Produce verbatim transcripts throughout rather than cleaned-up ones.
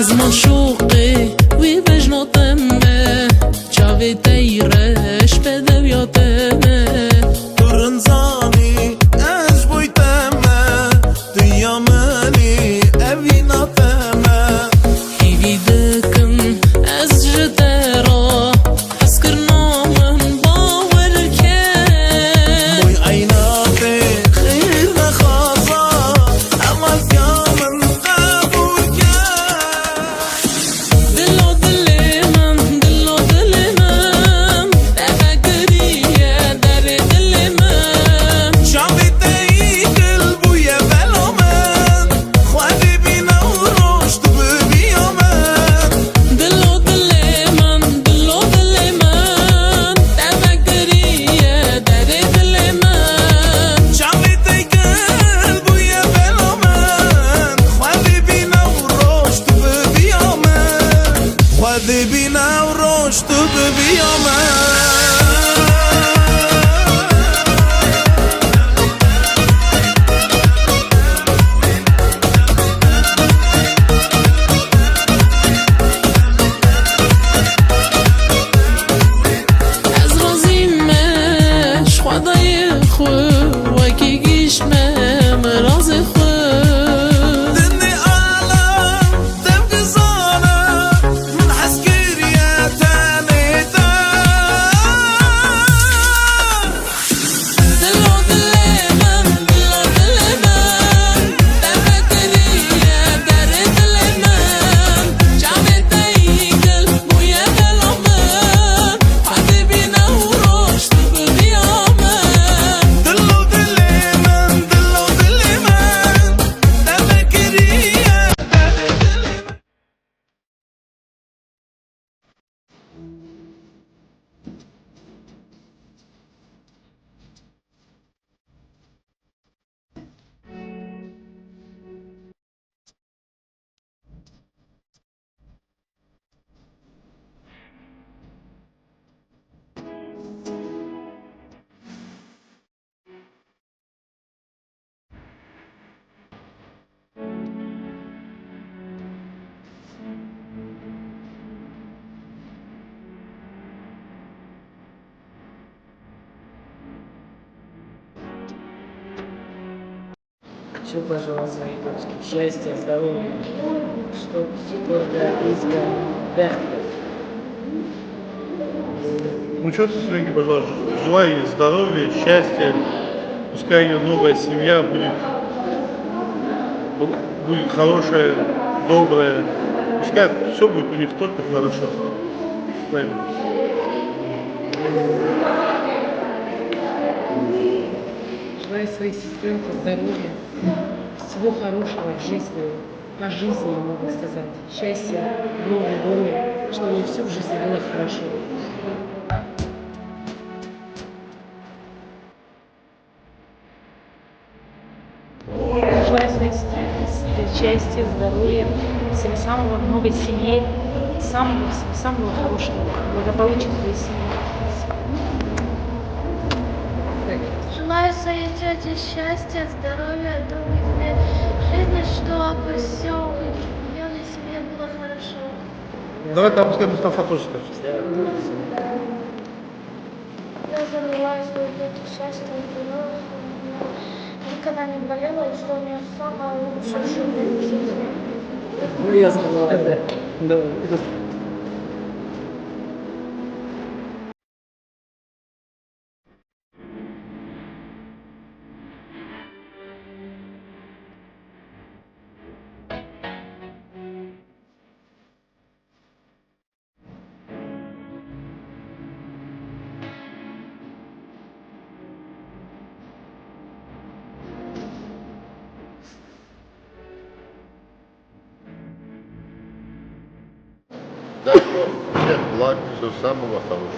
Ziman şoqê wî bejna te me, çavê te yî reş bedewiya te me. Tu rinzanî ez boy te me, tu ya min î evîna te me. Hêvî dikim ez ji te re, hezkirina min bawer ke. Boy eyna te xêr nexwaza, hevaltiya min qebûl ke. Dilo dilê min, dilo dilê min, te vekiriye derê dilê min. Çavê te yî gil bûye bela min, Xwedê bîne û roj tu bibiya min. Dilo dilê min, dilo dilê min, te vekiriye derê dilê min. Çavê te gel bûye bela min, Xwedê bîne û roj tu bibiya min. Xwedê bîne û roj tu bibiya min. Ez razî me ji Xwedayê xwe, wekî gîş me mirazê xwe. Dinê alem dev dizane, min hez kiriye tenê te. Dilo dilê min, dilo dilê min, te vekiriye derê dilê min. Çavê te yî gil bûye bela min, Xwedê bîne û roj tu bibiya min. Dilo dilê min, dilo dilê min, te vekiriye derê dilê min. Что пожелать своей дочке? Счастья, здоровья, чтоб только из бехты. Ну, что ты сегодня пожелаешь? Желаю ей здоровья, счастья. Пускай ее новая семья будет, будет хорошая, добрая. Пускай все будет у них только хорошо. Правильно. Желаю своей сестренке здоровья, всего хорошего в жизни, по жизни, могу сказать, счастья в новом доме, чтобы у неё всё в жизни было хорошо. Желаю своей сестре счастья, здоровья, всего самого в новой семье, самого, всего самого хорошего, благополучия своей семьи. Желаю своей тете счастья, здоровья, долгих лет жизни, чтобы все в её семье было хорошо. Давай там пускай Мустафа тоже скажет. Я желаю своей тете счастья, здоровья, чтобы она никогда не болела, и что у неё самая лучшая жизнь. Ну, я сказала, да. Да. D'accord, Chef Black, so samego xewş.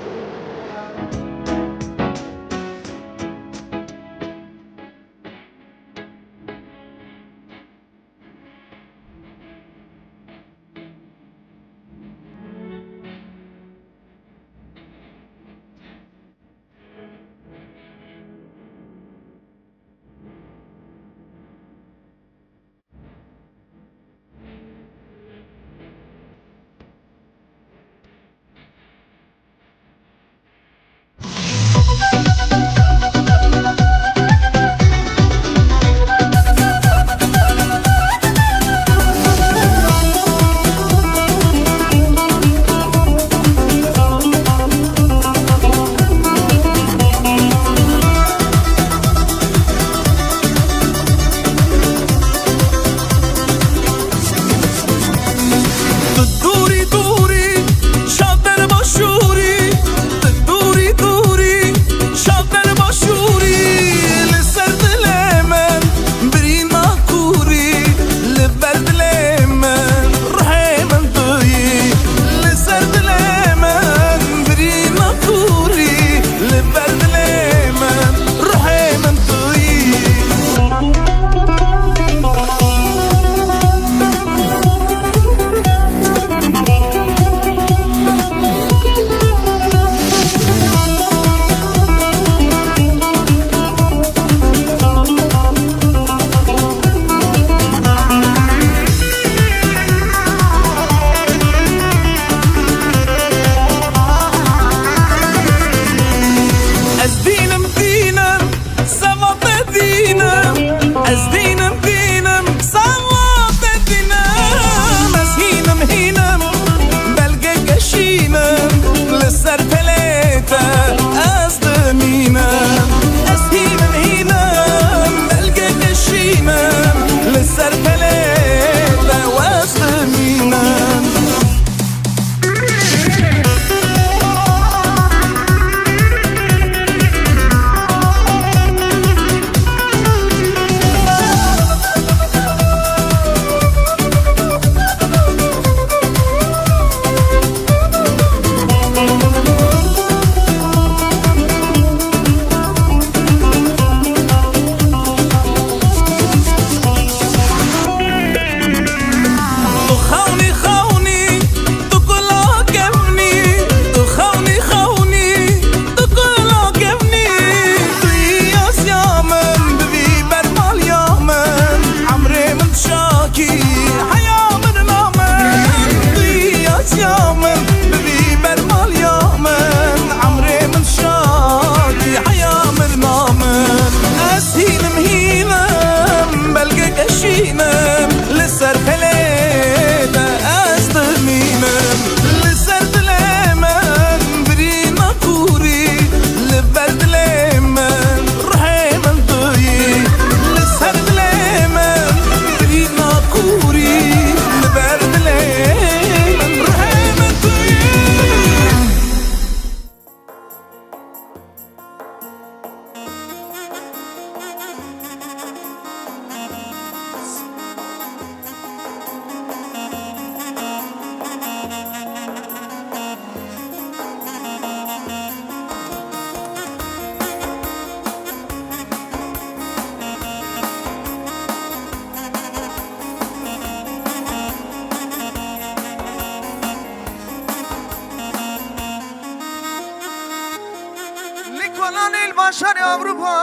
Başarê Ewropa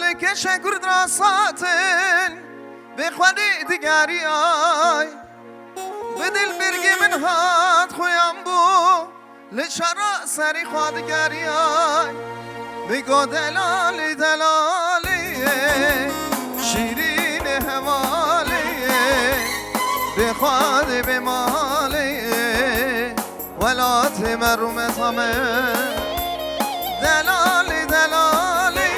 li keşe Kurd ra satin, bi Xwedê digeriyay. Bi dil birgê min hat xuyan bû, li şera serî xwe digeriyay. Bi go delalî, delalî, şîrînê hevalî, bi Xwedê bi malî. Welatê me rûmeta me, delalî, delalî,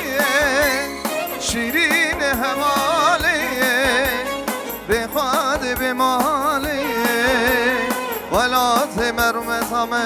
şîrînê hevalî, bê Xwedê bê malî, welatê me rûmeta me.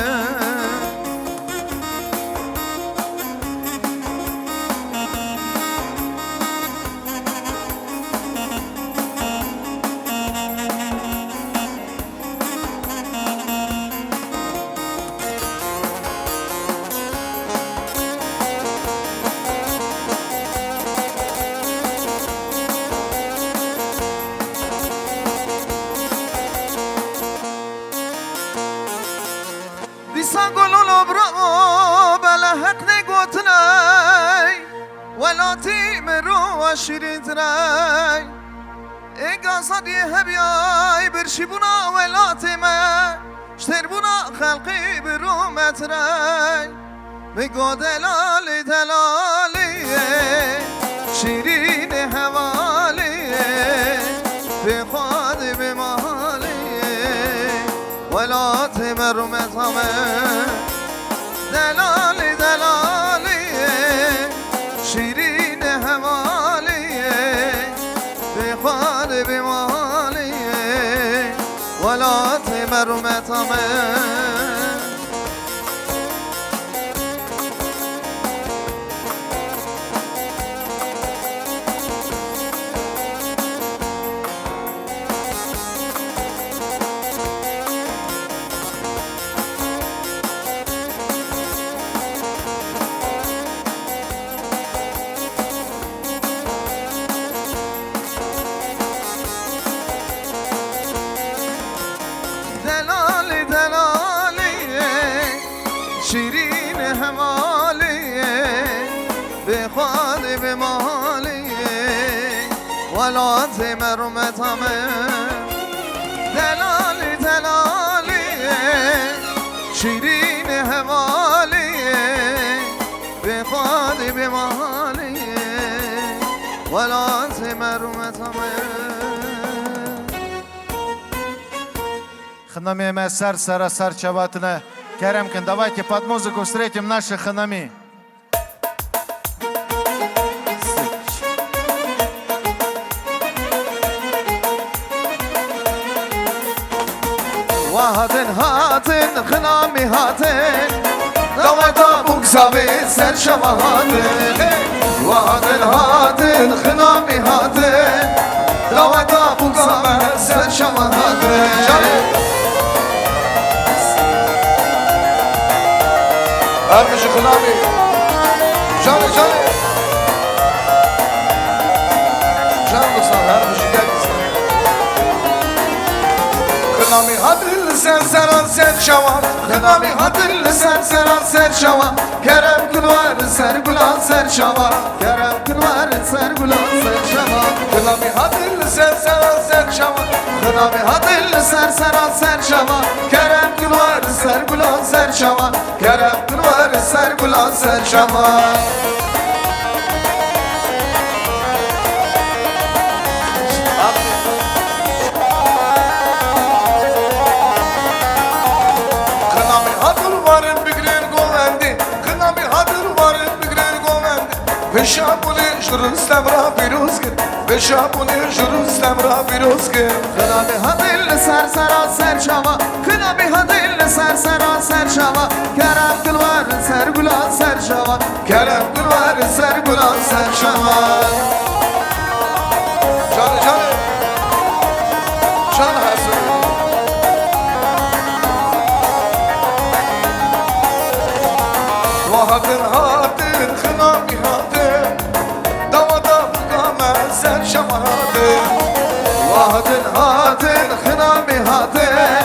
Dîsa gololo bravo, bela heq nê gotiney, welatî min rû we şîrîntirey. Êk azadiyê hebiyay, birşîbûna welatê me, ji têrbûna xelqî bi rû me tirey. Bi go delalî, delalî, şîrînê hevalî, bê Xwedê bê malî, welatê me rûmeta me. Delalî, delalî, şîrînê hevalî, bê Xwedê bê malî, welatê me rûmeta me. Delalî, delalî, şîrînê hevalî, bê Xwedê bê malî, welatê me rûmeta me. Delalî, delalî, şîrînê hevalî, bê Xwedê bê malî, welatê me rûmeta me. Xinamê me ser sera ser çavatine. Kerem kin, davayê ke pat muzîk û strêkê min naşe xinamî. Wa hatin hatin, xinamî hatin. Daweta bûk zavê ser şeva hatin. Wa hatin hatin, xinamî hatin. Daweta bûk zavê ser şeva hatin. Her bijî xinamî. Canê, canê. Can dostlar, her bijî gel dostlar. Xinamî hatin li ser seran ser şeva. Xinamî hatin li ser seran ser şeva. Kerem kul wer ser gulan ser şeva. Kerem kul wer ser gulan ser şeva. Xinamî hatin li ser seran ser şeva. Xinamî hatin li ser seran ser şeva. Kerem kul wer ser gulan ser şeva. Kerem kul wer ser gulan ser şeva. Xinamî hatin warin bigrin govendî. Xinamî hatin warin bigrin govendî. Pêşa bûnê ji Rûstem re pîroz kir. Pêşa bûnê ji Rûstem re pîroz kir. Xinamî hatin li ser sera ser şeva. Xinamî hatin li ser sera ser şeva. Kerem kul wer ser gulan ser şeva. Kerem kul wer ser gulan ser şeva. Canê, canê. Can Hasan. Wa hatin hatin, xinamî hatin. Daweta bûka me ser şeva hatin. Wa hatin hatin, xinamî hatin.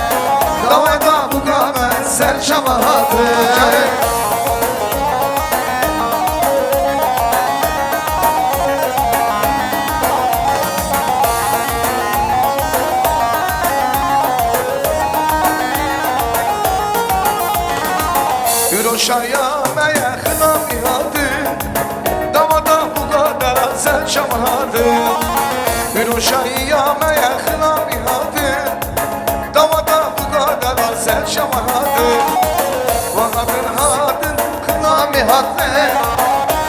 Daweta bûka me ser şeva hatin. Canê. Şaya me ye xina mî hate, dawata buga dera ser şama hate. Biro şaya me ye xina mî hate, dawata buga dera ser şama hate. Wa hatin hatin xina mî hate,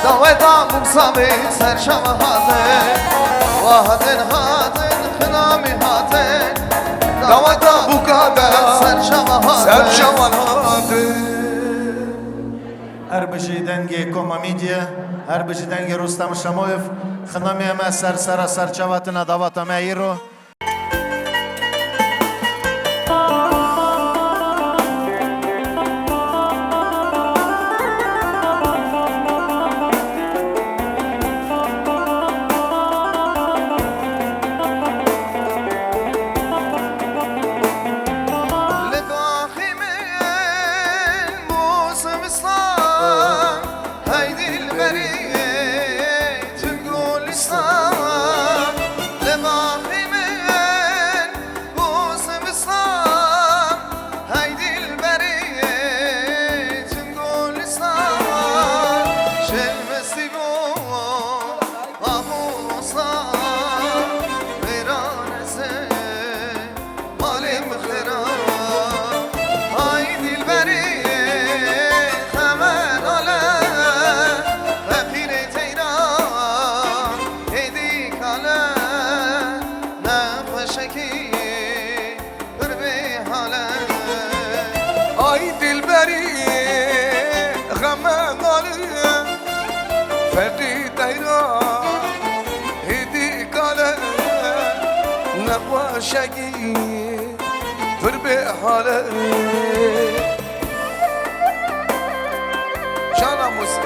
daweta bûm samê ser şama hate. Wa hatin hatin xina mî hate, daweta buga dera ser şama hate. Ser şama hate. Her bijî dengê Koma Media, her bijî dengê Rustem Şamoyev, xinamê me ser sera ser çava tine dawata me îro. Li baxê min bo zivistan, hey dilberê tu gulistan. Li baxê min bo zivistan, hey dilberê tu gulistan. Şev mestî bo Amosa, vêran ez ê malê min xira. Hay dilberê xeme nale, feqîrê teyra hêdî kale, nexweşekî pir bê hale. Ay dilberî xeme nale, ferdî teyra hêdî kale, nexweşekî pir bê hale. Jana Musa.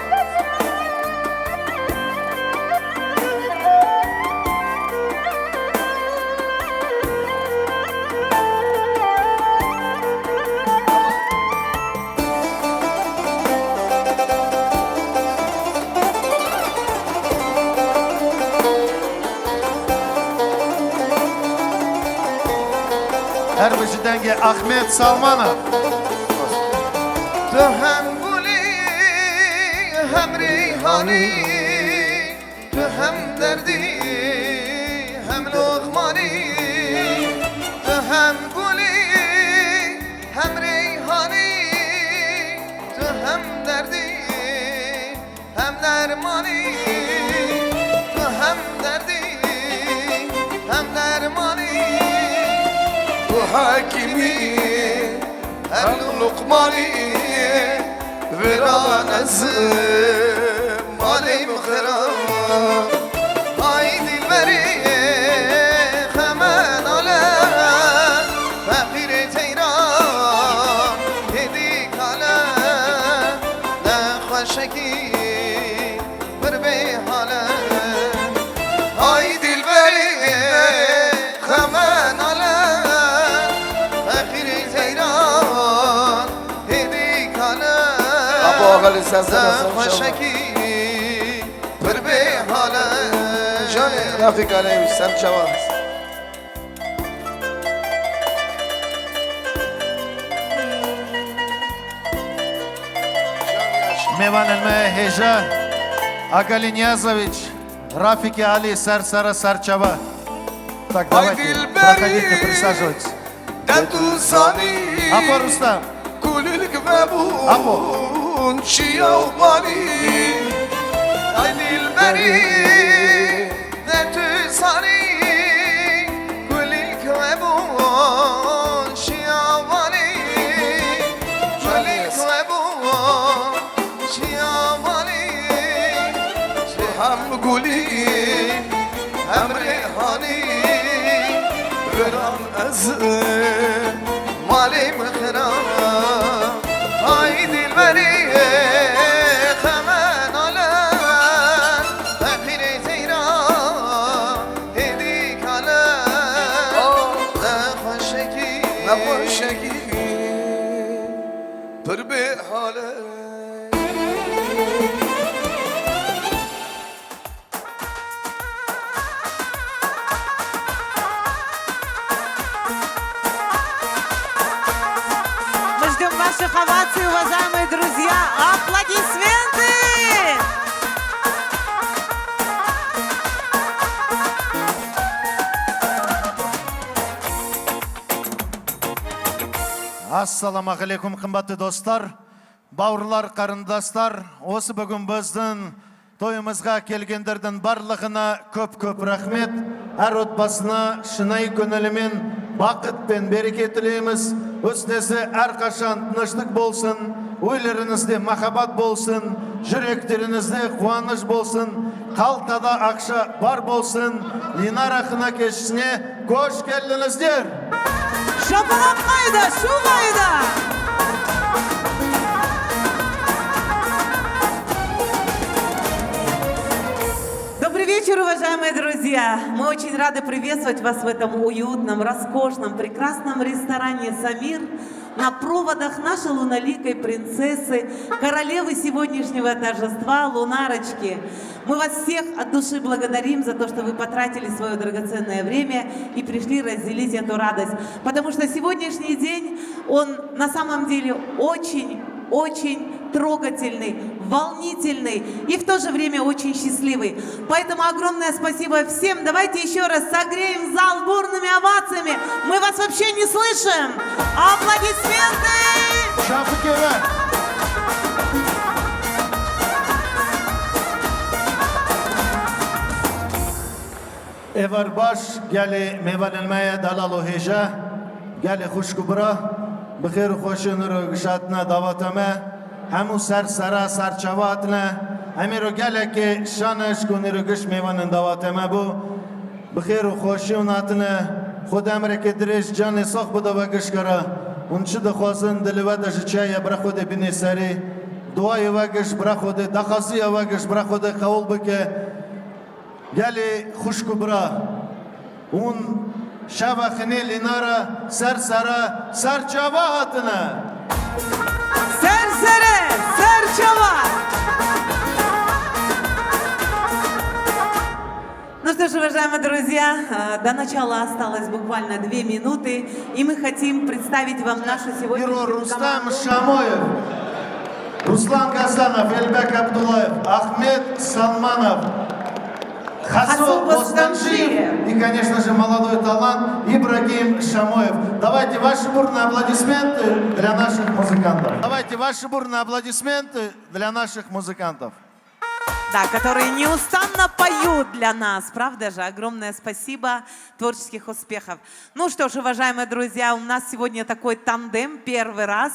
Her bijî dengê Ahmet Salmana. Tu hem gulî, hem reyhanî, tu hem derdî, hem loqmanî. Tu hem gulî, hem reyhanî, tu hem derdî, hem dermanî. Tu hem derdî, hem dermanî. Tu hekîmî, hem luqmanî. Vêran ez malê min xira. Ay dilberî xeme nale, feqîrê teyra hêdî kale, nexweşekî pir bê hale. Hay dilberî xeme nale, feqîrê teyra hêdî kale. Apo Axelî ser ser ser. Nexweşekî pir bê hale. Canê Refîk Alevî ser çava. Mêvanên me hêja, Agalî Niyazoviç, Rafîkê Alî ser sera ser çava. Tak, ay dawetî, dilberî, Rafîkê Prisajoviç. De tu zanî. Apo Rustem. Kulîlk vebûn. Apo. Çiya û balî. Ay dilberî. De tu zanî. Kulîlk vebûn. Çiya û balî. Kulîlk vebûn. Çiya û balî. Tu hem gulî, hem reyhanî. Vêran ez malê min xira. Ay dilberî xeme nale, feqîrê teyra hêdî kale. Nexweşekî, nexweşekî pir bê hale. Mijdê Наших оваций, уважаемые друзья! Аплодисменты! Esselamu aleyküm, qimmetli dostlar, bawurlar, qerindaslar. Osi bugün bizdin toyumuzga kelgendirdin barlığına köp köp rahmet. Her otbasına şınay gönlümün vakit ben bereket dileyimiz. Üstesi her kaşan tınışlık bolsun, uylerinizde mahabat bolsun, yüreklerinizde kuvanış bolsun, kaltada akşa bar bolsun, Linara hına keşine hoş geldiniz der. Şapalatmayı da, şuvayı da. Добрый вечер, уважаемые друзья! Мы очень рады приветствовать вас в этом уютном, роскошном, прекрасном ресторане «Самир» на проводах нашей луналикой принцессы, королевы сегодняшнего торжества, Лунарочки. Мы вас всех от души благодарим за то, что вы потратили свое драгоценное время и пришли разделить эту радость. Потому что сегодняшний день, он на самом деле очень, очень трогательный, волнительный и в то же время очень счастливый. Поэтому огромное спасибо всем. Давайте еще раз согреем зал бурными овациями. Мы вас вообще не слышим. Аплодисменты! Şafik Ömer. Êvar baş, gelê mêvanên me ye delal û hêja, gelê xwişk û bira, bi xêr û xweşî û nûr û giş hatine daweta me. Hemû ser sera, ser çava hatine. Em îro gelekê şan e, ji ku nûr û giş mêvanên dawetê me bû. Bi xêr û xweşî hûn hatine. Xwedê emrekê dirêj, canê sax bide we gişkera. Hûn çi dixwazin, dilê we de ji çi heye, bira Xwedê bînê serî. Duayê we giş, bira Xwedê, daxwaziya we giş, bira Xwedê qewûl bike. Gelê xwişk û bira, hûn şeva xinê Lînara ser sera, ser çava hatine. Ser sere, ser çava. Ну что ж, уважаемые друзья, э, до начала осталось буквально две минуты, и мы хотим представить вам нашу сегодняшнюю команду. Îro Rustam Şamoyev, Ruslan Gazanov, Elbek Abdullayev, Ahmet Salmanov, Хасу Бостанджиев и, конечно же, молодой талант Ибрагим Шамоев. Давайте ваши бурные аплодисменты для наших музыкантов. Давайте ваши бурные аплодисменты для наших музыкантов. Да, которые неустанно поют для нас, правда же? Огромное спасибо, творческих успехов. Ну что ж, уважаемые друзья, у нас сегодня такой тандем, первый раз.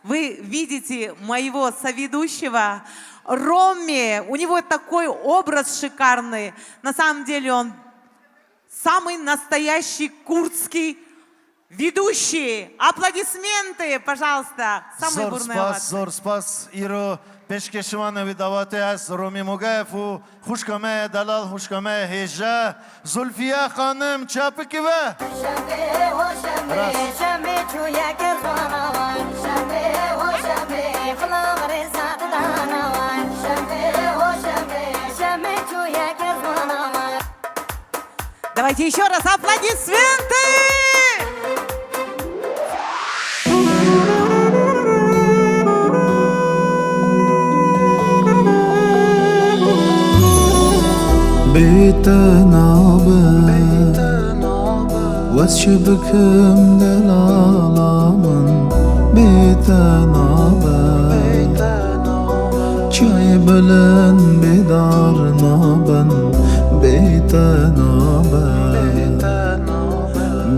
Вы видите моего соведущего Роми, у него такой образ шикарный. На самом деле он самый настоящий курдский ведущий. Аплодисменты, пожалуйста. Самые бурные овации. Zor spas, zor spas. Îro pêşkêşvanê wî dawetê ez Romî Mugayev û xwişka me ye delal, xwişka me ye hêja, Zulfiye Xanim, çapikî we. Rast. Давайте ещё раз аплодисменты! Bê te nabe, wez çi bikim delala min, bê te nabe. Çiyayê bilind bêdar nabin, bê te nabe.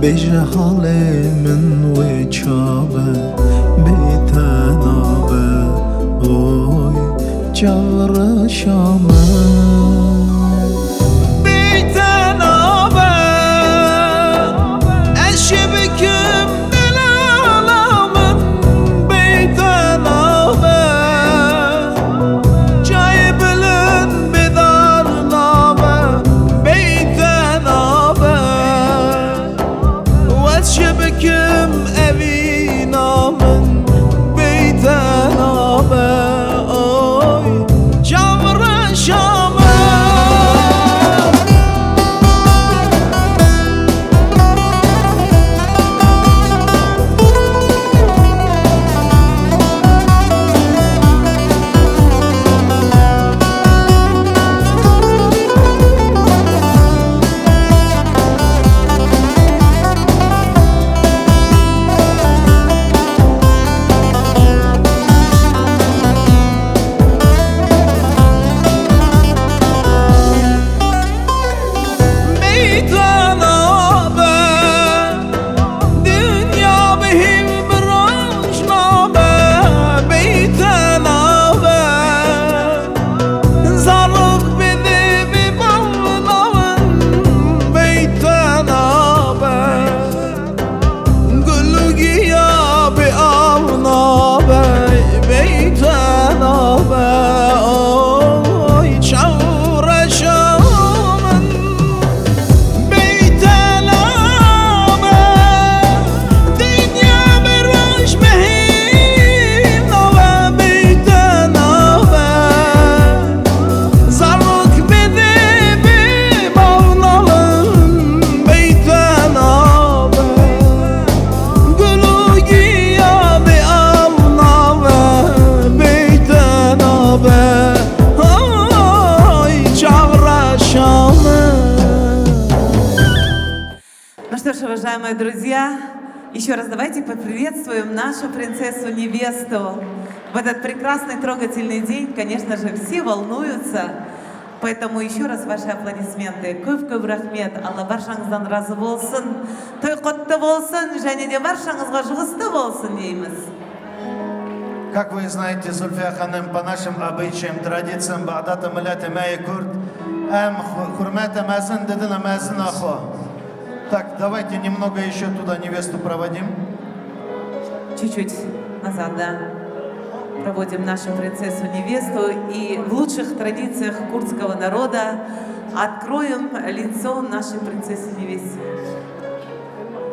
Bêje halê min wê çabe, bê te nabe. Oy, çavreşa min. Bê te nabe, ez çi bikim delala min, bê te nabe. Çiyayê bilind bêdar nabe, bê te nabe. Wez çi bikim evîna min, bê te nabe. Oy, çavreşa min. Друзья, еще раз давайте поприветствуем нашу принцессу-невесту. В этот прекрасный, трогательный день, конечно же, все волнуются. Поэтому еще раз ваши аплодисменты. Köp köp rahmet. Allah barşaňyzdan razy bolsun. Toý gutly bolsun. Jene de barşaňyzga şugusta bolsun diýimiz. Как вы знаете, Зульфия ханым, по нашим обычаям, традициям, Багъдата миллети me yê Kurd, em hurmete mezin didine mezina xwe. Так, давайте немного еще туда невесту проводим. Чуть-чуть назад, да. Проводим нашу принцессу-невесту и в лучших традициях курдского народа откроем лицо нашей принцессы-невесты.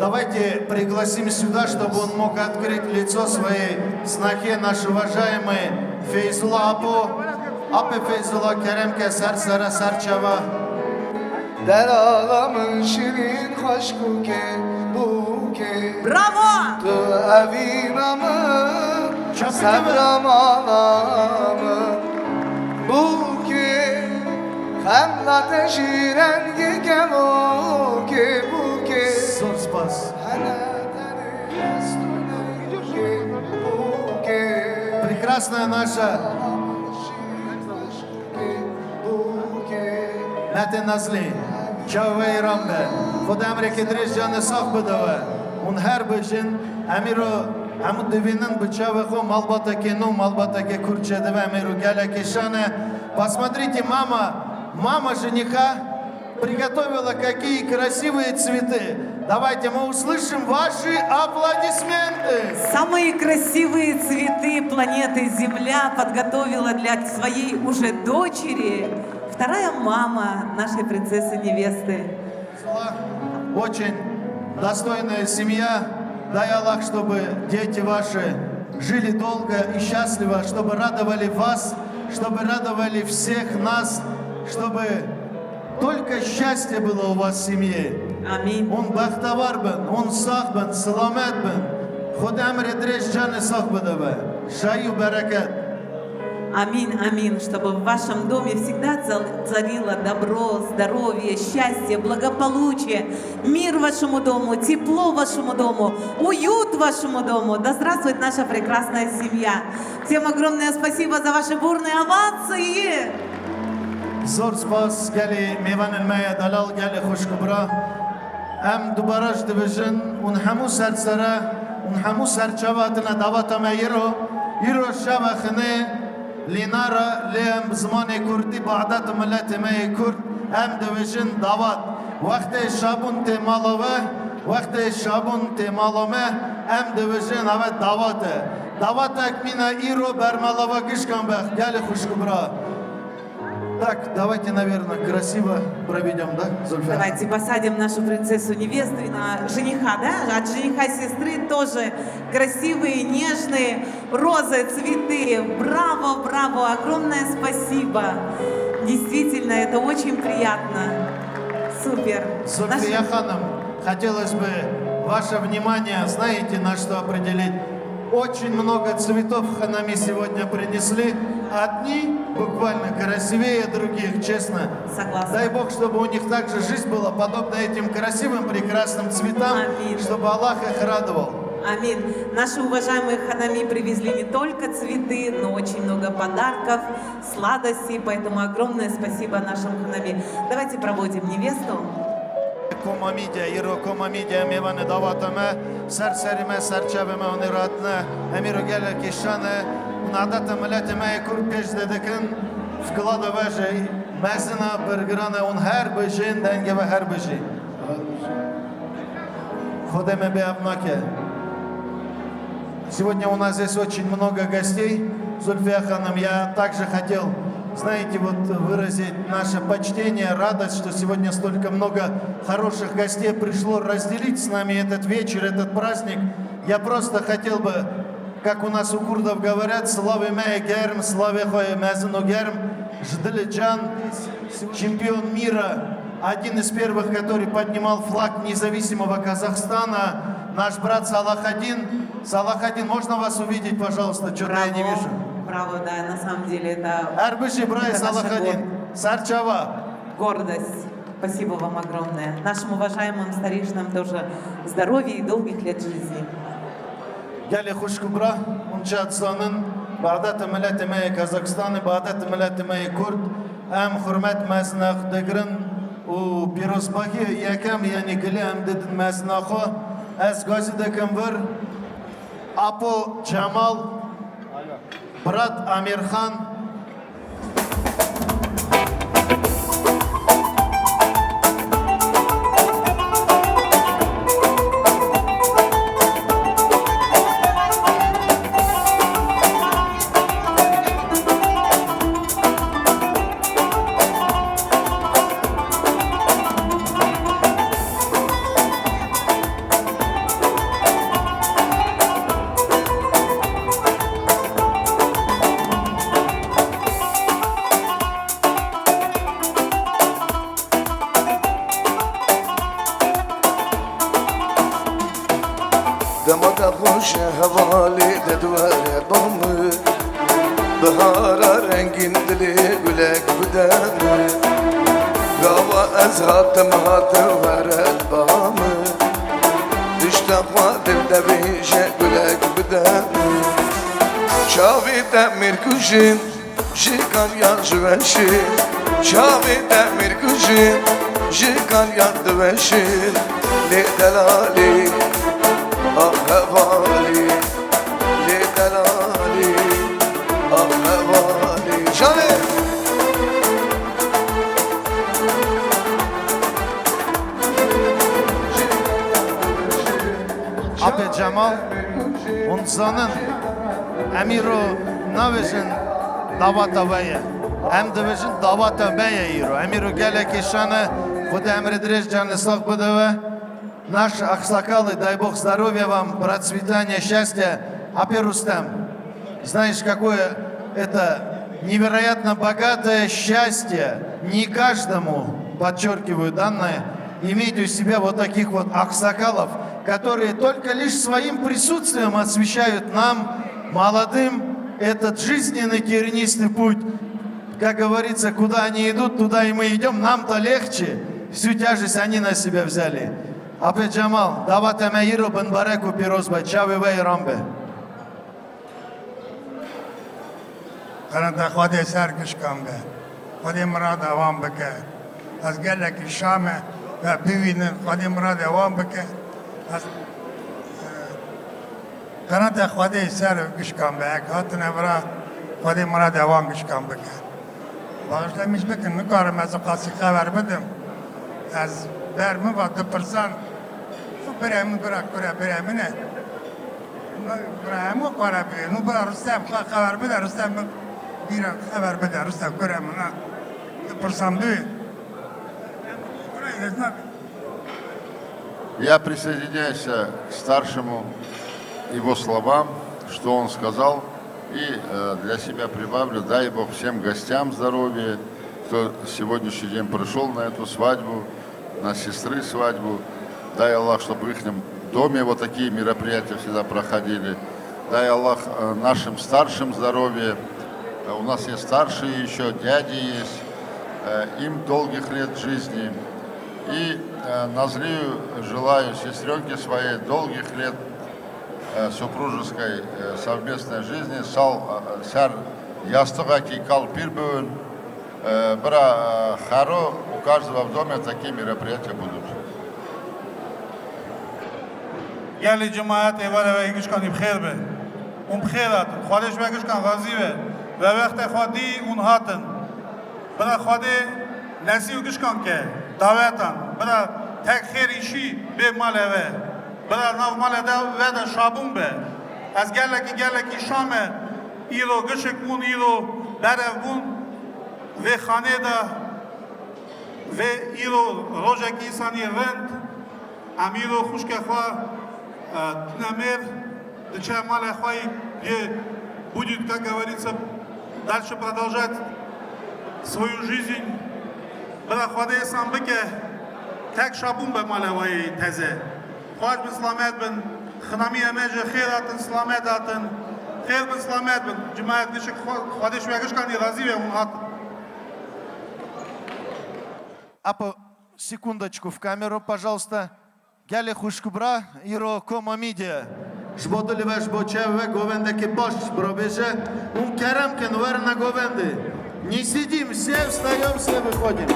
Давайте пригласим сюда, чтобы он мог открыть лицо своей снохе, наш уважаемый Фейзула Апо. Апе Фейзула, kerem ke, ser sere, ser çava. Delala min şirîn xweşkûkê bûkê. Bravo! Tu evîna min, sebra mala min bûkê. Xemla te jî rengê kevokê bûkê. Zor spas. Hene tenê hestûnê bûkê, bûkê. Прекрасная наша. Mete Nazlî, çawa wê êran be. Xweda emreke dirêj, canê sax bide we. Hûn her bijîn, em îro hemû divînin bi çavê xwe malbateke nû, malbateke Kurd çêdibe, em îro gelekî şan e. Посмотрите, мама, мама жениха приготовила какие красивые цветы. Давайте мы услышим ваши аплодисменты. Самые красивые цветы планеты Земля подготовила для своей уже дочери вторая мама нашей принцессы-невесты. Очень достойная семья. Дай Аллах, чтобы дети ваши жили долго и счастливо, чтобы радовали вас, чтобы радовали всех нас, чтобы только счастье было у вас в семье. Амин. Hûn bextewar bin, hûn sax bin, silamet bin. Xweda emrê dirêj, canê sax bide we. Şayî û bereket. Амин, амин, чтобы в вашем доме всегда цел- царило добро, здоровье, счастье, благополучие, мир вашему дому, тепло вашему дому, уют вашему дому. Да здравствует наша прекрасная семья. Всем огромное спасибо за ваши бурные овации. Zor spas gelê mêvanên me ye delal, gelê xwişk û bira. Em dubara jî dibêjin, hûn hemû ser sere, hûn hemû ser çava hatine daweta me îro. Îro şeva xinê lînar e, lê em bi zimanê kurdî, bi adet û miletê me yê kurd, em dibêjin dawat. Wextê şabûn tê mala we, wextê şabûn tê mala me, em dibêjin eve dawat e. Dawatek mîne îro ber mala we gişkan be, gelê xwişk û bira. Так, давайте, наверное, красиво проведем, да, Зульфия? Давайте посадим нашу принцессу-невесту и на жениха, да? От жениха сестры тоже красивые, нежные розы, цветы. Браво, браво, огромное спасибо. Действительно, это очень приятно. Супер. Зульфия Наша ханым, хотелось бы ваше внимание, знаете, на что определить? Очень много цветов ханами сегодня принесли. Одни буквально красивее других, честно. Согласна. Дай Бог, чтобы у них также жизнь была подобна этим красивым, прекрасным цветам, Амин. Чтобы Аллах их радовал. Амин. Наши уважаемые ханами привезли не только цветы, но очень много подарков, сладостей, поэтому огромное спасибо нашим ханами. Давайте проводим невесту. Koma Mîdya, îro Koma Mîdya mêvanê daweta me, ser serê me, ser çavê me hûn ê re hatine. Em îro gelekî şan e. Hûn adeta miletê me yê Kurd pêş de dikin. Fikila de ve jî mezin e, birgiran e, hûn her bijîn, dengê ve her bijî. Xwedê me bêev nake. Сегодня у нас здесь очень много гостей, Зульфия ханым. Я также хотел, знаете, вот выразить наше почтение, радость, что сегодня столько много хороших гостей пришло разделить с нами этот вечер, этот праздник. Я просто хотел бы, как у нас у курдов говорят, slavê me yê germ, slavê xwe yê mezin û germ, ji dilê can, чемпион мира, один из первых, который поднимал флаг независимого Казахстана, наш брат Салахадин. Салахадин, можно вас увидеть, пожалуйста? Чё-то я не вижу. Браво, да, на самом деле это, Her bijî birayê это наша Салахадин. Гор- Ser çava. Гордость. Спасибо вам огромное. Нашим уважаемым старейшинам тоже здоровья и долгих лет жизни. Gelê xwişk û bira, hûn çi dizanin, Bexdetê miletê me yê Kazakistanê, Bexdetê miletê me yê Kurd, em hurmet mezina xwe digirin û pîrozbahiyê yekem, yanî gilê em didin mezina xwe. Ez gazî dikim vir, Apo Cemal, Birat Amîrxan, Dema te xweş e hevalê te di were ba min. Bihara rengîn dilê gulek bide min. Gava ez hatim, hatim were ba min. Dişta xwe dil de bêje gulek bide min. Çavê te mêrkujin. Ji kar ya ji weşê, çavê te mêrkujê, ji kar ya diweşê, lê delalê, ah hevalê, lê delalê, ah hevalê. Janê! Apê Cemal, hûn dizanin, em îro nabêjin daweta we ye. Em dibêjin daweta me ye îro. Em îro gelekî şan e, Xwedê emrê dirêj, canê sax bide we. Наш аксакалы, дай Бог здоровья вам, процветания, счастья. Apê Rustem. Знаешь, какое это невероятно богатое счастье, не каждому, подчеркиваю данное, иметь у себя вот таких вот аксакалов, которые только лишь своим присутствием освещают нам, молодым, этот жизненный тернистый путь. Как говорится, куда они идут, туда и мы идем. Нам-то легче. Всю тяжесть они на себя взяли. Apê Cemal, daweta me îro binbarek û pîroz be, çavê we êran be. Qirinte Xwedê ser gişkan be. Xwedê mirada wan bike. Ez gelekî şa me ve bivînin, Xwedê mirada wan bike. Ez, e, qirinte Xwedê ser gişkan be. Ek hatine vira, Xwedê mirada wan gişkan bike. Bağışlamış bikin, nikarim ez qasî xeber bidim. Ez ber min va dipirsan, birê min bira kure birê min e. Bira hemû xwe re bibê. Nû bira Rustem xwe xeber bide, Rustem bira xeber bide, Rustem kure min a. Pirsan bibê. Я присоединяюсь к старшему его словам, что он сказал, и э, для себя прибавлю, дай Бог всем гостям здоровья, кто сегодняшний день пришел на эту свадьбу, на сестры свадьбу. Дай Аллах, чтобы в их доме вот такие мероприятия всегда проходили. Дай Аллах э, нашим старшим здоровья. Э, У нас есть старшие еще, дяди есть. Э, Им долгих лет жизни. И э, Назлию желаю, сестренке своей, долгих лет э, супружеской э, совместной жизни. Сал, э, сер ястыгъа ки кал пир бывын. Э, Быра э, Харо, у каждого в доме такие мероприятия будут. Gelê cemaetê were we gişkanî bi xêr be. Hûn bi xêr hatin. Xwedê ji we gişkan razî be. We wextê xwe dî hûn hatin. Bira Xwedê nesî û gişkan ke dawetan. Bira tek xêr îşî bê male we. Bira nav male de we de şabûn be. Ez gelekî gelekî şa me. Îro gişik bûn, îro berev bûn. Vê xanê de vê îro rojekî însanî rind. Em îro xwişkê xwe e, tune mêr diçe malê xwe yê, yê budît, ka gewerî se dal şi prodolžet svoju žîzîn. Bira Xwedê îsan bike tek şabûn be malê we yê teze. Xweş bin, silamet bin. Xinamî eme ji xêr hatin, silamet hatin. Xêr bin, silamet bin. Cimayet gişik Xwedê ji we gişkanî razî be hûn hatin. Apo Секунда, çikuf kamero, пожалуйста. Gelê xwişk û bira, îro Koma Media. Ji bo dilê ve, ji bo çev ve govendekî baş bira bêje û kerem kin werine govendê. Не сидим, все встаём, все выходим.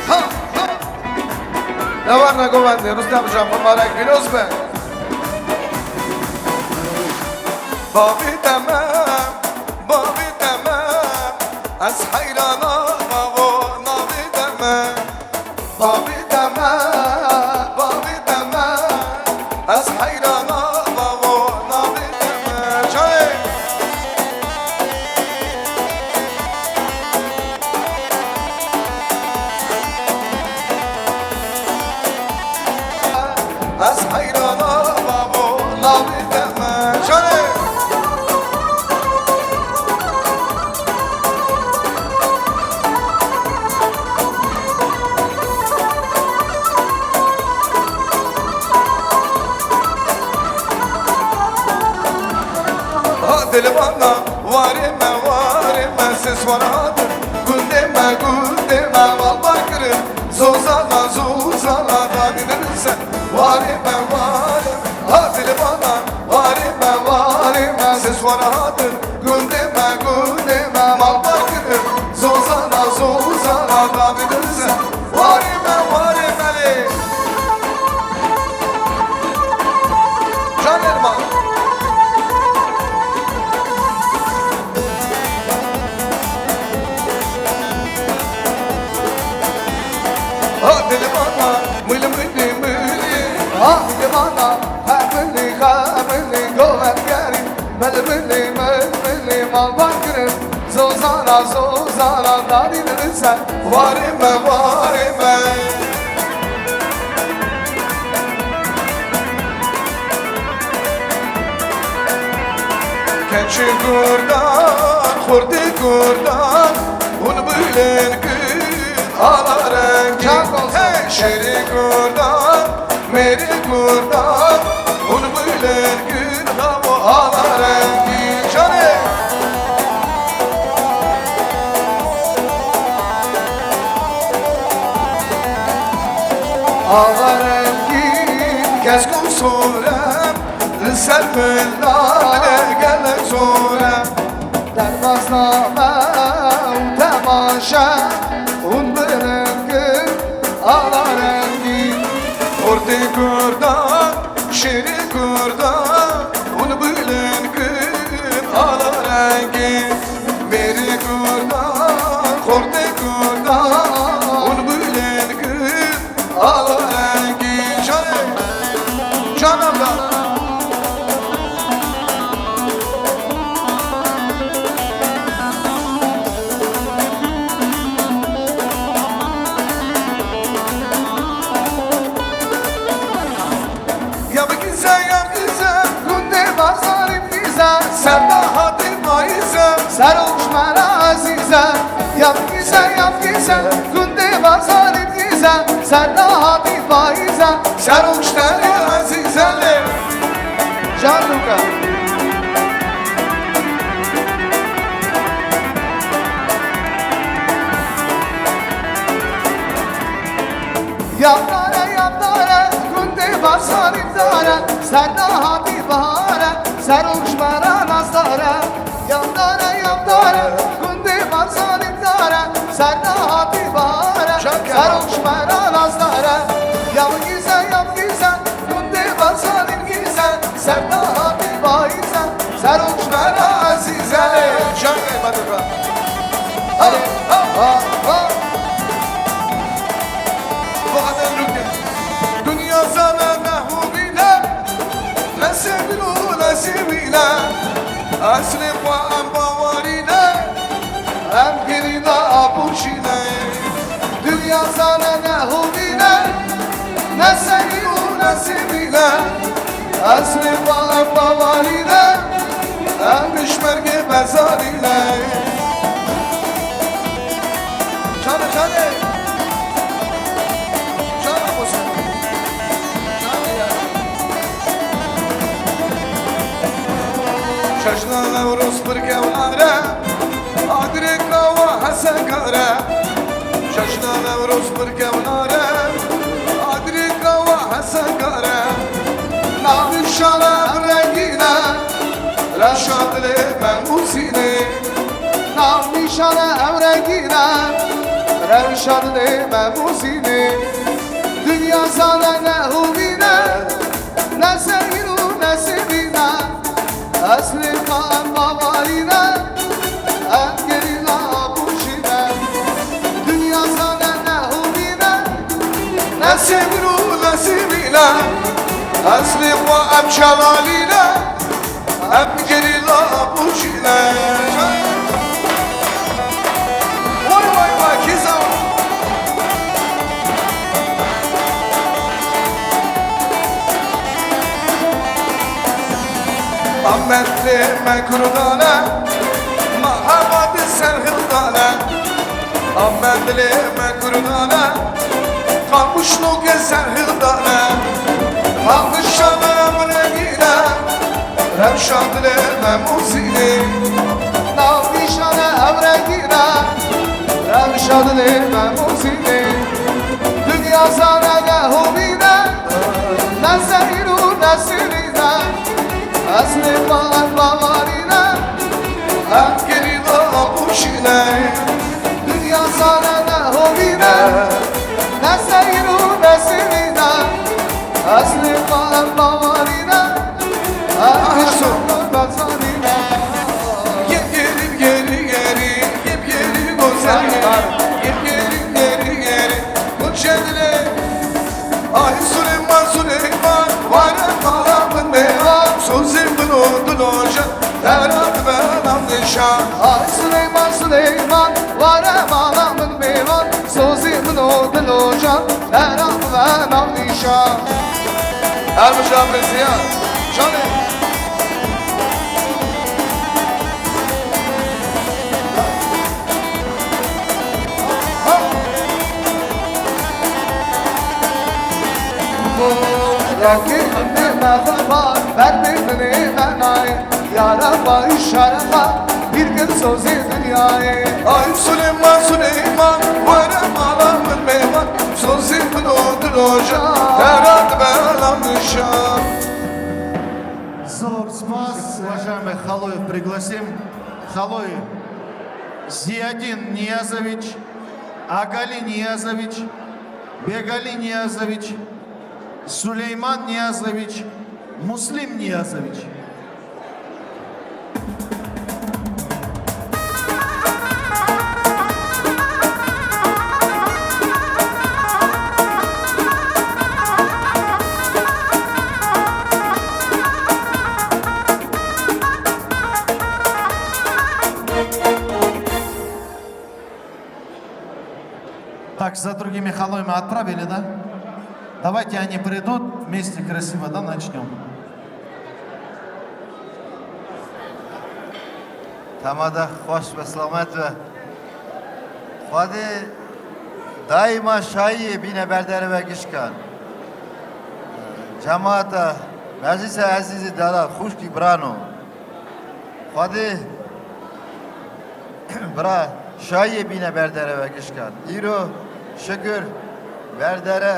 Ha, ha. Ewana govendê, Rustem Can, mimarek pîroz be. Bavê te me, bavê te me, ez heyrana bavo navê te me. Bavê te me, bavê te me, ez heyrana bavo navê te me. Çayê. Ez heyrana babo navê te me. Canê. Ha dilbana, warê me, warê me, sês waradir. Gundê me, gundê me, malbar kirin. Zozana, zozana, dadî dirise. Warê me, warê me, ha dilbana. Warê me, warê me, sês waradir. Gundê me, gundê me, malbar kirin. Zozana, zozana, dadî dirise. Warê me, warê me lê. Canê me. Ha dilbana, mil milî milî. Ha dilbana, ha milî, ha milî, govet gerî. Mil milî, mil milî, malbar kirin. Zozana, zozana, dadî dirise. Warê me, warê me. Keçê kurdan, xortê kurdan, hûn bilind kin ala rengî. Can olsun. Hey, şêrê kurdan, mêrê kurdan, hûn bilind kin havo ala rengî. Canê. Ala rengîn kesk û sor e, li ser min nane gelek zor e. Derbasname û temaşe hûn bilind kin ala rengîn. Xortê kurdan, şêrê kurdan, hûn bilind kin ala rengîn. Mêrê kurdan, xortê kurdan, hûn bilind kin ala rengîn. Canê, cana me. Ya bikîze, ya bikîze, gundê bazarî bikîze, serdahatî payîze, serok ji me re ezîze. Ya bikîze, ya bikîze, gundê bazarî bikîze, serdahatî payîze, serok ji te re ezîze. Can Luka. Yavdare, yavdare, gundê bazarî dare, serdahatî bahare, serok ji me re nazdare. Yavdare, yavdare, gundê bazarî dare, serdahatî bahare, serok ji me re nazdare. Yavgîze, yavgîze, gundê bazarî gîze, serdahatî payîze, serok ji me re ezîze. Can Bey, hadi be. Hadi. Ha, ha, ha. Bu kadar lütfen. Dinya zane ne hubîne, ne sevîl û ne sevîne. Eslê xwe em bawerî ne, em girîna apûşî ne. Dinya zane ne hubîne, ne sevîl û ne sevîne. Eslê xwe em bawerî ne, em pêşmergê bezarî ne. Çare, çare. Çare, Husên. Çare ya. Çeşna Newroz pir kewna re. Jina Newroz pir kevnar e, adrîka we hesekar e. Navnîşana ev rengîn e, rewşa dilê me mûzîn e. Navnîşana ev rengîn e, rewşa dilê me mûzîn e. Dinya zane ne hûvîn e, ne seyr û ne sivîn e. Eslê xwe em bawerî ne, em gerîla bûjî ne. Dinya zane ne hûvî ne, ne sêmir û ne sîvî ne. Eslê xwe em şelalî ne, em gerîla bûjî ne. Vay vay vay, kî zam. Amed dilê me kurdan e, ma hewa di ser hildan e. Amed dilê me kurdan e, Qamişlo ke ser hildan e. Qamişa me em rengîn e, rewşa dilê me mûzîn e. Navnîşane ev rengîn e, rewşa dilê me mûzîn e. Dinya zane ne hûvî ne, ne seyr û ne sirî ne. Eslê xwe em bawerî ne, em gerîla bûjî ne. Dinya zane ne hûvî ne, ne seyr û ne sirî ne. Eslê xwe em bawerî ne, em hişan bezanî ne. Yepyeni, yeni, yeni, yepyeni gözler. Yepyeni, yeni, yeni, gözler. Ay Süleyman, Süleyman, were mala min mêvan, sozê min û diloja, te re dibe nav nîşan. Ay Süleyman, Süleyman, were mala min mêvan, sozê min û diloja, te re dibe nav nîşan. Her mijan beziyar. Şanê. Rakê min ê me xebar, ber bê min ê me nayê. Yara xwe, îşare xwe, pîr kir sozê dinyayê. Ay Suleyman, Suleyman, were mala min mêvan. Sozê min û diloja, te re dibe nav nîşan. Zor spas. Уважаемых Xaloyev пригласим. Xaloyê Ziyadin Niyazoviç, Agali Niyazoviç, Begali Niyazoviç, Suleyman Niyazoviç, Muslim Niyazoviç. Так, за другими Xaloyê me hat pravili, da? Давайте они придут, вместе красиво, да, начнём. Tamada xweş be, selamet be. Xwedê daîma şayiyê bîne ber dereve gişkan. Cemaata, meclisa ezîzî, dela, xwişkî, birano. Xwedê bira şayiyê bîne ber dereve gişkan. Îro şikir ber dere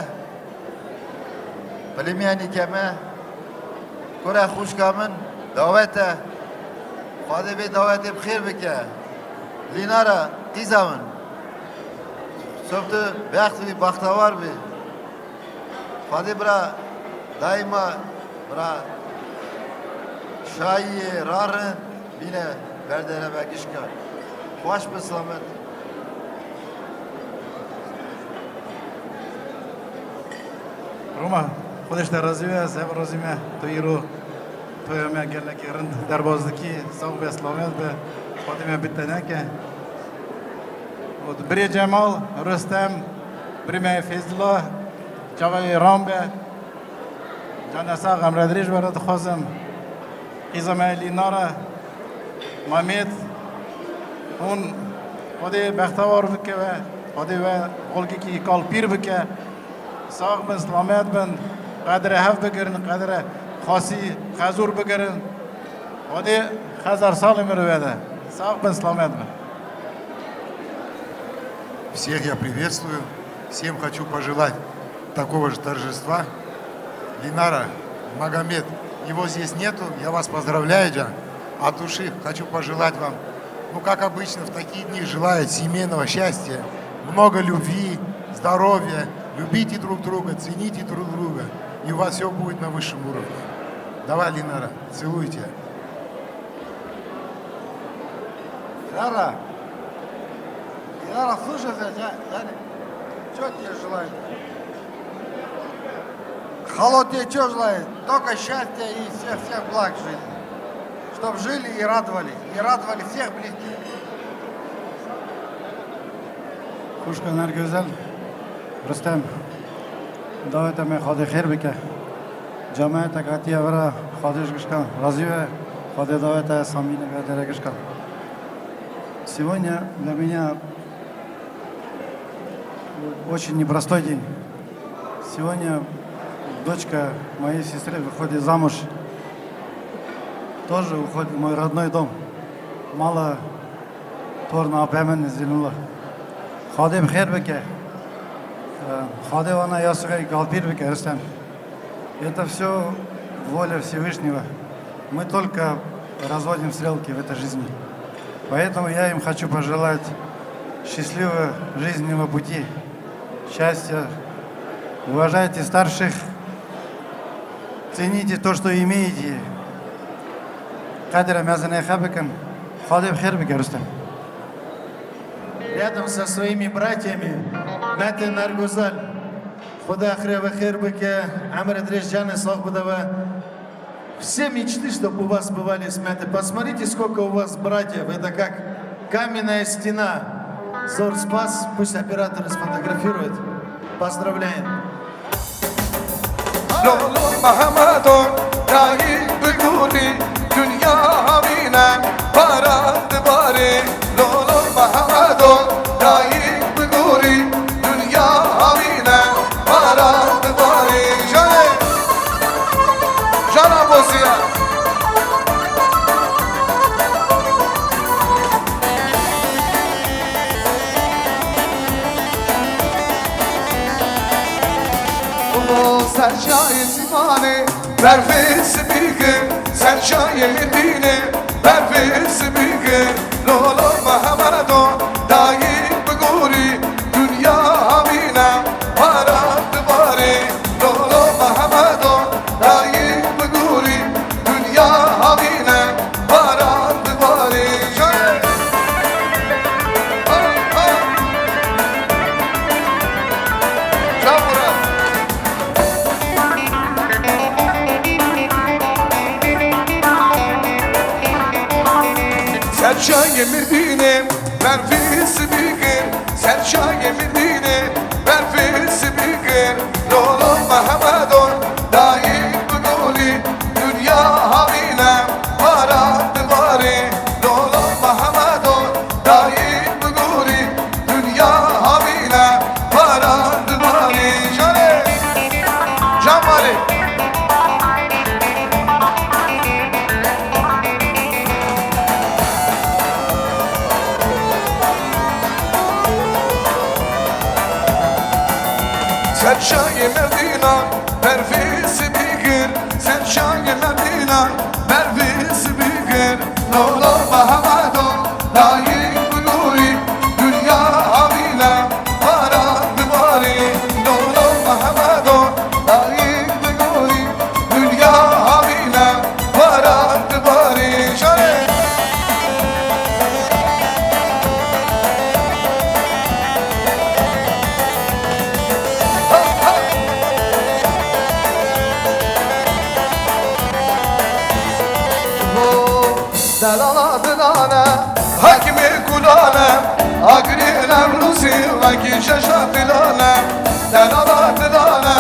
Pilimîyanî keme, kure xwişka min, dawet e. Xwedê vê dawetê bi xêr bike. Lînara qîza min. Sob tu bext bî, baxtewar bî. Xwedê bira daîma bira şayiyê rarind bîne ber dereve gişka. Xweş bi, selamet. Roma, Xwedê ji te razî be, ez hev razî me. Tu îro toya me gelekî rind derbas dikî, sax be, selamet be. Xwedê me bi te neke. Û birê Cemal, Rustem, birê me Feyzullah, çavê Ram be. Canê sax, emre dirêj were dixwazim. Qîza me Lînara, Mamêt, hûn Xwedê bextewar bike we, Xwedê we holkekî kalpîr bike. Sax bin, selamet bin, qedre hev bigirin, qedre xasî, xezûr bigirin. Xwedê hezar salê mirove de. Sax bin, selamet bin. Всех я приветствую, всем хочу пожелать такого же торжества. Линара, Магомед, его здесь нету, я вас поздравляю, Джан, от души хочу пожелать вам, ну, как обычно, в такие дни желаю семейного счастья, много любви, здоровья, любите друг друга, цените друг друга, и у вас все будет на высшем уровне. Давай, Линара, целую тебя. Линара, Линара, слушай, я, я, я не, что тебе желаю? Хало тебе что желаю? Только счастья и всех, всех благ в жизни. Чтоб жили и радовались, и радовали всех близких. Xwişka Nergözel, Rustem, daweta me Xwedê xêr bike. Cemaeta hatiye vira, Xwedê ji gişkan razî be, Xwedê daweta samîne be dere gişkan. Сегодня для меня очень непростой день. Сегодня дочка моей сестры выходит замуж. Тоже уходит в мой родной дом. Мала torna apê min Zînullah. Xwedê bi xêr bike. Xwedê wana ya sixê galpîr bike, Rustem. Это всё воля Всевышнего. Мы только разводим стрелки в этой жизни. Поэтому я им хочу пожелать счастливого жизненного пути, счастья. Уважайте старших, цените то, что имеете. Qedre mezinê xwe bikin. Xwedê bi xêr bike, Rustem. Рядом со своими братьями, Mete Nergozal. Xwedê axirê we xêr bike, emrê dirêj, canê sax bide we. Все мечты, чтоб у вас сбывались, Mete. Посмотрите, сколько у вас братьев. Это как каменная стена. Zor spas, пусть операторы сфотографируют. Поздравляем. Lolo Mehmedo, dayî bi gorî, dinya havîne, baran dibarê. Lolo Mehmedo, dayî bi gorî, dinya havîne, baran dibarê. Jana, jana Boziya. Û ser çiyayê Sîpanê berfê spî kir, ser çiyayê Mêrdînê berfê spî kir. Lolo Mehmedo, dayî bi gorî, dinya havîne, baran dibarê. Lolo Mehmedo, dayî bi gorî, dinya havîne, baran dibarê. Jê! Ser çiyayê Mêrdînê berfê spî kir, ser çiyayê Mêrdînê berfê spî kir. Lolo Mehmedo, dayî bi gorî, dinya havîne, baran dibarê. Lolo Mehmedo, dayî bi gorî, dinya havîne, baran dibarê. Canê! Can malê! Ser çiyayê Mêrdînan berfê spî kir, ser çiyayê Mêrdînan berfê spî kir. Lolo Mehmedo, dayî bi gorî, dinya havîne, baran dibarê. Lolo Mehmedo, dayî bi gorî, dinya havîne, baran dibarê. Şerê! Delala dilane, hakimê kulane, agirê Newrozê wekî şeşa dilane. Delala dilane,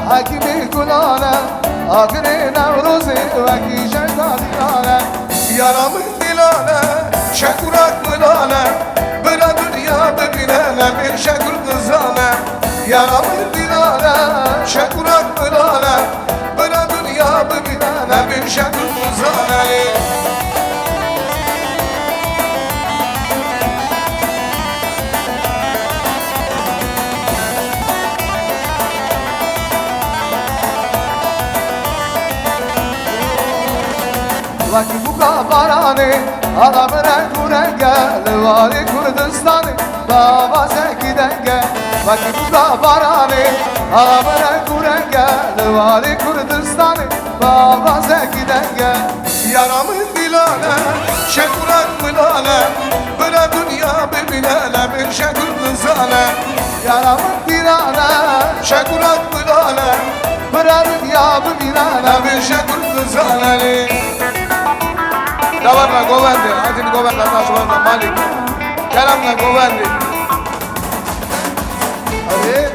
hakimê kulane, agirê Newrozê wekî şeşa dilane. Yara min Dilane, şekurak milane, bira dinya bibîne, nebê şekur dizane. Yara min dilane, şekurak milane, bira dinya bibîne, nebê şekur dizane. Wekî bûka baranê, ala min reng û reng e, li warê Kurdistanê, bi avazekî deng e. Wekî bûka baranê, ala min reng û reng e, li warê Kurdistanê, bi avazekî deng e. Yara min dîlan e, şekuran min ale, bira dinya bibîne, le min şekur dizane. Yara min dîlan e, şekuran min ale, bira dinya bibîne, le min şekur dizane. Devam ve govende, hadi govende, taş govende, Malik. Kerem ve govende. Hadi.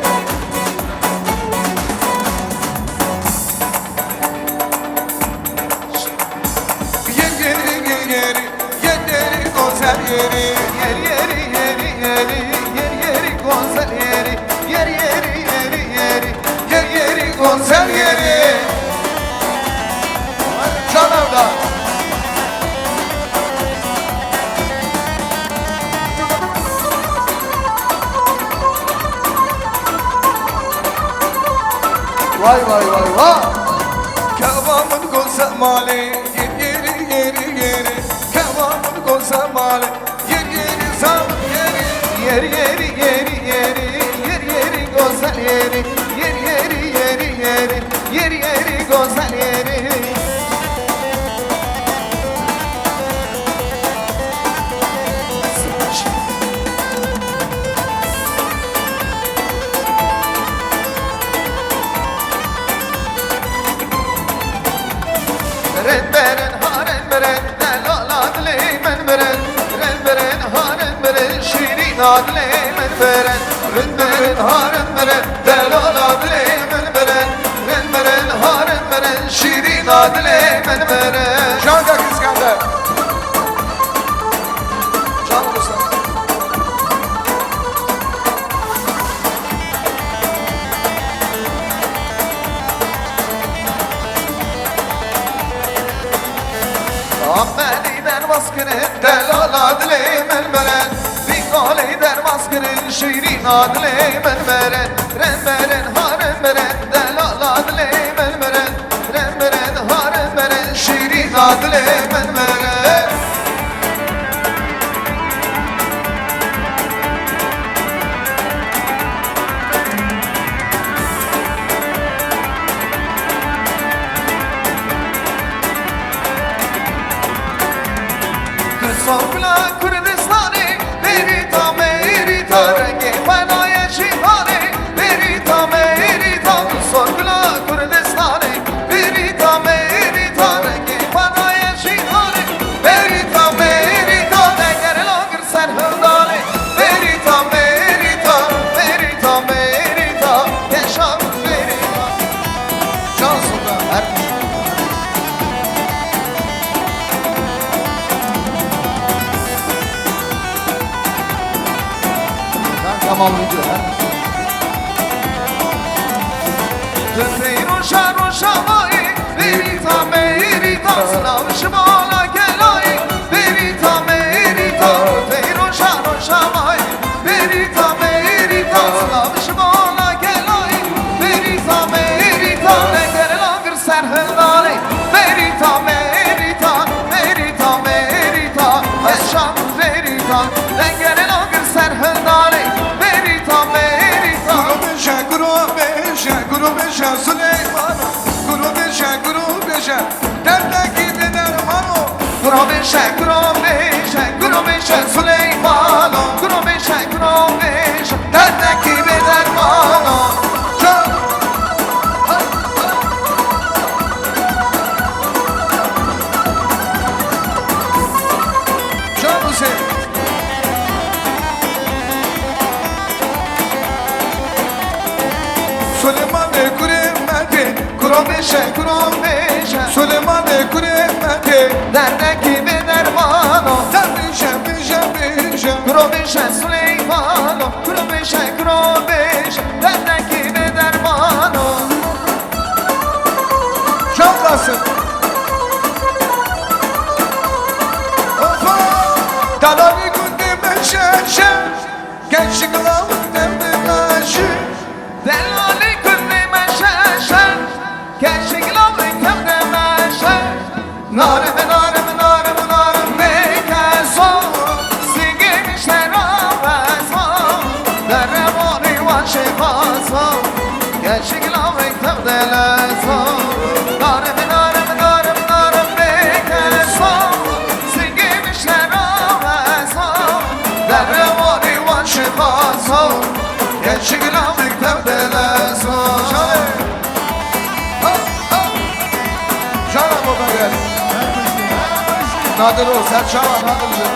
Yer yeri, yer yeri, yer yeri, gozel yeri. Yer yeri, yeri, yeri, yer yeri, gozel yeri. Yer yeri, yeri, yeri, yer yeri, gozel yeri. Canavda. Vay, vay, vay, vay. Keva min goze malê, yeri, yeri, yeri, yeri. Keva min goze malê, yeri, yeri, zam, yeri. Yeri, yeri, yeri, yeri, yeri, yeri, gozel yeri. Yeri, yeri, yeri, yeri, yeri, yeri, gozel yeri. Rin birin, ha rin birin, delala dilê min birin. Rin birin, ha rin birin, şîrîna dilê min birin. Rin birin, ha rin birin, delala dilê min birin. Rin birin, ha rin birin, şîrîna dilê min birin. Can Kak İskender. Can Ruslan. Amedî derbas kirin, delala dilê min birin. Bîqalê derbas kirin, şîrîna dilê min birin. Rin birin, ha rin birin, delala dilê min birin. Rin birin, ha rin birin, şîrîna dilê min birin. Kir sor gula Kurdistanê, bêrîta me êrîta, rengê xwe daye cîhanê. Bêrîta me êrîta, kir sor gula Kurdistanê, bêrîta me êrîta, rengê xwe daye cîhanê. Bêrîta me êrîta, deger lagir ser hildanê. Bêrîta me êrîta, bêrîta me êrîta, yaşa bêrîta. Can Sultan, her Can Kemal Yücel, her Tüfeği roşa roşa vay, bêrîta me êrîta, silav ji bala gelayê. Bêrîta me êrîta, tey roşa roşa vay. Bêrîta me êrîta, silav ji bala gelayê. Bêrîta me êrîta, neger lagir ser hildanê. Bêrîta me êrîta, bêrîta me êrîta, ez şam bêrîta, neger lagir ser hildanê. Bêrîta me êrîta. Gurû bêje, gurû bêje, gurû bêje Suleyman. Gurû bêje, gurû bêje. Derdekî bê dermano. Gurû bêje, gurû bêje, gurû bêje Suleymano. Gurû bêje, gurû bêje, derdekî bê dermano. Can. Can Hüseyin. Suleymanê kurê me tê, gurû bêje, gurû bêje. Suleymanê kurê me tê, derdekî bê dermano. Derdê bêje, bêje, bêje. Gurû bêje Suleymano, gurû bêje, gurû bêje, derdekî bê dermano. Can Kasım. Opa! Delalê gundê me şeşe, genç glavik dem de meşe. Delalê gundê me şeşe, genç glavik dem de meşe. Nare me nare Eşik lavek tevdeleso. Narim, narim, narim, narim, bêkeso. Singê miştera veso. Derrewanî wan şixaso. Eşik lavek tevdeleso. Şale. Ha, ha. Jana baba gel. Nadir o, serçava Nadir.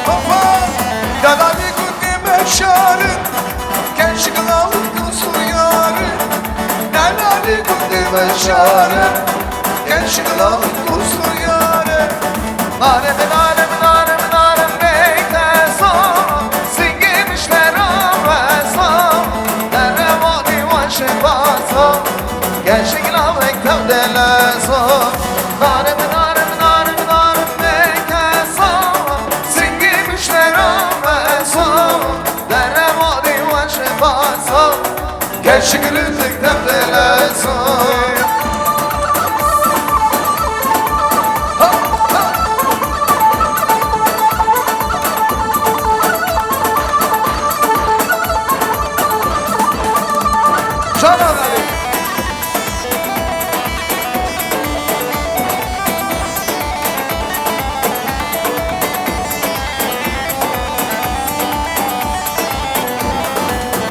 Hopa! Dadalî gundê me şarin, keşik lawik û sûyarin. Dadalî gundê me şarin, keşik lawik û sûyarin. Narim, narim, narim, narim, beyteso, singê miştera veso, derrewanî wan şebaso, keşik lawik tevdeleso. Narim, narim, narim, narim, beyteso, singê miştera veso, derrewanî wan şebaso. Keşik rizik tevdeleso. Şaban Ali.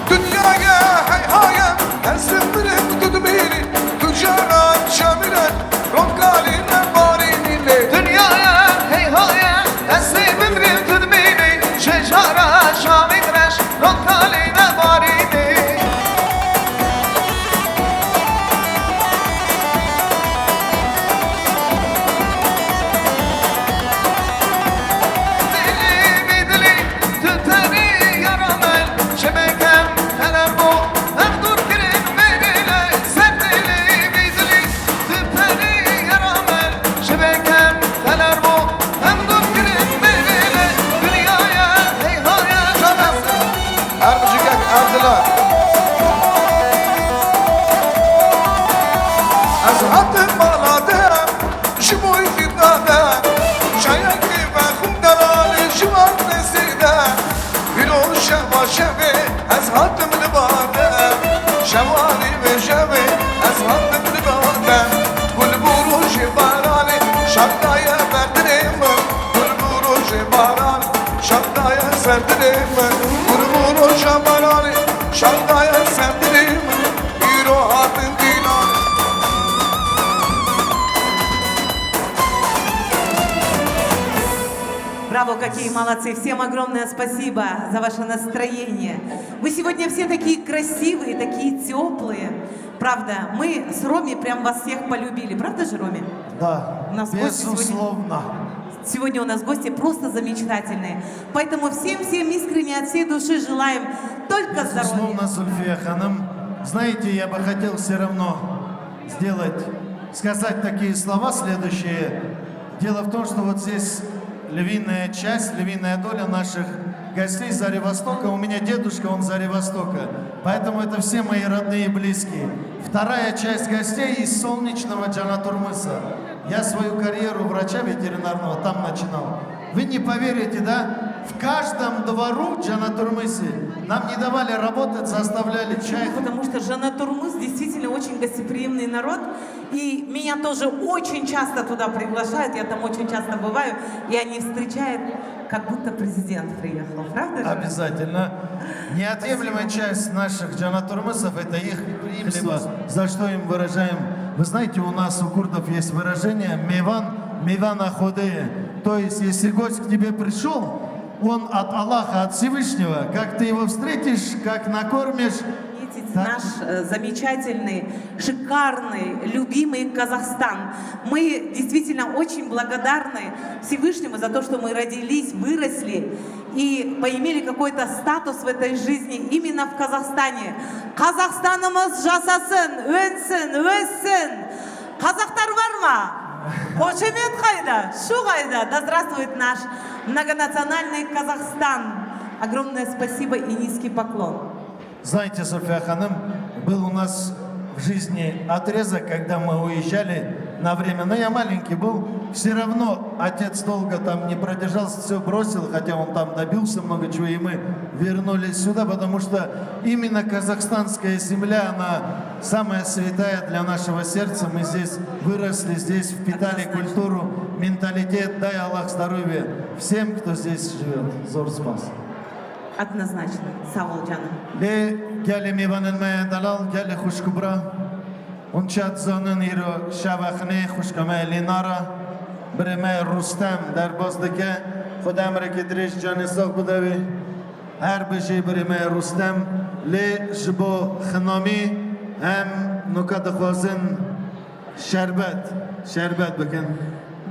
Dinyaya heyhaya, ez mirim tu dimîrî, tu caran şamîre, ronkalî nebarînî lê. Dinyaya heyhaya, ez mirim tu dimîrî, ji cara şamî reş, ronkalî nebarînî. Dilî bî dilî, tu tenê yara me, ji me kem teler bû, ev dûr kirin mêrê le, ser dilî bî dilî, tu tenê yara me, ji me kem teler bû, ev dûr kirin mêrê le, dinyaya heyhaya. Her bicikek Evdila. Ez hatim mala te, ji bo xîta te. Çayekê vexwim delalê ji van nesê de. Îro şeva şevê, ez hatim li ba te. Şevanî vê şevê, ez hatim li ba te. Gul bû rojê baranê, şax daye ber dilê min. Gul bû rojê baranê, şax daye ser dilê min. Gul bû roja baranê, şax daye ser dilê min. Îro hatin dîlan. Браво, какие молодцы! Всем огромное спасибо за ваше настроение. Вы сегодня все такие красивые, такие теплые. Правда, мы с Роми прям вас всех полюбили. Правда же, Роми? Да, у нас гости сегодня, безусловно. Сегодня у нас гости просто замечательные. Поэтому всем-всем искренне от всей души желаем только здоровья. Безусловно, Зульфия Ханум. Знаете, я бы хотел все равно сделать, сказать такие слова следующие. Дело в том, что вот здесь львиная часть, львиная доля наших гостей из Владивостока. У меня дедушка, он из Владивостока. Поэтому это все мои родные и близкие. Вторая часть гостей из солнечного Джанатурмыса. Я свою карьеру врача ветеринарного там начинал. Вы не поверите, да? В каждом двору Джанатурмысе нам не давали работать, заставляли чай. Потому что Джанатурмыс действительно очень гостеприимный народ. И меня тоже очень часто туда приглашают, я там очень часто бываю, и они встречают, как будто президент приехал, правда же? Обязательно. Неотъемлемая часть наших джанатурмысов — это их хлеба, за что им выражаем. Вы знаете, у нас у курдов есть выражение: «Меван, меван ахуде». То есть, если гость к тебе пришел, он от Аллаха, от Всевышнего, как ты его встретишь, как накормишь, отметить так наш, э, замечательный, шикарный, любимый Казахстан. Мы действительно очень благодарны Всевышнему за то, что мы родились, выросли и поимели какой-то статус в этой жизни именно в Казахстане. Казахстанımız yaşasın, önsün, össün. Kazaklar var mı? Hoşemet kayda, şu kayda. Да здравствует наш многонациональный Казахстан. Огромное спасибо и низкий поклон. Знаете, Зульфия Ханум, был у нас в жизни отрезок, когда мы уезжали на время, но я маленький был, Все равно отец долго там не продержался, все бросил, хотя он там добился много чего, и мы вернулись сюда, потому что именно казахстанская земля, она самая святая для нашего сердца. Мы здесь выросли, здесь впитали культуру, менталитет. Дай Аллах здоровья всем, кто здесь живет. Зор спас. Однозначно. Sağ ol canım. Lê gelê mêvanên me delal, gelê xwişk û bira. Hûn çi dizanin îro şeva xinê xwişka me Lînara, birê me Rûstem derbas dike. Xwedê emrekê dirêj canê sax bide wê. Her bijî birê me Rûstem. Lê ji bo xinamî em nuka dixwazin şerbet, şerbet bikin.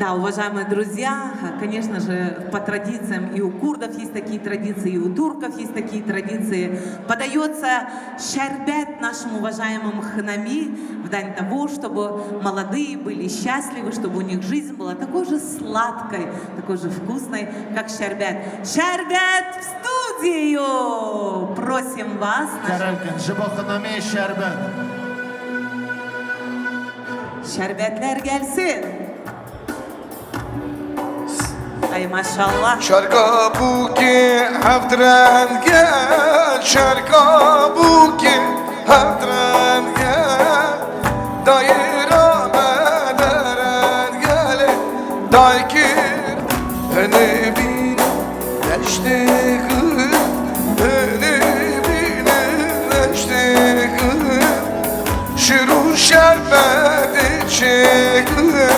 Да, уважаемые друзья, конечно же, по традициям и у курдов есть такие традиции, и у турков есть такие традиции. Подается шербет нашим уважаемым хынами в дань того, чтобы молодые были счастливы, чтобы у них жизнь была такой же сладкой, такой же вкусной, как шербет. Шербет в студию! Просим вас, наши... Kerem kin, ji bo xinamê şerbet. Şerbetler gelsin. Ay maşallah. Şerka bûkê heft renge, şerka bûkê heft renge. Dayira me dereng gelê, daykir hene bîne. Deştê xwe, hene bîne deştê xwe. Şir û şerbetê çêke,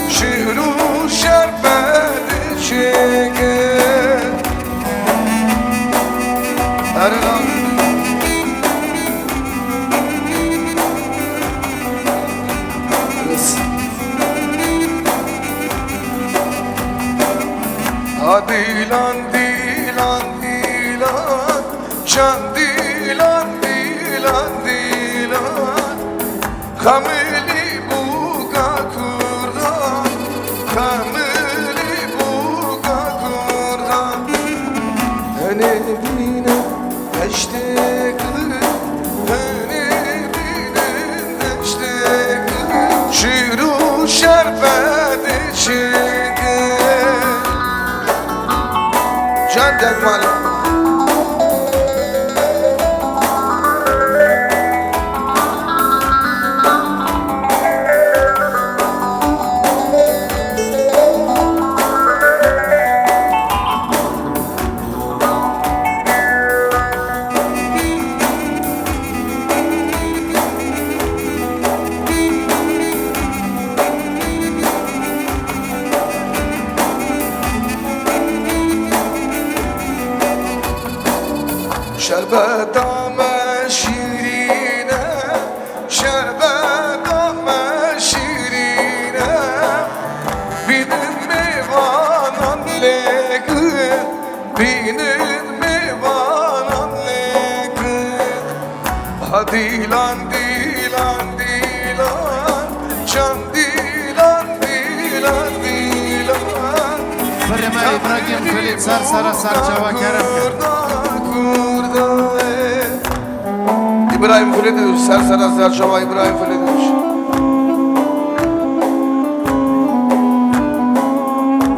şir û şerbetê çêke. Erna. Ha dilan, dilan, dilan, çend dilan, dilan, dilan. Xemilî bûka kurdan, xemilî bûka kurdan. Hene bîne deştê xwe, hene bîne deştê xwe. Şîr û şerbetê çêke. Can Degmale. Şerbeta me şîrîn e, şerbeta me şîrîn e. Bînin mêvanan lêk, bînin mêvanan lêk. Ha dilan, dilan, dilan, çend dilan, dilan, dilan. Birê me Îbrahîm Xilît ser sera ser çava kerem kir. Kurda, kurda, e. Îbrahîm Xilît ser sera ser çava Îbrahîm Xilît.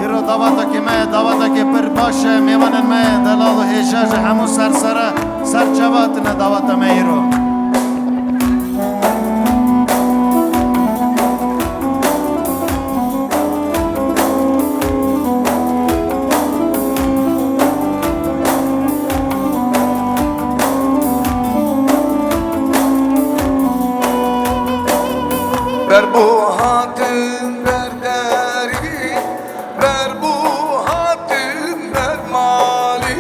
Îro dawatekê me, dawatekê pir baş e, mêvanên me, delal û hêja ji hemû ser sera. Ser çava tine daweta me îro. Ber bo hatin ber derî, ber bo hatin ber malî.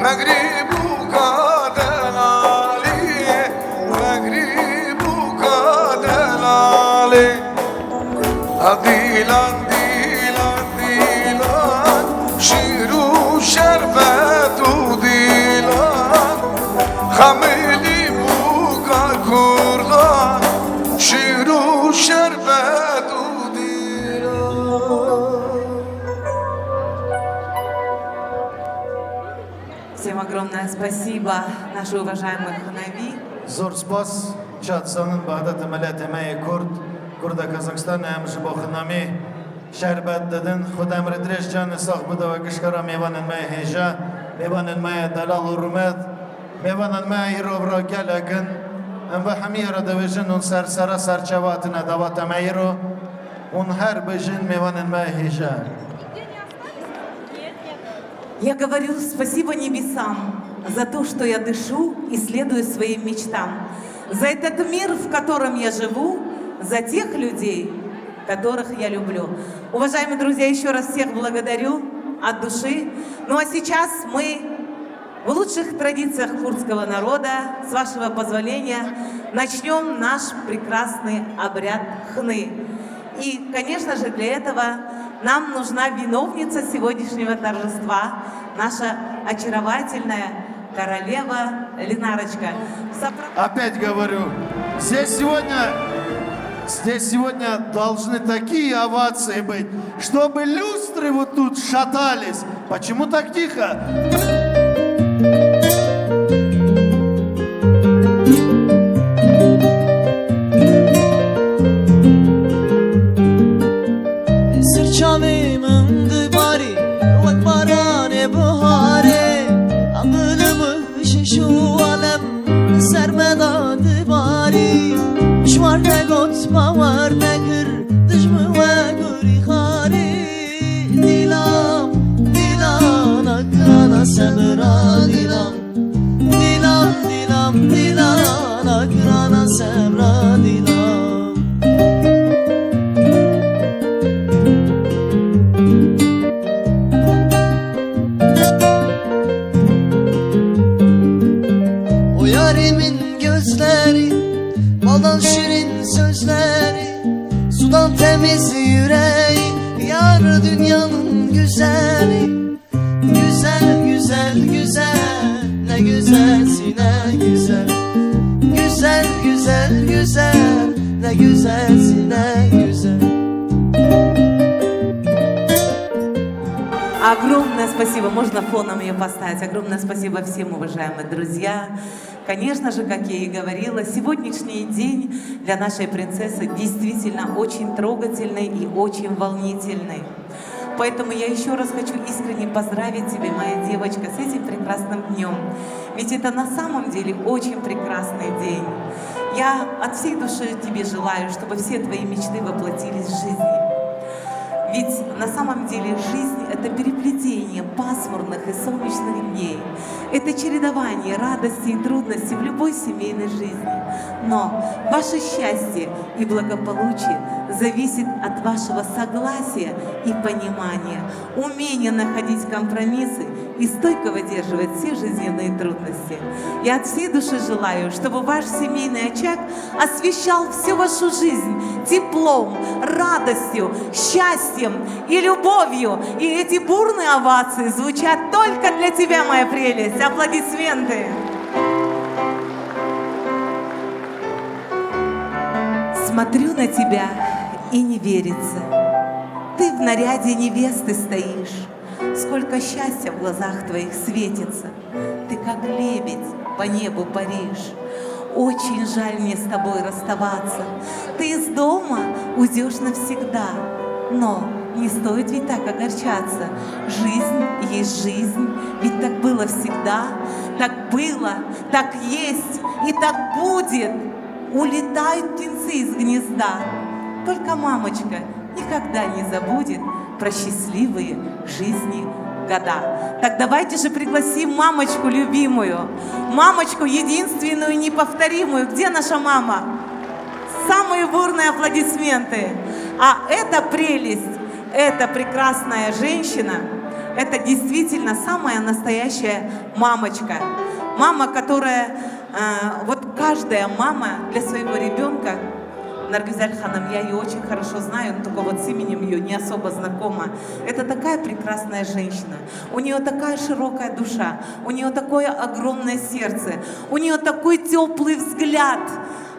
Megrîb û ka delalê, megrîb û ka delalê. Ha dîlan, dîlan, dîlan, şîr û şerbet û dîlan. Xemilî bûka kurdan, şîr û şerbet û dîlan. Всем огромное спасибо, наши уважаемые хунави. Zor spas, çatsonun Baxdatê miletê me yê Kurd, Kurda Kazakistanê em ji bo xinamê Şerbet didin, Xuda emrê dirêj, canê sax bide we gişkera mêvanên me yê hêja, mêvanên me yê delal û rûmet, mêvanên me yê îro vira gelek in. Em ve hemiyê re dibêjin hûn ser sera serçe ve hatine daweta me îro. Hûn her bijîn mêvanên me yê hêja. Я говорю спасибо небесам за то, что я дышу и следую своим мечтам, за этот мир, в котором я живу, за тех людей, которых я люблю. Уважаемые друзья, еще раз всех благодарю от души. Ну а сейчас мы в лучших традициях курдского народа, с вашего позволения, начнём наш прекрасный обряд хны. И, конечно же, для этого нам нужна виновница сегодняшнего торжества, наша очаровательная королева Ленарочка. Сопра- Опять говорю, здесь сегодня, здесь сегодня должны такие овации быть, чтобы люстры вот тут шатались. Почему так тихо? Sirçavê min dibarî wek baranê biharê, em bilim û şiş û alem ser me da dibarî. Ji wan negot, bawer nekir, dijmin we gurî xarî. Dîlam, dîlana kirana sebira dîlam. Dîlam, dîlam, dîlana kirana sebra dîlam. O yarê min gözleri, baldan şirin sözleri, sudan temiz yüreği, yar dünyanın güzeli. Güzel, güzel, güzel, ne güzelsin, ne güzel. Güzel, güzel, güzel, ne güzelsin, ne güzel. Огромное спасибо. Можно фоном её поставить? Огромное спасибо всем, уважаемые друзья. Конечно же, как я и говорила, сегодняшний день для нашей принцессы действительно очень трогательный и очень волнительный. Поэтому я ещё раз хочу искренне поздравить тебя, моя девочка, с этим прекрасным днём. Ведь это на самом деле очень прекрасный день. Я от всей души тебе желаю, чтобы все твои мечты воплотились в жизнь. Ведь на самом деле жизнь — это переплетение пасмурных и солнечных дней. Это чередование радости и трудности в любой семейной жизни. Но ваше счастье и благополучие зависит от вашего согласия и понимания, умения находить компромиссы и стойко выдерживать все жизненные трудности. Я от всей души желаю, чтобы ваш семейный очаг освещал всю вашу жизнь теплом, радостью, счастьем и любовью. И эти бурные овации звучат только для тебя, моя прелесть. Аплодисменты. Смотрю на тебя, и не верится. Ты в наряде невесты стоишь. Сколько счастья в глазах твоих светится. Ты как лебедь по небу паришь. Очень жаль мне с тобой расставаться. Ты из дома уйдёшь навсегда. Но не стоит ведь так огорчаться. Жизнь есть жизнь, ведь так было всегда. Так было, так есть и так будет. Улетают птенцы из гнезда. Только мамочка никогда не забудет про счастливые в жизни года. Так давайте же пригласим мамочку любимую, мамочку единственную и неповторимую. Где наша мама? Самые бурные аплодисменты. А эта прелесть, эта прекрасная женщина, это действительно самая настоящая мамочка. Мама, которая, э, вот каждая мама для своего ребёнка, Наргюзель Ханам, я её очень хорошо знаю, но только вот с именем её не особо знакома. Это такая прекрасная женщина. У неё такая широкая душа, у неё такое огромное сердце, у неё такой тёплый взгляд.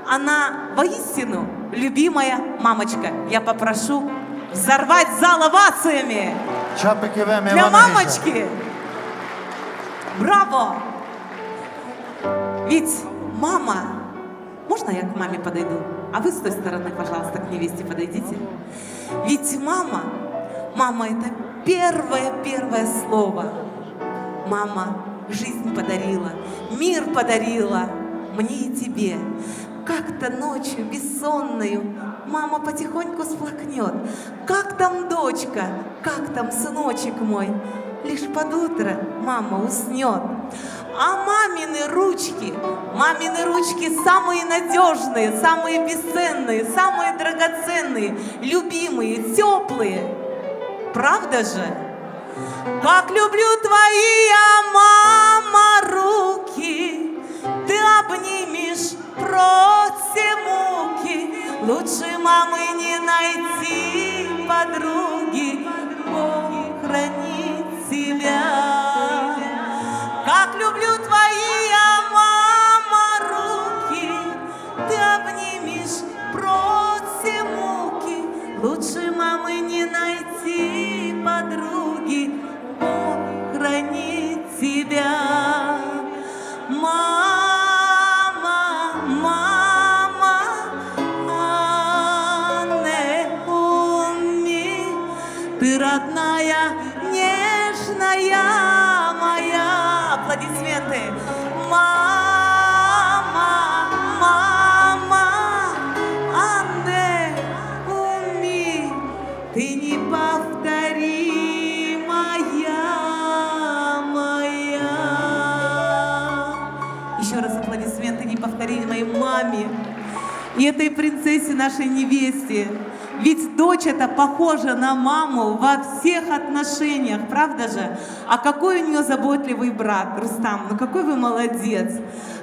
Она воистину любимая мамочка. Я попрошу взорвать зал овациями. Çapeke ve для мамочки. Браво! Ведь мама... Можно я к маме подойду? А вы с той стороны, пожалуйста, к невесте подойдите. Ведь мама Мама, это первое-первое слово. Мама жизнь подарила, мир подарила мне и тебе. Как-то ночью бессонною мама потихоньку всплакнёт. Как там дочка, как там сыночек мой? Лишь под утро мама уснёт. А мамины ручки, мамины ручки самые надёжные, самые бесценные, самые драгоценные, любимые, тёплые. Правда же? Как люблю твои, я мама, руки, ты обнимешь против муки, лучше мамы не найти подруги, Бог хранит тебя. Как люблю твои, я мама, руки, ты обнимешь против муки, лучше мамы не найти подруги, Бог хранит тебя. Мама, мама, анне, умми, ты родная, нежная моя. Аплодисменты. Мама, мама, анне, умми, ты неповторимая моя. Ещё раз аплодисменты неповторимой маме и этой принцессе, нашей невесте. Ведь дочь это похожа на маму во всех отношениях, правда же? А какой у неё заботливый брат Рустам, ну какой вы молодец.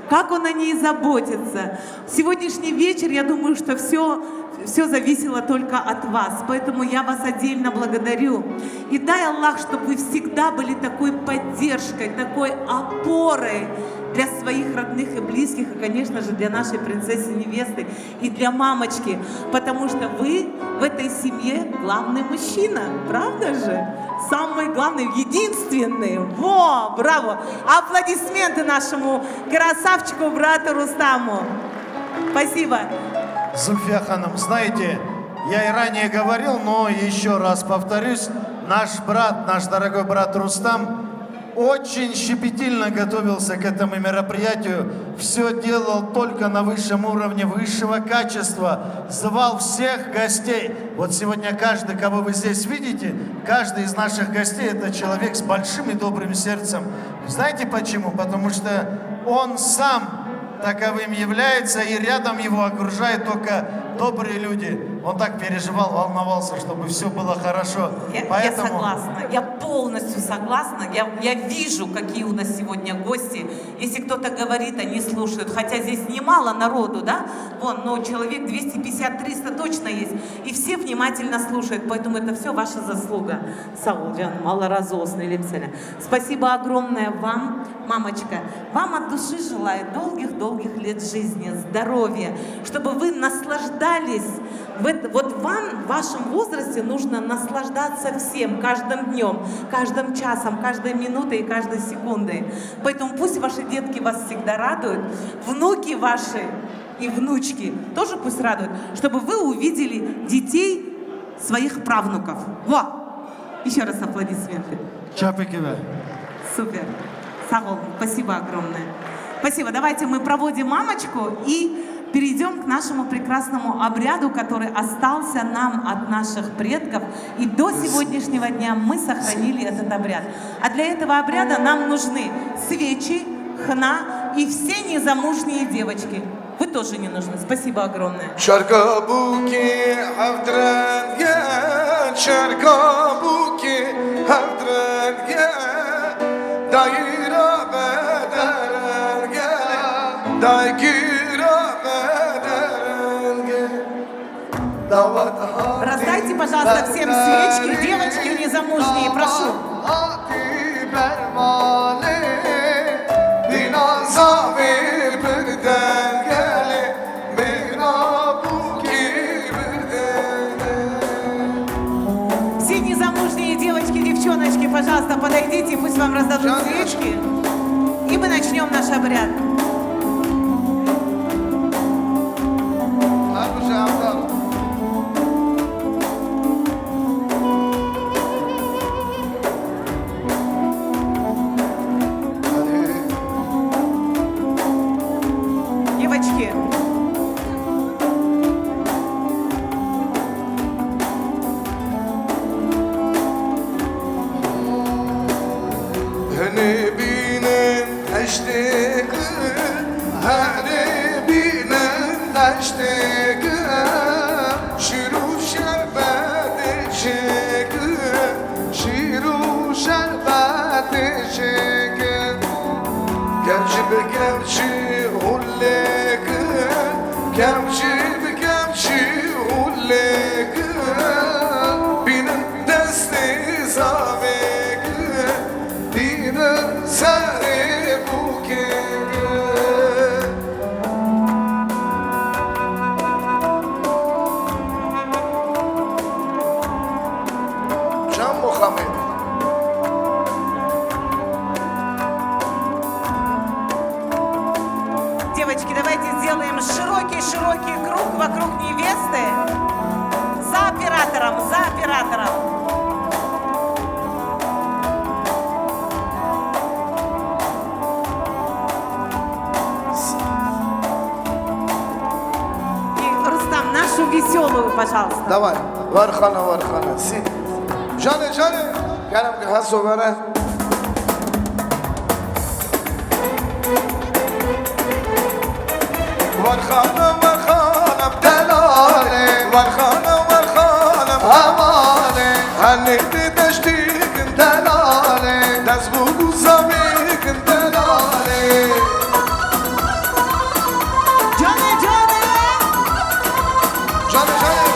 Как он о ней заботится. Сегодняшний вечер, я думаю, что всё, всё зависело только от вас. Поэтому я вас отдельно благодарю. И дай Аллах, чтобы вы всегда были такой поддержкой, такой опорой для своих родных и близких, и, конечно же, для нашей принцессы-невесты и для мамочки, потому что вы в этой семье главный мужчина, правда же? Самый главный, единственный. Во, браво! Аплодисменты нашему красавчику, брату Рустаму. Спасибо. Зульфия Ханум, знаете, я и ранее говорил, но ещё раз повторюсь, наш брат, наш дорогой брат Рустам очень щепетильно готовился к этому мероприятию, всё делал только на высшем уровне, высшего качества, звал всех гостей. Вот сегодня каждый, кого вы здесь видите, каждый из наших гостей — это человек с большим и добрым сердцем. Знаете почему? Потому что он сам таковым является, и рядом его окружают только добрые люди. Он так переживал, волновался, чтобы всё было хорошо. Я, я Поэтому согласна, я полностью согласна. Я, я вижу, какие у нас сегодня гости. Если кто-то говорит, они слушают. Хотя здесь немало народу, да? Вон, ну, человек двести пятьдесят, триста точно есть. И все внимательно слушают, поэтому это всё ваша заслуга. Sağ ol canım, Allah razı olsun, elhemdülillah. Спасибо огромное вам, мамочка. Вам от души желаю долгих-долгих лет жизни, здоровья, чтобы вы наслаждались. В эт-, вот вам в вашем возрасте нужно наслаждаться всем, каждым днём, каждым часом, каждой минутой и каждой секундой. Поэтому пусть ваши детки вас всегда радуют, внуки ваши и внучки тоже пусть радуют, чтобы вы увидели детей своих правнуков. Во! Ещё раз аплодисменты. Чапикова. Супер. Sağ olun. Спасибо огромное. Спасибо. Давайте мы проводим мамочку и перейдём к нашему прекрасному обряду, который остался нам от наших предков. И до сегодняшнего дня мы сохранили этот обряд. А для этого обряда нам нужны свечи, хна и все незамужние девочки. Вы тоже не нужны. Спасибо огромное. Şerka bûkî hevdrenge, şerka bûkî hevdrenge, dayira bederenge, daygîra bederenge. Razdайте, пожалуйста, всем свечки, девочки незамужние, прошу. Все незамужние девочки, девчоночки, пожалуйста, подойдите, пусть вам раздадут свечки. И мы начнём наш обряд. Her bir şey yaptı. Deştê ku herê bînin deştê ku şîr û şerbetê çêkin, şîr û şerbetê çêkin. Kevçî bi kevçî hûlêkin, kevçî bi kevçî hûlêkin. Bînin destê zavêkin. Dînin serê bûkê. Çend muxamê. Девочки, давайте сделаем широкий-широкий круг вокруг невесты. За оператором, за оператором. И, Рустам, нашу весёлую, пожалуйста. Давай, Varxana, Varxana. Sî. Canê, canê. Kerem ki heso vere. Varxana, Varxana, delalê. Varxana, Varxana, hevalê. Henê dê deştîkin delalê. Dest bû ku zavêkin delalê. Canê, canê. Canê, canê.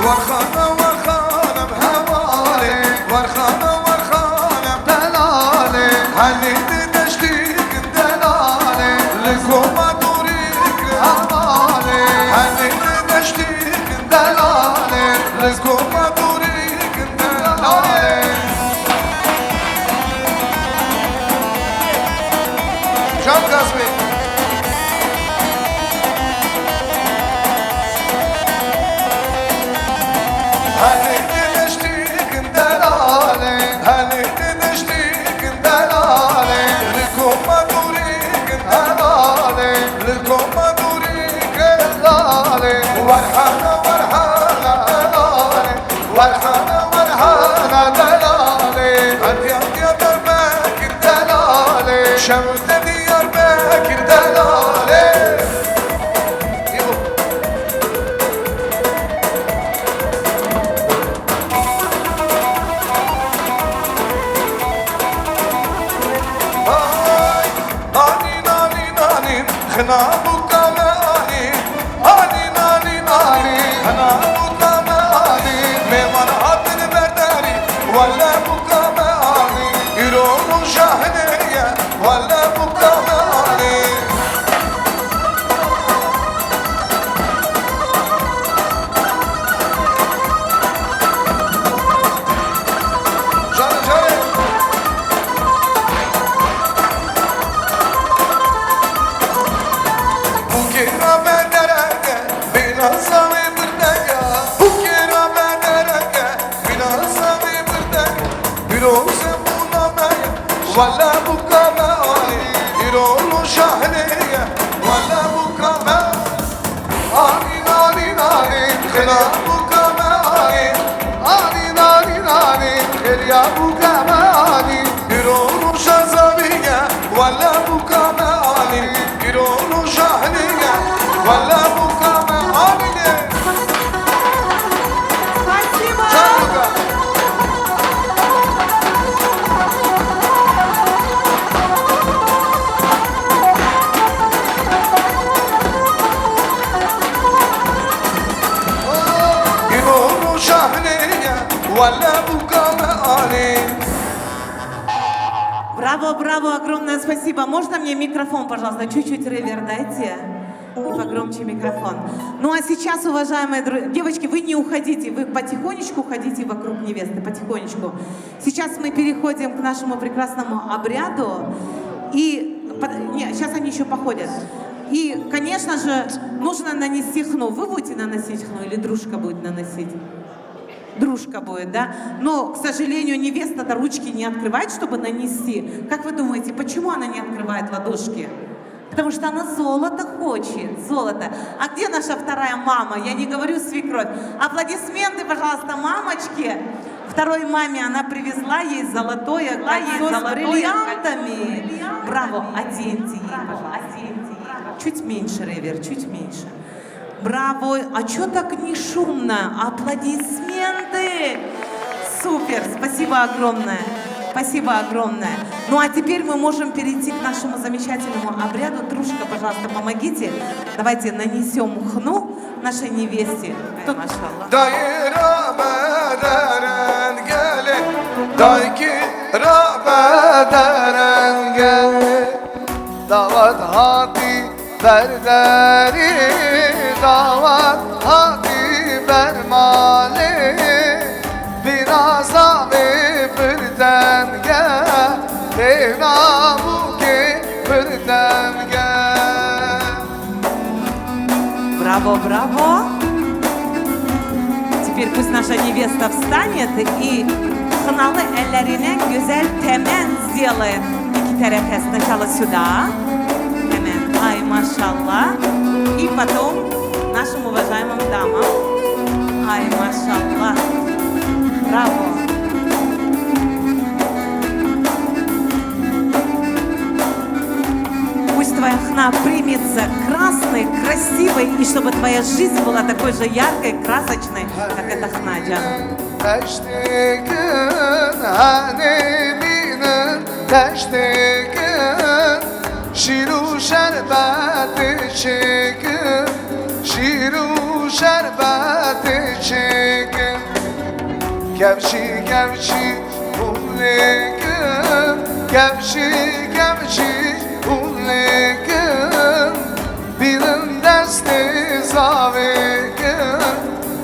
Varxana, Varxana, hevalê. Varxana, Varxana, delalê. Henê dê deştîkin delalê. Li koma dorîk hevalê. Henê dê deştîkin delalê. Li koma dorîk delalê. Can Kazmî. Henê dê deştîkin delalê, henê dê deştîkin delalê. Li koma dorîkin hevalê, li koma dorîkin hevalê. Varxana, Varxana, hevalê. Varxana, Varxana delalê. Hediya Diyarbekir delalê. Şev te Diyarbekir delalê. Ay, anîn, anîn, anîn. Xina bûka me anîn. Anîn, anîn, anîn, hena bûka me anîn. Mêvan hatin berderî, wele bûka me anîn. Îro roja hinê ye, wele bûka me anîn. Canê, canê. Bûkê rabe derege, bêna zavê birdege. Bûkê rabe derege, bêna zavê birdege. Îro zembûna me ye, wele bûka me anî. Îro roja hinê ye, wele bûka me. Anîn, anîn, anîn, xêra bûka me anîn. Anîn, anîn, anîn, xêriya bûka me anîn. Îro roja zavî ye, wele bûka me anîn. Îro roja hinî ye, wele bûka me anîn. Спасибо. Can bûka. Îro roja hinê ye, wele bûka me anî. Браво, браво, огромное спасибо. Можно мне микрофон, пожалуйста? Чуть-чуть ревер дайте. И погромче микрофон. Ну а сейчас, уважаемые дру-, девочки, вы не уходите, вы потихонечку ходите вокруг невесты, потихонечку. Сейчас мы переходим к нашему прекрасному обряду. И под-, не, сейчас они еще походят. И, конечно же, нужно нанести хну. Вы будете наносить хну или дружка будет наносить? Дружка будет, да? Но, к сожалению, невеста-то ручки не открывает, чтобы нанести. Как вы думаете, почему она не открывает ладошки? Потому что она золото хочет, золото. А где наша вторая мама? Я не говорю свекровь. Аплодисменты, пожалуйста, мамочке. Второй маме она привезла ей золотое кольцо с бриллиантами. Браво, оденьте ей, пожалуйста. Чуть меньше, Ревер, чуть меньше. Браво! А чё так не шумно? Аплодисменты! Супер! Спасибо огромное! Спасибо огромное! Ну а теперь мы можем перейти к нашему замечательному обряду. Трушка, пожалуйста, помогите. Давайте нанесем хну нашей невесте. Тут... Машалла. Dayê rabe deren gelê, daykî rabe deren gelê. Dawet hatî ber derî, dawet hatî ber malê. Bîna zavê pir teng e, têna bûkê pir teng e. Браво, браво! Теперь пусть наша невеста встанет и хнаlı ellerine güzel temen сделает. İki tarafı сначала сюда. Hemen. Ay maşallah. И потом нашим уважаемым дамам. Ay maşallah. Браво. Пусть твоя хна примется красной, красивой, и чтобы твоя жизнь была такой же яркой, красочной, как эта хна, джан. Deştêkin, henê bînin deştêkin, şîr û şerbetê çêkin, şîr û şerbetê çêkin. Kevçî, kevçî, hûn lêkin, kevçî, kevçî, hûn lêkin. Bînin destê zavêkin,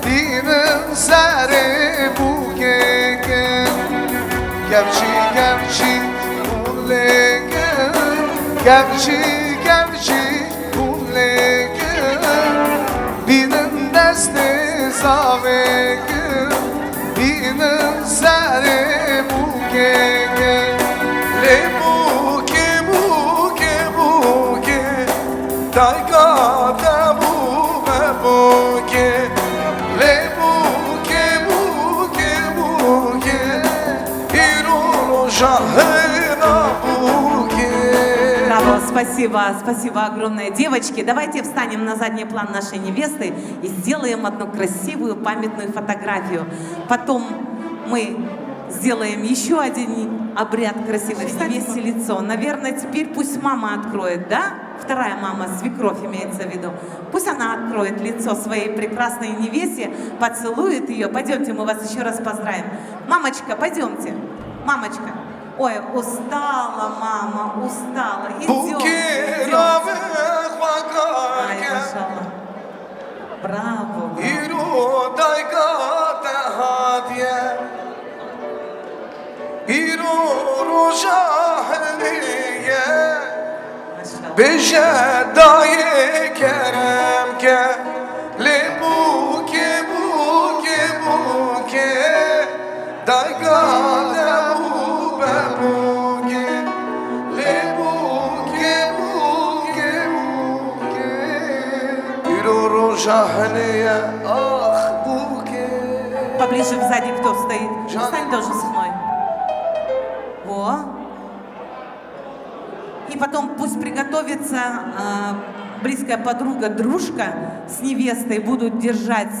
bînin serê bûkêkin. Kevçî, kevçî, hûn lêkin, kevçî, kevçî, hûn lêkin. Bînin destê zavêkin, bînin serê bûkê ke. Lê bûkê, bûkê, bûkê, dayka te bûbe bûkê. Lê bûkê, bûkê, bûkê, îro roja hêna bûkê. Браво, спасибо, спасибо огромное. Девочки, давайте встанем на задний план нашей невесты и сделаем одну красивую памятную фотографию. Потом мы сделаем ещё один обряд красивый. Встань. Весь лицо. Наверное, теперь пусть мама откроет, да? Вторая мама, свекровь имеется в виду. Пусть она откроет лицо своей прекрасной невесте, поцелует её. Пойдёмте, мы вас ещё раз поздравим. Мамочка, пойдёмте. Мамочка. Ой, устала мама, устала. Идёмте, идёмте. Ай, машалла. Bravo, bravo. Îro dayka te hatiye. Îro roja hilê ye. Maşallah. Bêje dayê kerem ke. Lê bûkê, bûkê, bûkê. Dayka te bûbe bûkê, lê bûkê, bûkê, bûkê. Îro roja henê ye, ax bûkê. Поближе сзади кто стоит. Встань тоже с мной. Во. И потом пусть приготовится, а, близкая подруга, дружка с невестой будут держать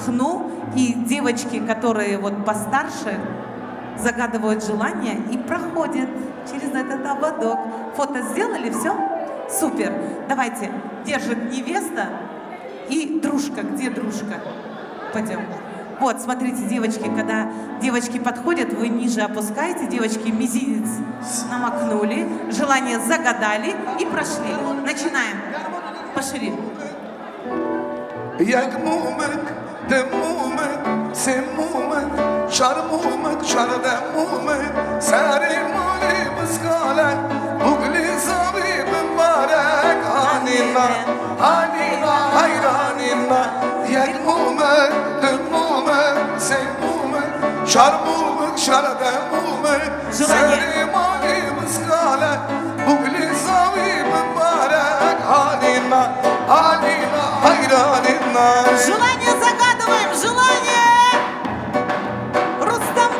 хну, и девочки, которые вот постарше, загадывают желание и проходят через этот ободок. Фото сделали, всё? Супер. Давайте, держит невеста. И дружка, где дружка? Пойдём. Вот, смотрите, девочки, когда девочки подходят, вы ниже опускаете, девочки мизинец намокнули, желание загадали и прошли. Начинаем. Пошире. Yek mûmik, di mûmik, sê mûmik, çar mûmik, çardeh mûmik, serê malê bizgale, bûk lê zavê bimbarek, hanîna, hanîna, heyranîna. Yek mûmik, di mûmik, sê mûmik, çar mûmik, çardeh mûmik, Serê malê bizgale, bûk lê zavê bimbarek, hanîna, hanîna, heyranîna. Желание загадываем, желание! Рустам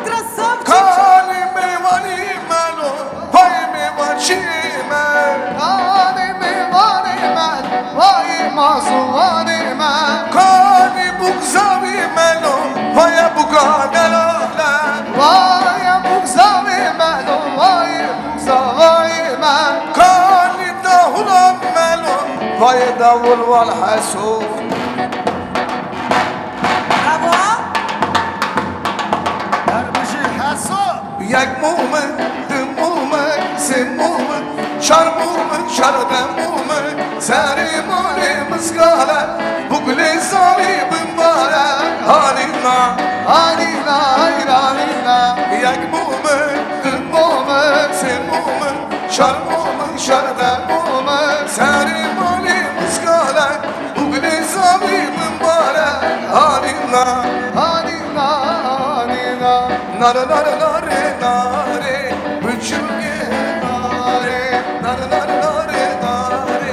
Zavî melo, vaye buka delale. Vaye buk zavî melo, vaye buk zavî me. Kanî dahula melo, vaye davul wal heso. Bravo. Her bijî Heso. Yek mû min, du mû min, sê mû min, çar mû min, çardeh mû min, serê malê min zgale, bûk lê zavî bimbare, hanîna, hanîna, hayranîna. Yek mû min, du mû min, sê mû min, çar mû min, çardeh mû min, serê malê min zgale, bûk lê zavî bimbare, hanîna, hanîna, hanîna. Nare, nare, nare, nare, biçûkê nare. Nare, nare, nare, nare,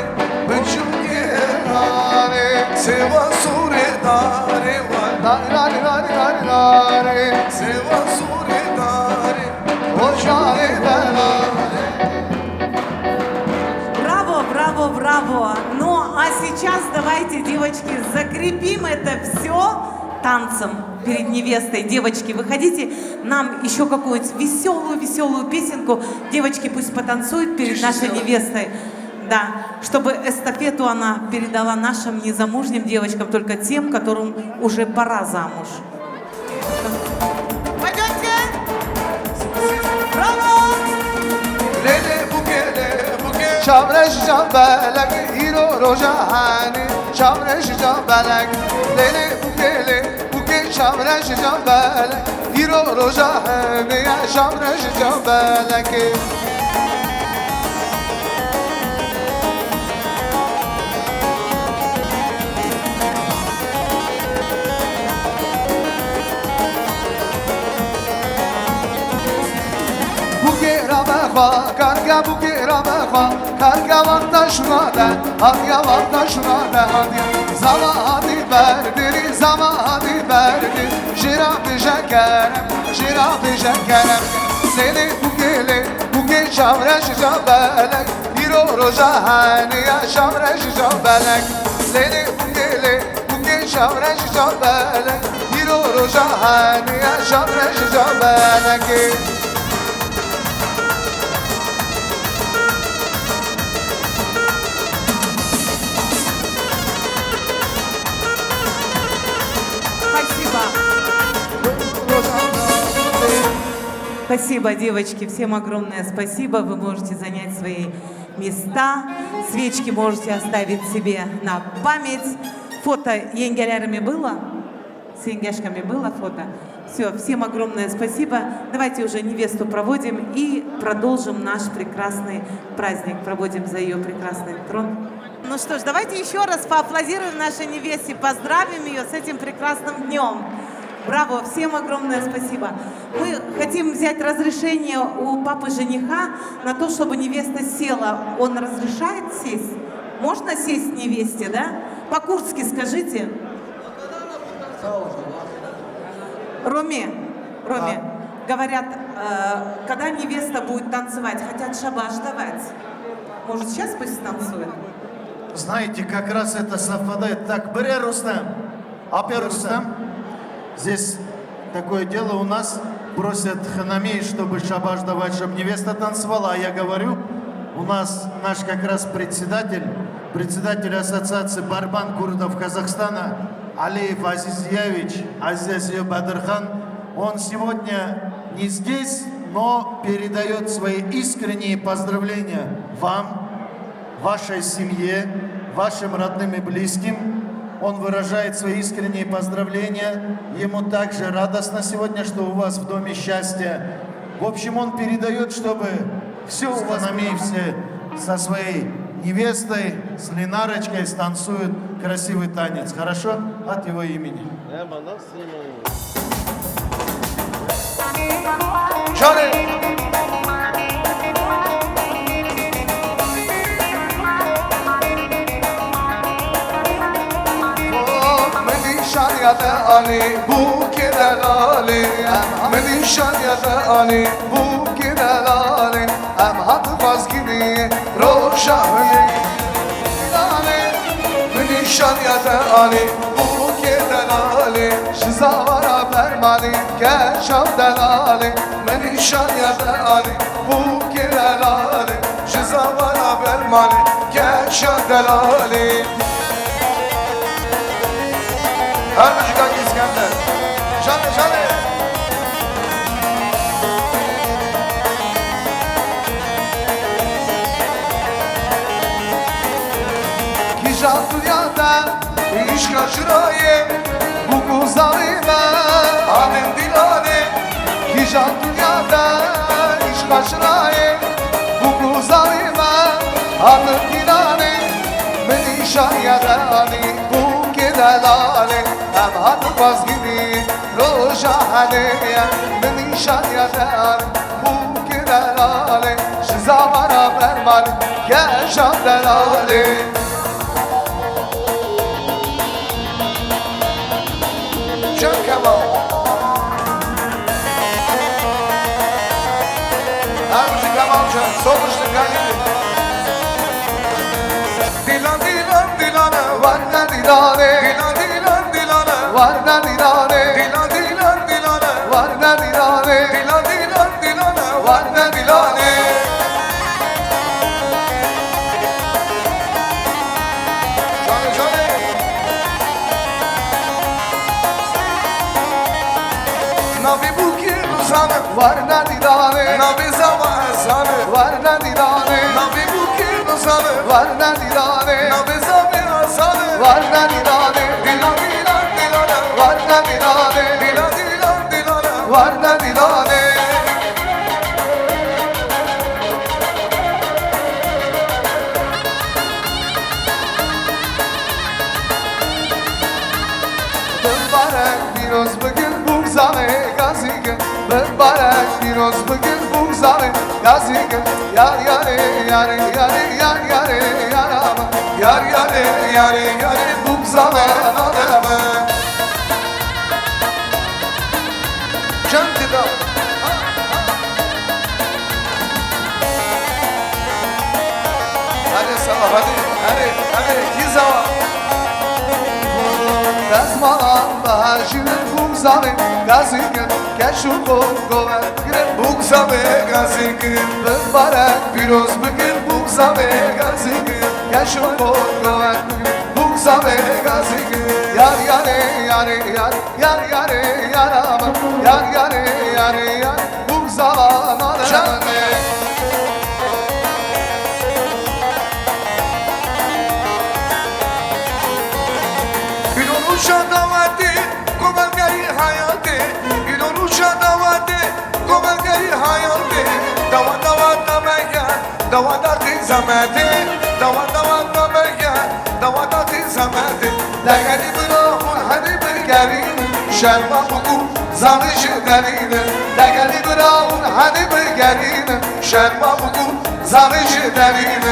biçûkê nare. Sêva sûrê dare wa. Nare, nare, nare, nare, nare. Sêva sûrê dare. Ojarê belare. Браво, браво, браво! Ну, а сейчас давайте, девочки, закрепим это все танцем перед невестой. Девочки, выходите, нам еще какую-нибудь веселую-веселую песенку. Девочки пусть потанцуют перед нашей невестой. Да, чтобы эстафету она передала нашим незамужним девочкам, только тем, которым уже пора замуж. Пойдёмте! Браво! Lê lê bûkê lê bûkê. Çavre ji can belek, îro roja henê. Çavre ji can belek. Lê lê bûkê lê bûkê. Çavre ji can belek. Îro roja henê ye, çavre ji can belekê. Bûkê rabe xwe, karke bûkê rabe xwe, karke wexta şûna de hatiye, wexta şûna de hatiye. Zava hatî ber birî, zava hatî ber birî, jê re bêje kerem, jê re bêje kerem. Lê lê bûkê lê bûkê, çavre ji can belek, îro roja henê ye, çavre ji can belek. Lê lê bûkê lê bûkê, çavre ji can belek, îro roja henê ye, çavre ji can belekê. Спасибо. Спасибо, девочки, всем огромное спасибо. Вы можете занять свои места. Свечки можете оставить себе на память. Фото yengelerimi было. С yengeçkemi было фото. Все, всем огромное спасибо. Давайте уже невесту проводим и продолжим наш прекрасный праздник. Проводим за ее прекрасный трон. Ну что ж, давайте еще раз поаплодируем нашей невесте, поздравим ее с этим прекрасным днем. Браво, всем огромное спасибо. Мы хотим взять разрешение у папы жениха на то, чтобы невеста села. Он разрешает сесть? Можно сесть невесте, да? По-курдски скажите. Роми, Роми, говорят, э, когда невеста будет танцевать, хотят шабаш давать. Может, сейчас пусть станцует? Знаете, как раз это совпадает. Так, бери, Рустам. Апе, Рустам. Здесь такое дело у нас. Просят ханами, чтобы шабаш давать, чтобы невеста танцевала. А я говорю, у нас наш как раз председатель, председатель Ассоциации барабан курдов Казахстана Алиев Азизьевич, Азизьев Бадырхан, он сегодня не здесь, но передает свои искренние поздравления вам, вашей семье, вашим родным и близким. Он выражает свои искренние поздравления. Ему также радостно сегодня, что у вас в доме счастье. В общем, он передает, чтобы все у вас, все со своей невестой, с Ленарочкой станцуют красивый танец. Хорошо? От его имени. Canê. Min nîşaniya te anî bûkê delalê. Min nîşaniya te anî bûkê delalê. Em hat vazgînî roja hilê. Min nîşaniya te anî bûkê delalê. Alê, ji zavara bermalê, keşa delalê, min nîşaniya delalê, bûkê delalê, ji zavara bermalê, keşa delalê. Her bijî Kak Îskender. Şanê, şanê. Kîja dinya de îşka çirayê, bûk û zavê me hatin dîlanê. Kîja dinya de îşka çirayê, bûk û zavê me hatin dîlanê. Min nîşaniya delalê, bûkê delalê, em hatin bazgirî roja helê ye. Min nîşaniya delalê, bûkê delalê, ji zavara bermalê, keşa delalê. Çend kemal. Her bijî Kemal Can, sol piştî Kadir. Dilan, dilan, dilane. Warne dilane. Dilan, dilan, dilane. Warne dilane. Dilan, dilan, dilane. Warne dilane. Dilan, dilan, dilane. Warne dilane. Şanê, şanê. Navê bûkê nizane. Warne dilane. Navê zava ezane. Warne dilane. Navê bûkê nizane. Warne dilane. Navê zavê ezane. Warne dilane. Dila, dila, dilane. Warne dilane. Dila, dila, dilane. Warne dilane. Bibarek pîroz bikin bûk zavê gazî kin. Bibarek pîroz bikin bûk zavê gazî kin. Yar yarê, yarê, yarê, yar yarê, yara min. Yar yarê, yarê, yarê, bûk zavê nade min. Çend dida. Hadi sava, hadi, hadi, hadi, kî zawa. Dezmalan bahar jî bûk zavê gazî kin, keş û xo govend girin. Bûk zavê gazî kin. Bibarek pîroz bikin, bûk zavê gazî kin, keş û xo govend girin. Bûk zavê gazî kin. Yar yarê, yarê, yar. Yar yarê yara min, yar yarê yarê yar, bûk zava nade min. Îro rûja dawetê, komelgerî hayatê. Îro rûja dawetê, komelgerî hayatê. Dawa, dawa, dawa, ya. Dawa da tî zemedê, dawa, dawa, dawa, ya, dawa da tî zemedê. Degelî bira hûn henî bigerîn, şerma bûk û zavê ji derîn. Degelî bira hûn henî bigerîn, şerma bûk û zavê ji derîn.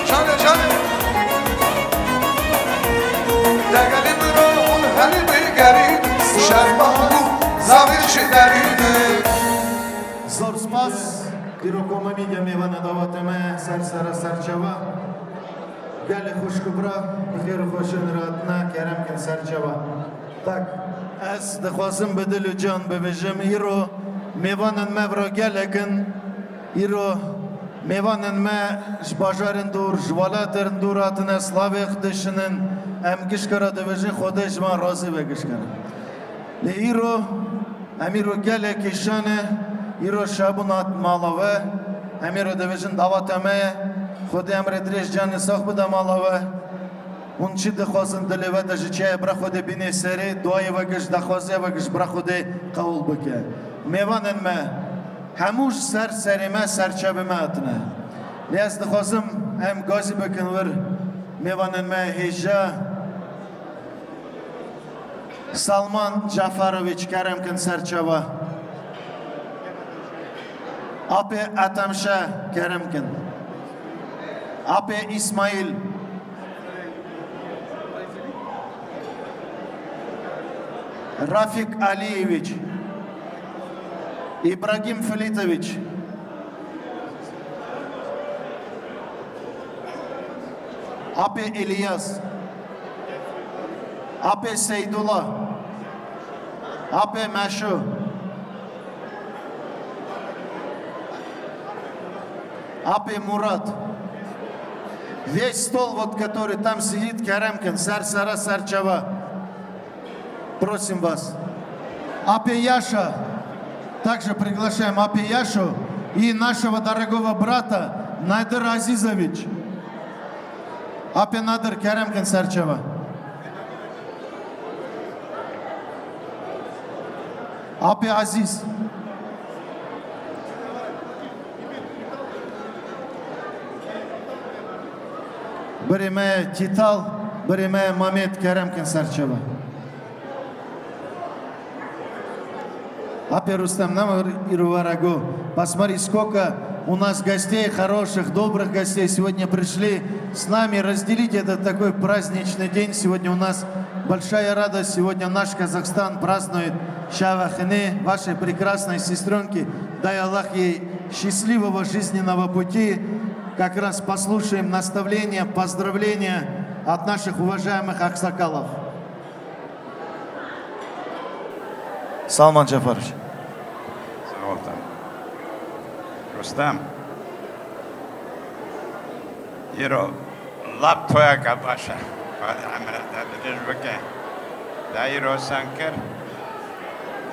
Şanê, şanê. Degelî bira hûn henî bigerîn, şerma bûk û zavê ji derîn. Zor spas. Îro komînî ge mêvana daweta me ser sera serçava. Gelê xwişk û bira, bi xêr û xweşiyê re hatine, kerem kin serçava. Tak. Ez dixwazim bi dil û can bibêjim, îro mêvanên me vira gelek in, îro mêvanên me ji bajarên dûr, ji welatên dûr hatine, slavê xwe dişînin, em gişka re dibêjin, Xwedê ji wan razî be gişka re. Lê îro Em îro gelekî şan e, îro şabûn hat mala we. Em îro dibêjin daweta me ye. Xwedê emrê dirêj canê sax bide mala we. Hûn çi dixwazin dilê we de ji çiyayê bira Xwedê bînê serê, duayê we giş, daxwaziya we giş bira Xwedê qewil bike. Mêvanên me hemû ji ser serê me, serçavê me hatine. Lê ez dixwazim em gazî bikin wir mêvanên me hêja. Salman Caferoviç, kerem kin serçava. Apê Etemşe, kerem kin. Apê İsmail. Rafik Aliyeviç. İbrahim Filitoviç. Apê İlyas. Apê Seydullah. Apê Meşo. Apê Murat. Весь стол, вот, который там сидит, kerem kin, ser sera, ser çava. Просим вас. Apê Yaşa. Также приглашаем Apê Yaşo и нашего дорогого брата Надир Азизович. Apê Nadir, kerem kin, ser çava. Apê Aziz. Birê me Tîtal, birê me Mamed, kerem kin, ser çava. Apê Rustem, нам îro were got, посмотри, сколько у нас гостей, хороших, добрых гостей сегодня пришли с нами разделить этот такой праздничный день. Сегодня у нас большая радость, сегодня наш Казахстан празднует Şava Xinê, вашей прекрасной сестрёнки. Дай Аллах ей счастливого жизненного пути. Как раз послушаем наставления, поздравления от наших уважаемых аксакалов. Salman Cefaroviç. Sağ ol, tamam. Rustem. Îro lap toyaka baş e. Hadi emre te dirêj bike. Te îro sen kir.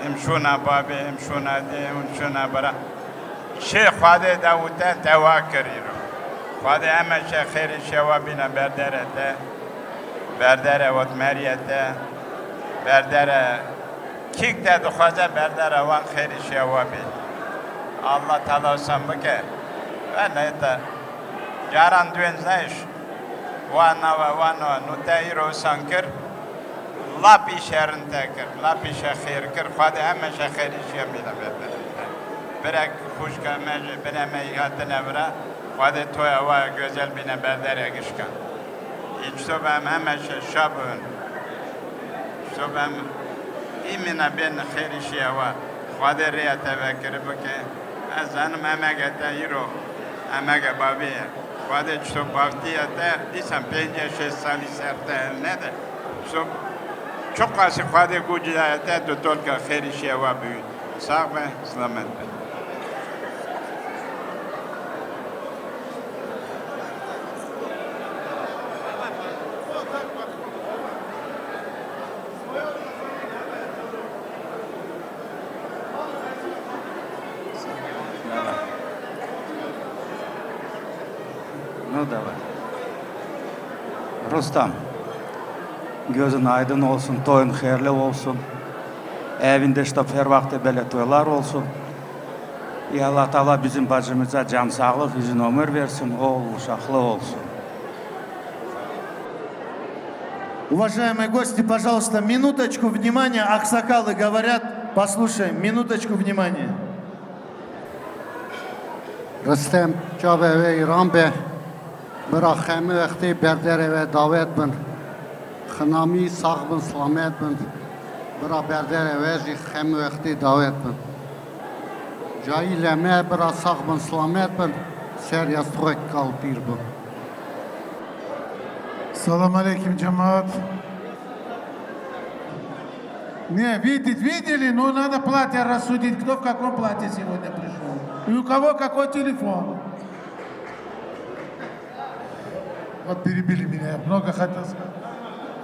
Him şûna babê, him şûna dê, him şûna bira. Şê Xwedê de û te dewa kir îro. Xwedê heme şe xêrê şewa bîne berdere te. Berdere otmeriyê te. Berdere kîk te dixwaze berdere wan xêrê şewa bî. Allah Teala sen bike. Ve ne te. Caran duên zayş. Wan nawe, wan nawe. Nu te îro san kir. Lapî şerin te kir, lapî şe xêr kir. Xwedê heme şe xêrî şiya mîna berdere. Birek xwişka me ji birê me yî hatine vira. Xwedê toya wa güzel bîne berdere gişkan. Îçto be em heme şe şa bibin. Îçto be em îmîna bên xêrî şiya wa. Xwedê rêya te vekirî bike. Ez zanim emege te îro emege bavê ye. Xwedê çito bavtiye te, dîsan pêncî şêst salî ser te nede. Çito çiqasî Xwedê guc daye te, tu tolka xêrî şiya wa bibî. Sax be, selamet be. No da var. Rustam, gözün aydın olsun, toyun hayırlı olsun. Evinde işte her vakti böyle toylar olsun. Ya Allah Teala bizim bacımıza can sağlık, uzun ömür versin, oğul uşaklı olsun. Уважаемые гости, пожалуйста, минуточку внимания, аксакалы говорят, послушаем, минуточку внимания. Rustem, çavê wê îran be, bira xemê wextê berdere we dawet bin. Xinamî sax bin, silamet bin. Bira berdere we jî xemê wextê dawet bin. Cayîlê me bira sax bin, silamet bin. Ser yastixek kal pîr bin. Салам алейкум, cemaat. Не, видит, видели, но надо платье рассудить, кто в каком платье сегодня пришёл. И у кого какой телефон. Вот перебили меня, много хотел сказать.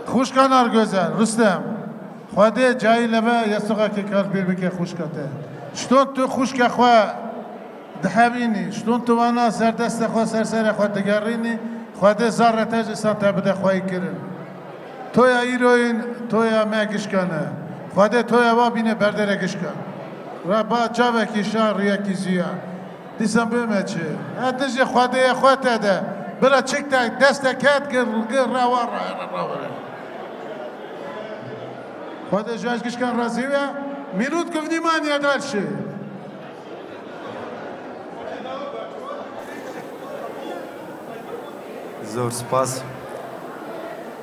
Xwişka nar gözel, Rustem. Xwedê cayî leve yestixekê kar pîr bike xwişka te. Çiton tu xwişka xwe dihevînî, çiton tu vana ser destê xwe, ser serê xwe digerînî, Xwedê zarê te ji san te bide xweyî kirin. Toya îroyîn, toya me gişkan e. Xwedê toya wa bîne berdere gişkan. Reba çavekî şan, riyekî ziya. Dîsan bê me çi? E, dijî Xwedêyê xwe te de. Bira çik te, dest te ket, gir, gir, rewa, re, re, re, re. Xwedê ji ez gişkan razî be. Minut ku vnîmaniye dalşi. Zor spas.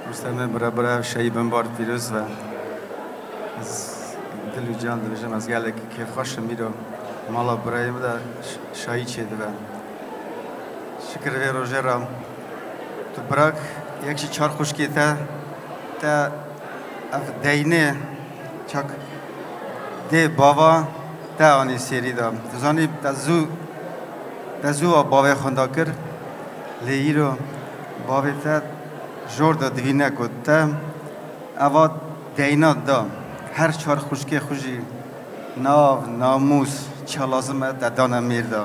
Rustem, bira, bira, şehî bin bar pîroz be. Ez dil û can dibêjim, ez gelek kêfxweş im îro. Mala birayê min de ş-, şahî çêdibe. Şikir vê rojê re. Tu birak yek ji çar xwişkê te, te Ev deynê çak dê bava te anî sêrî de. Tu zanî te zû, te zû a bavê xwe da kir. Lê îro bavê te jor de divîne ku te eva deyna da. Her çar xwişkê xwe jî nav, namûs, çi lazim e te dane mêr de.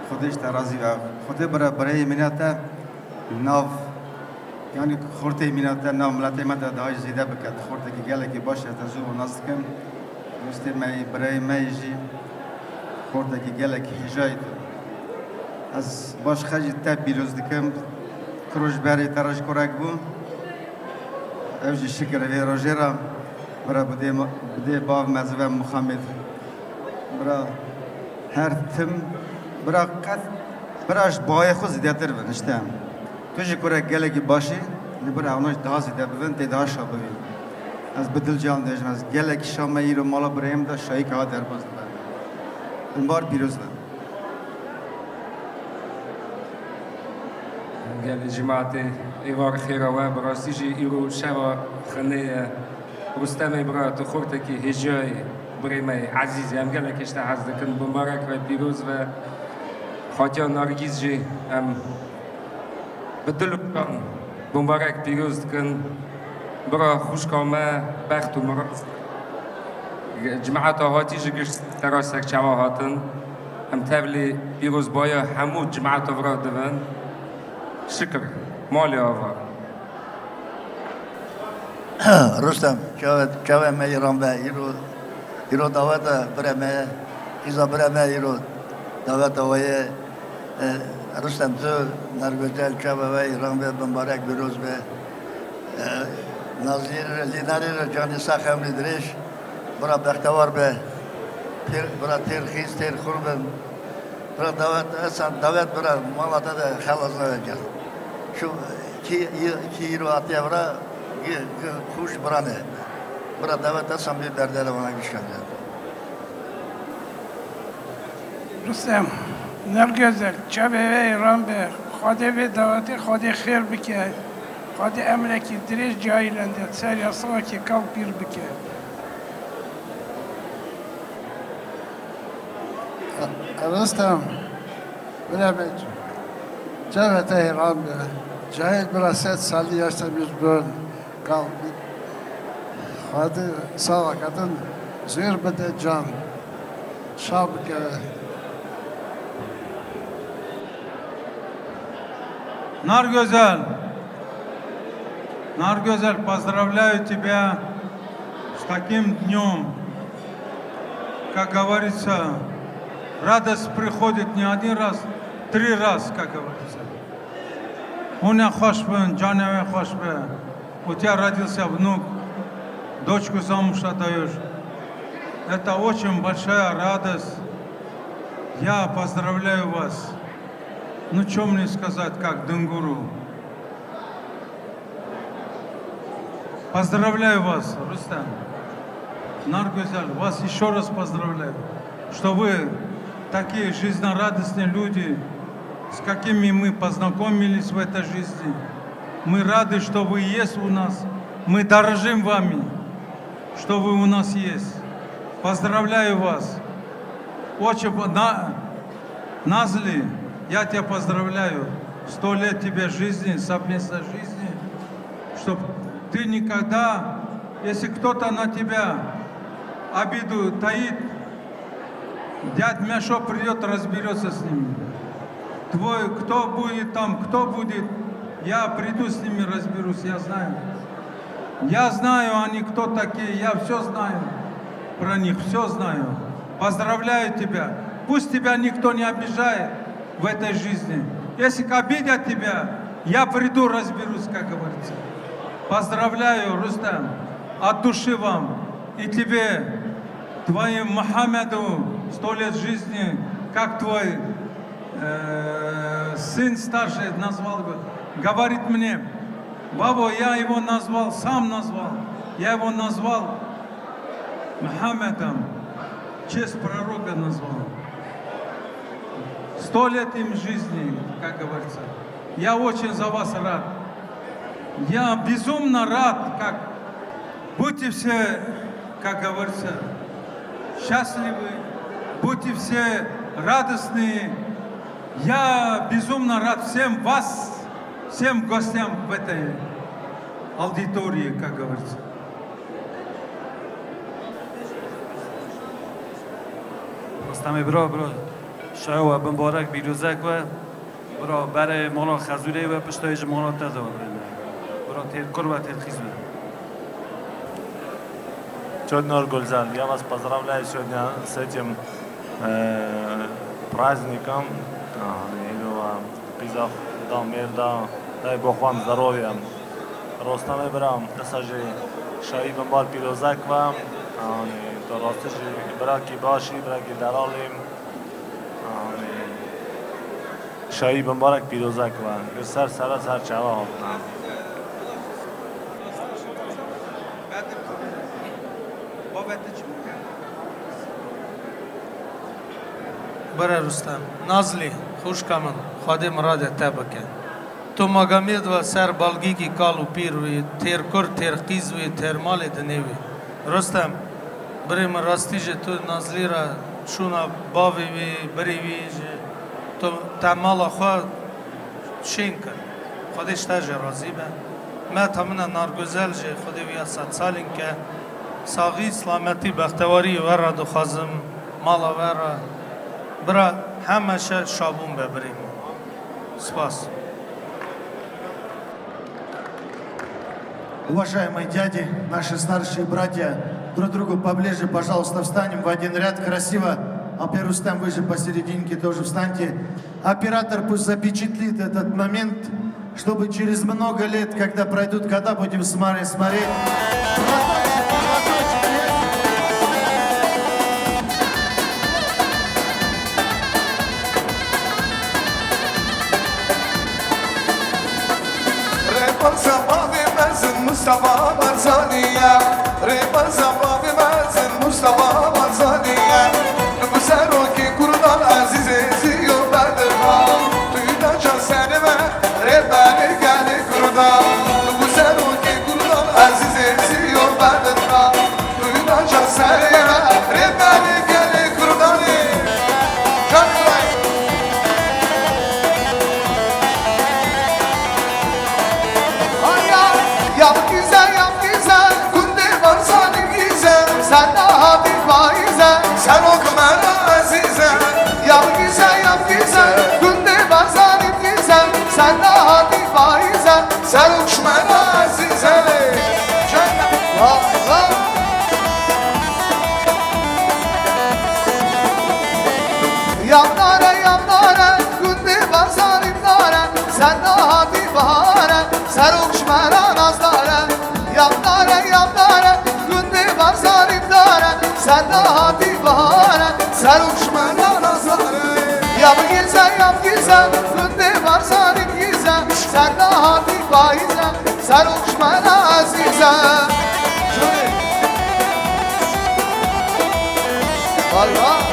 Xwedê ji te razî be. Xwedê bire bireyê mîna te nav, yanî xortê mîna te nav miletê me de daha jî zêde bike. Tu xortekî gelekî baş e, te zû nas dikim. Dostê me yî, birayê me yî jî xortekî gelek hêja yî tu. Ez baş xecî te pîroz dikim. Kiro ji berê te re ji kurek bû. Ew jî şikir vê rojê re. Bira bidê ma-, bidê bav me zive Muhammed. Bira her tim, bira qet, bira ji bayê xwe zêdetir bin işte. Tu jî kurek gelekî baş î, li bir ewna jî daha zêde bibin, tê daha şa bibî. Ez bi dil can dibêjim, ez gelekî şa me îro mala birayê min de şayî ka derbas dibe. Binbar pîroz be. Gelê cemaatê êvar xêra we, bi rastî jî îro şeva xinê ye. Rustemê bira tu xortekî hêjayê birê me yê ezîz, em gelekî ji te hez dikin. Bimbarek ve, pîroz ve. Xatiya Nergîz jî em bi dil û can bimbarek pîroz dikin. Bira xwişka me, bext û miroz. Cemaeta hatî ji gişt te re serçava hatin. Em tevlî pîrozbaya hemû cemaeta vira dibin. Şikir. Malê ava. Rustem, çawe, çawe me îran be, îro, îro daweta bire me ye, qîza bire me îro daweta we ye. E, Rustem, tu Nergocel, çawe we îran be, bimbarek pîroz be. E, Nazîr, Lînarî re canî sax, emrî dirêj, bira bextewar be. Têr, bira têr xîz, têr xur bin. Bira dawet, esan dawet bira mala te de xelas nebe can. Şu kî, kî îro hatiye bira, gi, gi xûş bira ne. Bira dawet esan bê berdere vana gişkence. Rustem, Nergözel, çavê we êran be, Xwedê vê dawetê Xwedê xêr bike, Xwedê emrekî dirêj cayî lende, ser yasakê kal pîr bike. Rustem, bira me, çavê te êran be, cayê bira sed salî yaşta biz bön. Kal. Xwedê saxetin zêr bide can. Şa bike. Наргозял. Наргозял, поздравляю тебя с таким днём. Как говорится, радость приходит не один раз, три раз, как говорится. Hûn ê xweş bin, canê wê xweş be. У тебя родился внук, дочку замуж отдаёшь. Это очень большая радость. Я поздравляю вас. Ну, чё мне сказать, как Дунгуру? Поздравляю вас, Рустам. Наргозял, вас ещё раз поздравляю, что вы такие жизнерадостные люди, с какими мы познакомились в этой жизни. Мы рады, что вы есть у нас. Мы дорожим вами, что вы у нас есть. Поздравляю вас. Очень по-, на-, Назли, я тебя поздравляю. Сто лет тебе жизни, совместной жизни. Чтоб ты никогда, если кто-то на тебя обиду таит, дядь Мяшо придёт, разберётся с ними. Твой, кто будет там, кто будет, я приду с ними, разберусь, я знаю. Я знаю, они кто такие, я всё знаю про них, всё знаю. Поздравляю тебя. Пусть тебя никто не обижает в этой жизни. Если обидят тебя, я приду, разберусь, как говорится. Поздравляю, Рустам, от души вам. И тебе, твоему Мухаммеду, сто лет жизни, как твой, э, сын старший назвал, говорит мне, Бабо, я его назвал, сам назвал. Я его назвал Мухаммедом. В честь пророка назвал. Сто лет им жизни, как говорится. Я очень за вас рад. Я безумно рад, как Будьте все, как говорится, счастливы, будьте все радостны. Я безумно рад всем вас, всем гостям в этой аудитории, как говорится. Rustemê bira, bira. Şewa we bimbarek, pîrozek we. Bira, berê mala Xezûrê we, pişta wê ji mala te de we, birê me. Bira, têrkur we, têrxîz we. Чётно, Гюльзар, я вас поздравляю сегодня с этим, э, праздником. А, и, ну, а, Qîza da mêr da, dayê bo xwe em zerov ye. Rostemê bira, qisa jî şayî bimbar pîrozek ve. Yanî, tu rastî jî birakî baş î, birakî delal î. Yanî, şayî bimbarek pîrozek ve. Ji ser sera ser çava hatine. Bavê te çi bû? Bira Rustem, Nazlî, xwişka min, Xwedê miradê te bike. Tu magamiyê dibe ser balgîkî kal û pîr wî, têrkur, têrqîz wî, têrmalê dinê wî. Rustem, birê min rastî jî tu Nazlî re şûna bavê wî, birê wî ji tu te mala xwe şên kir. Xwedê ji te jî razî be. Me temine Nargüzel jî Xwedê wî ya sedsalîn ke. Saxî, silametî, bextewarî we re dixwazim, mala we re. Bira, hemeşe şabûn be birê min. Spas. Уважаемые дяди, наши старшие братья, друг к другу поближе, пожалуйста, встанем в один ряд красиво. Алпер, Рустам, вы же посерединке тоже встаньте. Оператор пусть запечатлит этот момент, чтобы через много лет, когда пройдут года, будем смотри-, смотреть. Rêbaz bavê mezin Mustafa Barzanî ye. Rêbaz bavê mezin Mustafa Barzanî ye. Li ku serokê Kurdan ezîzê Ziyo Bedirhan. Tu da ca serê me rêberê gelê Kurdan. Li ku serokê Kurdan ezîzê Ziyo Bedirhan. Tu da ca serê me rêberê gelê Kurdanê. Can Kurayê. Aya, ya Gîze, ya Gîze, gundê Barzanî Gîze, ser niha dî payîze, serok me ra ezîze. Ya Gîze, ya Gîze, gundê Barzanî Gîze, ser niha dî payîze, serok ji me ra ezîze. Vay, vay. Yamdare, yamdare, gundê Barzanî dare, ser niha dî bihare, serok ji me ra nazdare. Yamdare, yamdare, gundê Barzanî dare, ser niha dî bihare, serok ji me ra nazdare. Ya Gîze, ya Gîze, gundê Barzanî Gîze, ser niha dî payîze, serok ji me ra ezîze. Vay vay.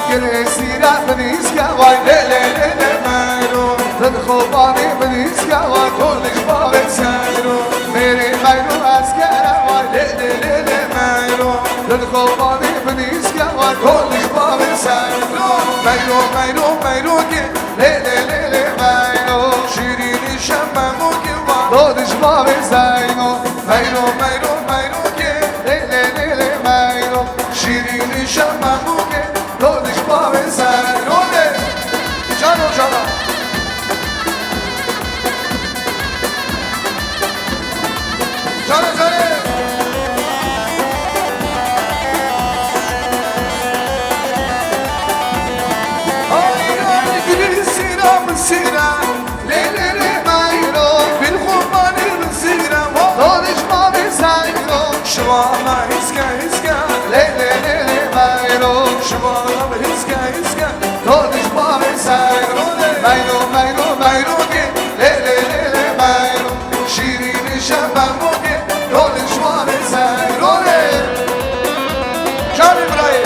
Gilê sîre binîske vay lê lê lê lê meyro. Bin xobanê binîske vay kolij bavê seyro. Mêrê meyro eskere vay lê lê lê lê meyro. Bin xobanê binîske vay kolij bavê seyro. Meyro, meyro, meyro ke lê lê lê lê meyro. Şîrînî şem memû ke vay kolij bavê seyro. Meyro, meyro, meyro ke lê lê lê lê meyro. Şîrînî şem memû ke kolij bavê seyro. Lê cano cana. Canê, canê. Ay, ay, gülü sira mı sira? Lê, lê, lê, mayro, bil xumanî mı sira? Dodiş mavê zayro. Şivana hiske, hiske. Lê, lê, lê, lê, mayro. Şivana hiske, hiske. Dodiş mavê zayro. Mayro, mayro, mayro, gê. Lê, lê, lê, lê, mayro. Şîrînî şev memûkê, rolê ji warê serorê. Canê birayê.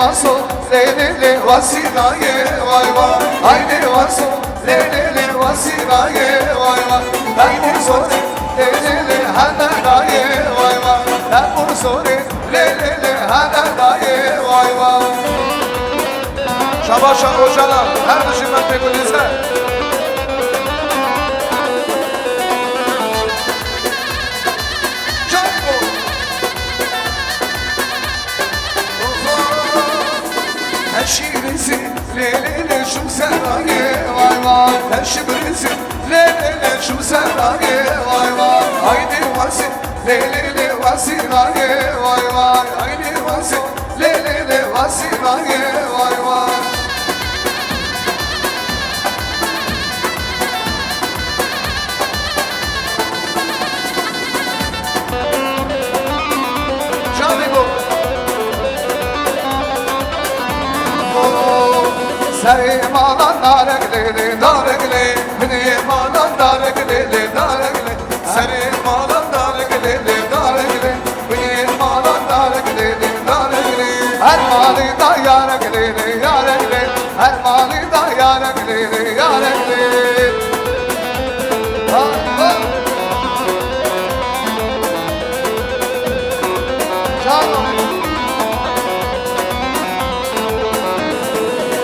Vaso, lê lê lê, wasî dayê, vay vay. Haydê vaso, lê lê lê, wasî dayê, vay vay. Haydê sorê, lê lê lê, hene dayê, vay vay. Hemû sorê, lê lê lê, hene dayê, vay vay. Şabaş, şabaş, şabaş. Her dijî me pê gulîze. Çay bol. Her şî birizî, lê lê lê, şûm serayê, vay vay. Her şî birizî, lê lê lê, şûm serayê, vay vay. Haydê wasî, lê lê lê, wasî rayê, vay vay. Haydê wasî, lê lê lê, wasî rayê, vay vay. Canê bo. Serê malan darek lê lê, darek lê. Binê malan darek lê lê, darek lê. Serê malan darek lê lê, darek lê. Binê malan darek lê lê, darek lê. Her malê da yarek lê lê, yarek lê. Her malê da yarek lê lê, yarek lê. Ha, ha. Çal.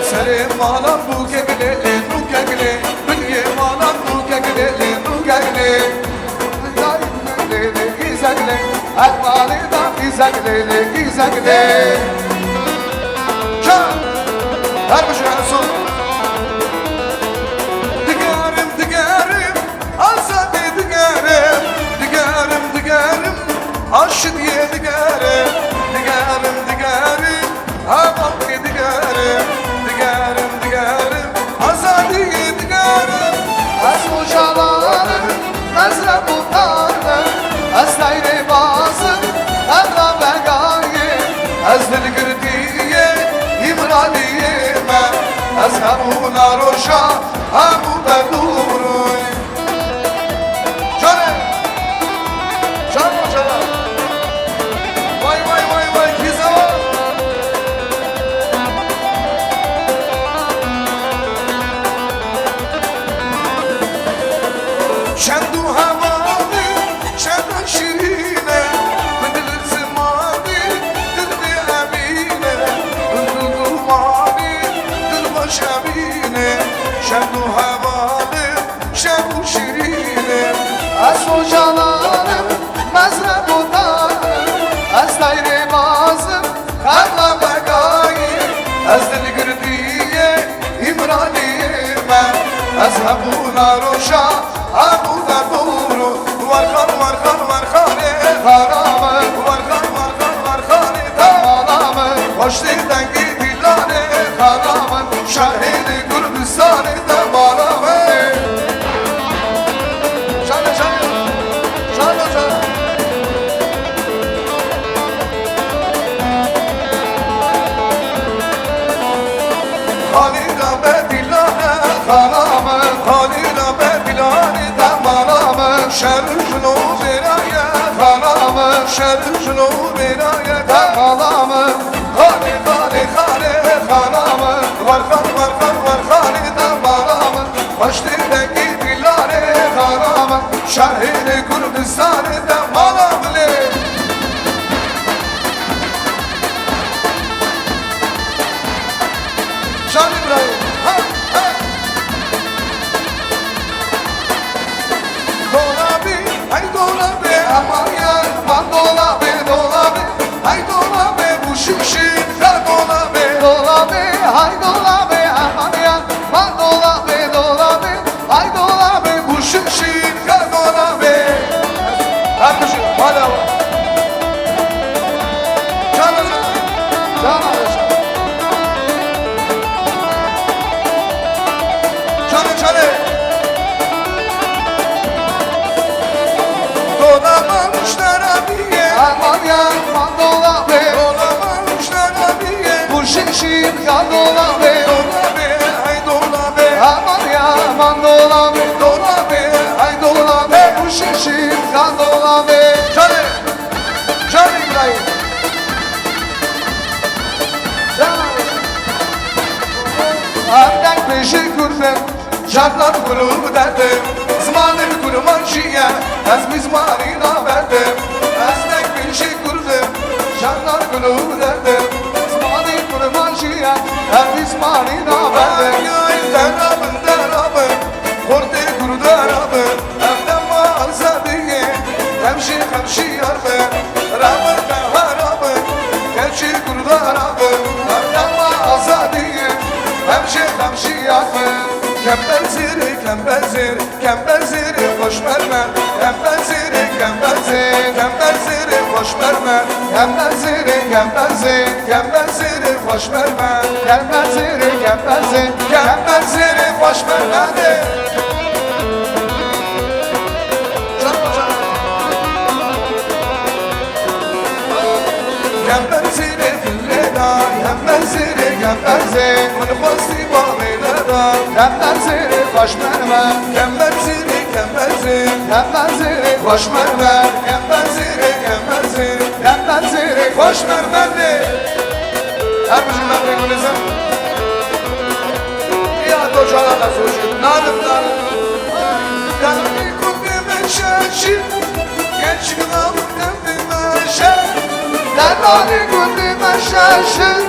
Serê malan bûkek lê lê, bûkek lê. Binê malan bûkek lê lê, bûkek lê. Lê lê, îzek lê. Her malê da îzek lê lê, îzek lê. Çal. Her bijî her son. Digerim, digerim, azadî digerim. Digerim, digerim, aşidiyê digerim. Digerim, digerim, hevalkê digerim. Digerim, digerim, azadiyê digerim. Ez Ocalan im, ez Remotan im, ez Deyrê Bazim, ez Rabegayê, ez dilgirtiyê Îmraliyê me, ez hemû naroşa, hemû berdûrûy. Canê! Can Ocalan! Vay, vay, vay, vay, kî zewa! Şend û hevalê, şend şirîne, min dil zimanî, dil bê emîne, min dil zimanî, dil baş emîne, şend û hevalê, şev û şirîne. Ez Ocalan im, ez Remotan im, ez Deyrê Bazim, Xerla Begayê, ez dilgirtiyê Îmraliyê me, ez hemû naroşa, hemû derdûr û werxan, werxan, werxanê xara min, werxan, werxan, werxanê te mala min, xweştê dengê dîlanê xara min, şehîdê Kurdistanê te mala min. Şade, şade. Şade, şade. Xalîda Bedîlane xala min, Xalîda Bedîlane te mala min, şer û jino bêraye xala min, şer û jino bêraye te mala min, xalê, xalê, xalê xala min, werxan, werxan, werxanê te mala min, xweştê dengê dîlanê xala min, şehîdê Kurdistanê te mala min lê. Can Îbrahîm. Ha, ha. Dolabê, hey dolabê, aman ya, aman dolabê, dolabê, hey dolabê, bu şişi, ya dolabê. Dolabê, hey dolabê, aman ya, aman dolabê, dolabê. Ay dolabê, bu şişî ya dolabê. Her kişi, hala var. Canım, canım. Canım, canım. Dolaba muştara diye. Aman ya, aman dolabê. Dolaba muştara diye. Bu şişî ya dolabê. Dolabê, ay dolabê. Aman ya, aman dolabê. Dolabê, ay dolabê. Bu şişî ya dolabê. Canım, canım İbrahim. Can Şartlar gulû derdim, zimanê kurmancî ye, ez mîzmanî naverdim. Ez nek bin jî kurdim, şartlar gulû derdim, zimanê kurmancî ye, ez mîzmanî naverdim. Ay, ay, derabin, derabin, xortê kurda rabin, ev dema azadiyê, hemşî, hemşî yar bin, rabin, deha rabin, keçî kurda rabin, ev dema azadiyê, hemşî, hemşî yar bin. Kember zêrê, kember zêr, kember zêrê xweş merme. Kember zêrê, kember zêr, kember zêrê xweş merme. Kember zêrê, kember zêr, kember zêrê xweş merme. Kember zêrê, kember zêr, kember zêrê xweş merme. Can, can. Kember zêrê filê da, kember zêrê, kember zê. Min xwestî bavê neda, kember zêrê xweş merme. Kember zêrê, kember zê, kember zêrê xweş merme. Kember zêrê, kember zê, kember zêrê xweş merme. Her bijî mermê gulizim. Ya to çala da soşi. Nadim, nadim. Derdê ku dê me şaşir, genç gılam. Dermanê gundê me şaşin,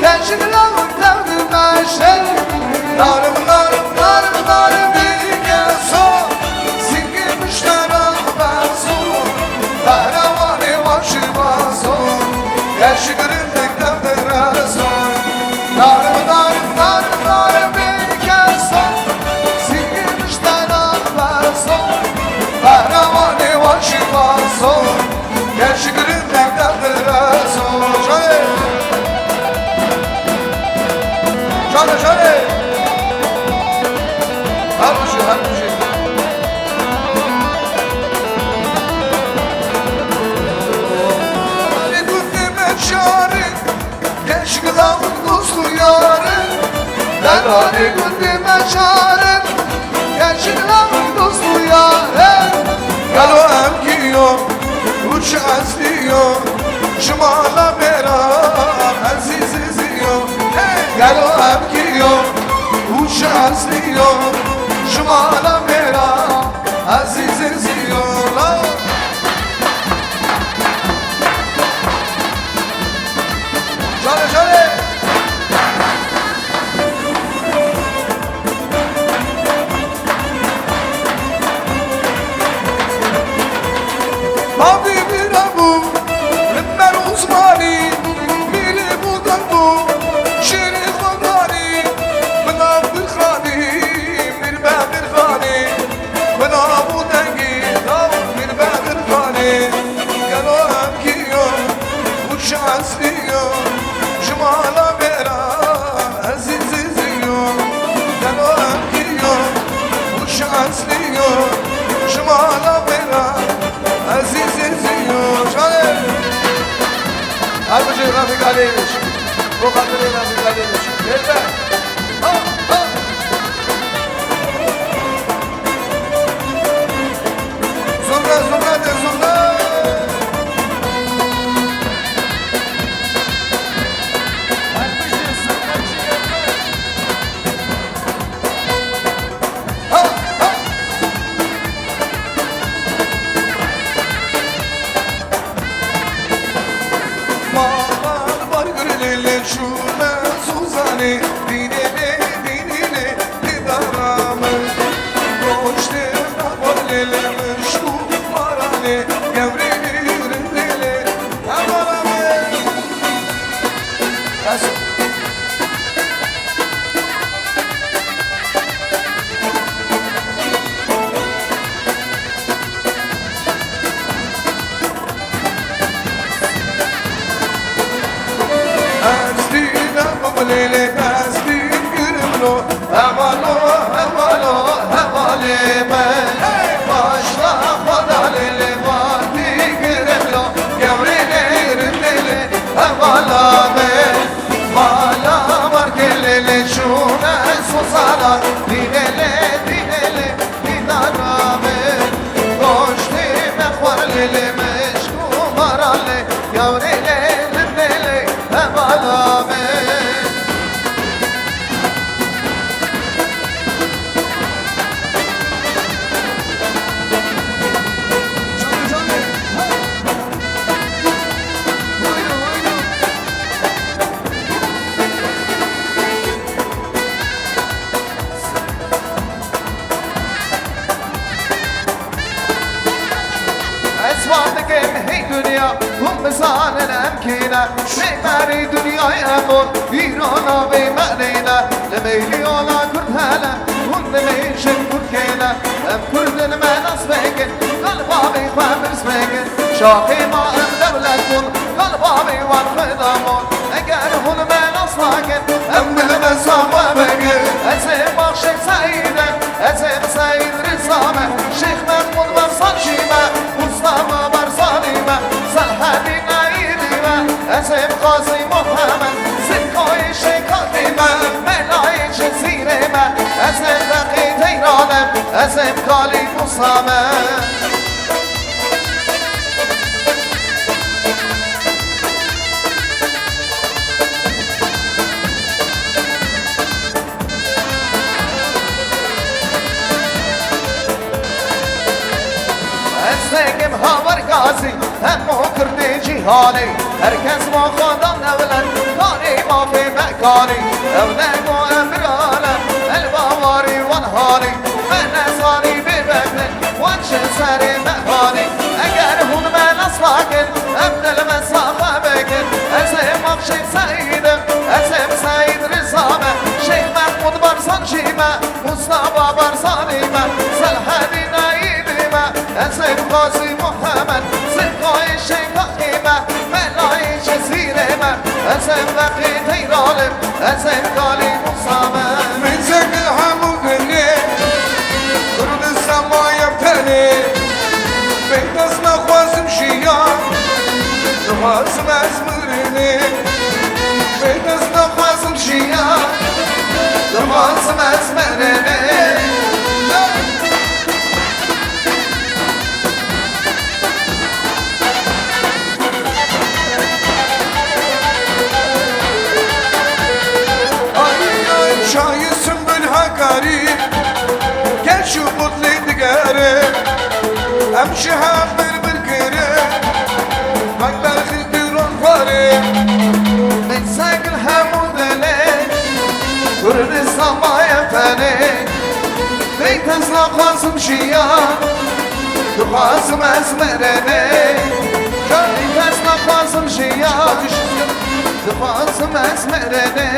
genç gılam derdê me şaşin. Narim, narim, narim, narim, bîke so. Singê miştera berso. Behrewanê wan şivaso. Genç gırindek derdê reso. Narim, narim, narim, narim, bîke so. Singê miştera berso. Behrewanê wan şivaso. Gel şikirin derdin reso. Şahane. Şahane, şahane. Her kuşu, her kuşu. Hadi gundê me şarê. Genç gılavın dostu yarın. Dermanê gundê me şarê. Genç gılavın dostu yarın. Gelo em kiyo, uç asliyo. Şimala mera, ezîzîziyo. Hey! Gelo em kiyo, uç asliyo. Şimala mera, ezîzîziyo. Şahane, şahane. Mavî bîra bû, li mer û zimanî, mîlê bû dem bû, şêrê xwedanî, bi nav Birxanî, Mîr Bedirxanî, bi nav û dengî, nav Mîr Bedirxanî. Gelo em kî yo, û çi eslî yo, ji mala me ra ezîzî zî yo. Gelo em kî yo, û çi eslî yo, ji mala me ra ezîzî zî yo. Şanê. Her bijî Refîk Alîyeviç. Bo xatirê Refîk Alîyeviç. Gel be. Ha, ha. Zurna, zurna de, zurna. Ha, ha. Malar bar gurlê lê çûme Suzanê, dînê lê, dînê lê, dîdara min. Goştê me xwelê lê mişk û maranê, gewrê lê, rindê lê, hevara min. Ez Ez dîne bimlêlê, ez dîn girimlo, hevalo, hevalo, hevalê me. Başla xwedalê lê, vatî girimlo, gewrê lê, rindê lê, hevala me. Mala markê lê, lê çûne sozana, dînê lê, dînê lê. Dîdara me, goştê me xwar lê lê, mişk û maran lê, yawrê lê, rindê lê, hevala me. Dinya, hûn bizanin em kê ne. Mêberî dinyayê em bûn, îro navê me nîne. Li mêlî ola Kurd hene, hûn nimêjin Kurd kê ne. Em Kurd in, me nas bikin, gal bavê xwe pirs bikin. Şaxê ma em dewlet bûn, gal bavê wan xwe damon. Eger hûn me nas nakin, em bilmesa xwe bikin. Ez ê Maxşê Seîd im, ez ê Seîd Riza me, Şêx Mehmûd Barzanî me, Mustafa Barzanî me, Selhedîn Eyûbî me, ez ê Qazî Muhammed, Zilkoyê Şêxatî me, Melayê Cizîrê me, ez ê Feqî Teyran im, ez ê Kalî Musa me. Ez dengim Hawer Gazî, hemû Kurdê cîhanê. Her kes ma xwe da dewlet, karê mafê me karî. Ew ne ku em birane, el bawarî wan halî. Me nezanî bê bextin, wan ji serê me xanî. Eger hûn me nas nakin, em dil me saxe bikin. Ez ê Maxşê Seîd im, ez ê Seîd Riza me, Şêx Mehmûd Barzanî me, Mustafa Barzanî me, Selhedîn Eyûbî me, ez ê Qazî Muhammed, Zilkoyê Şêxatî me, Melayê Cizîrê me, ez ê Feqî Teyran im, ez ê Kalî Musa me. Min zengil hemû dinê, Kurdistan maye tenê. Bê dest naxwazim jiyan, dixwazim ez mirinê. Bê dest naxwazim jiyan, dixwazim ez mirinê. Ay, ay, çayê Simbul Hakarî, gel şu mutlu digere, em ji hev bir bir kere, bak berxî duran xwarê. Min zengil hemû dilê, Kurdistan maye tenê. Bê dest naxwazim jiyan, dixwazim ez mirinê. Bê dest naxwazim jiyan, dixwazim ez mirinê.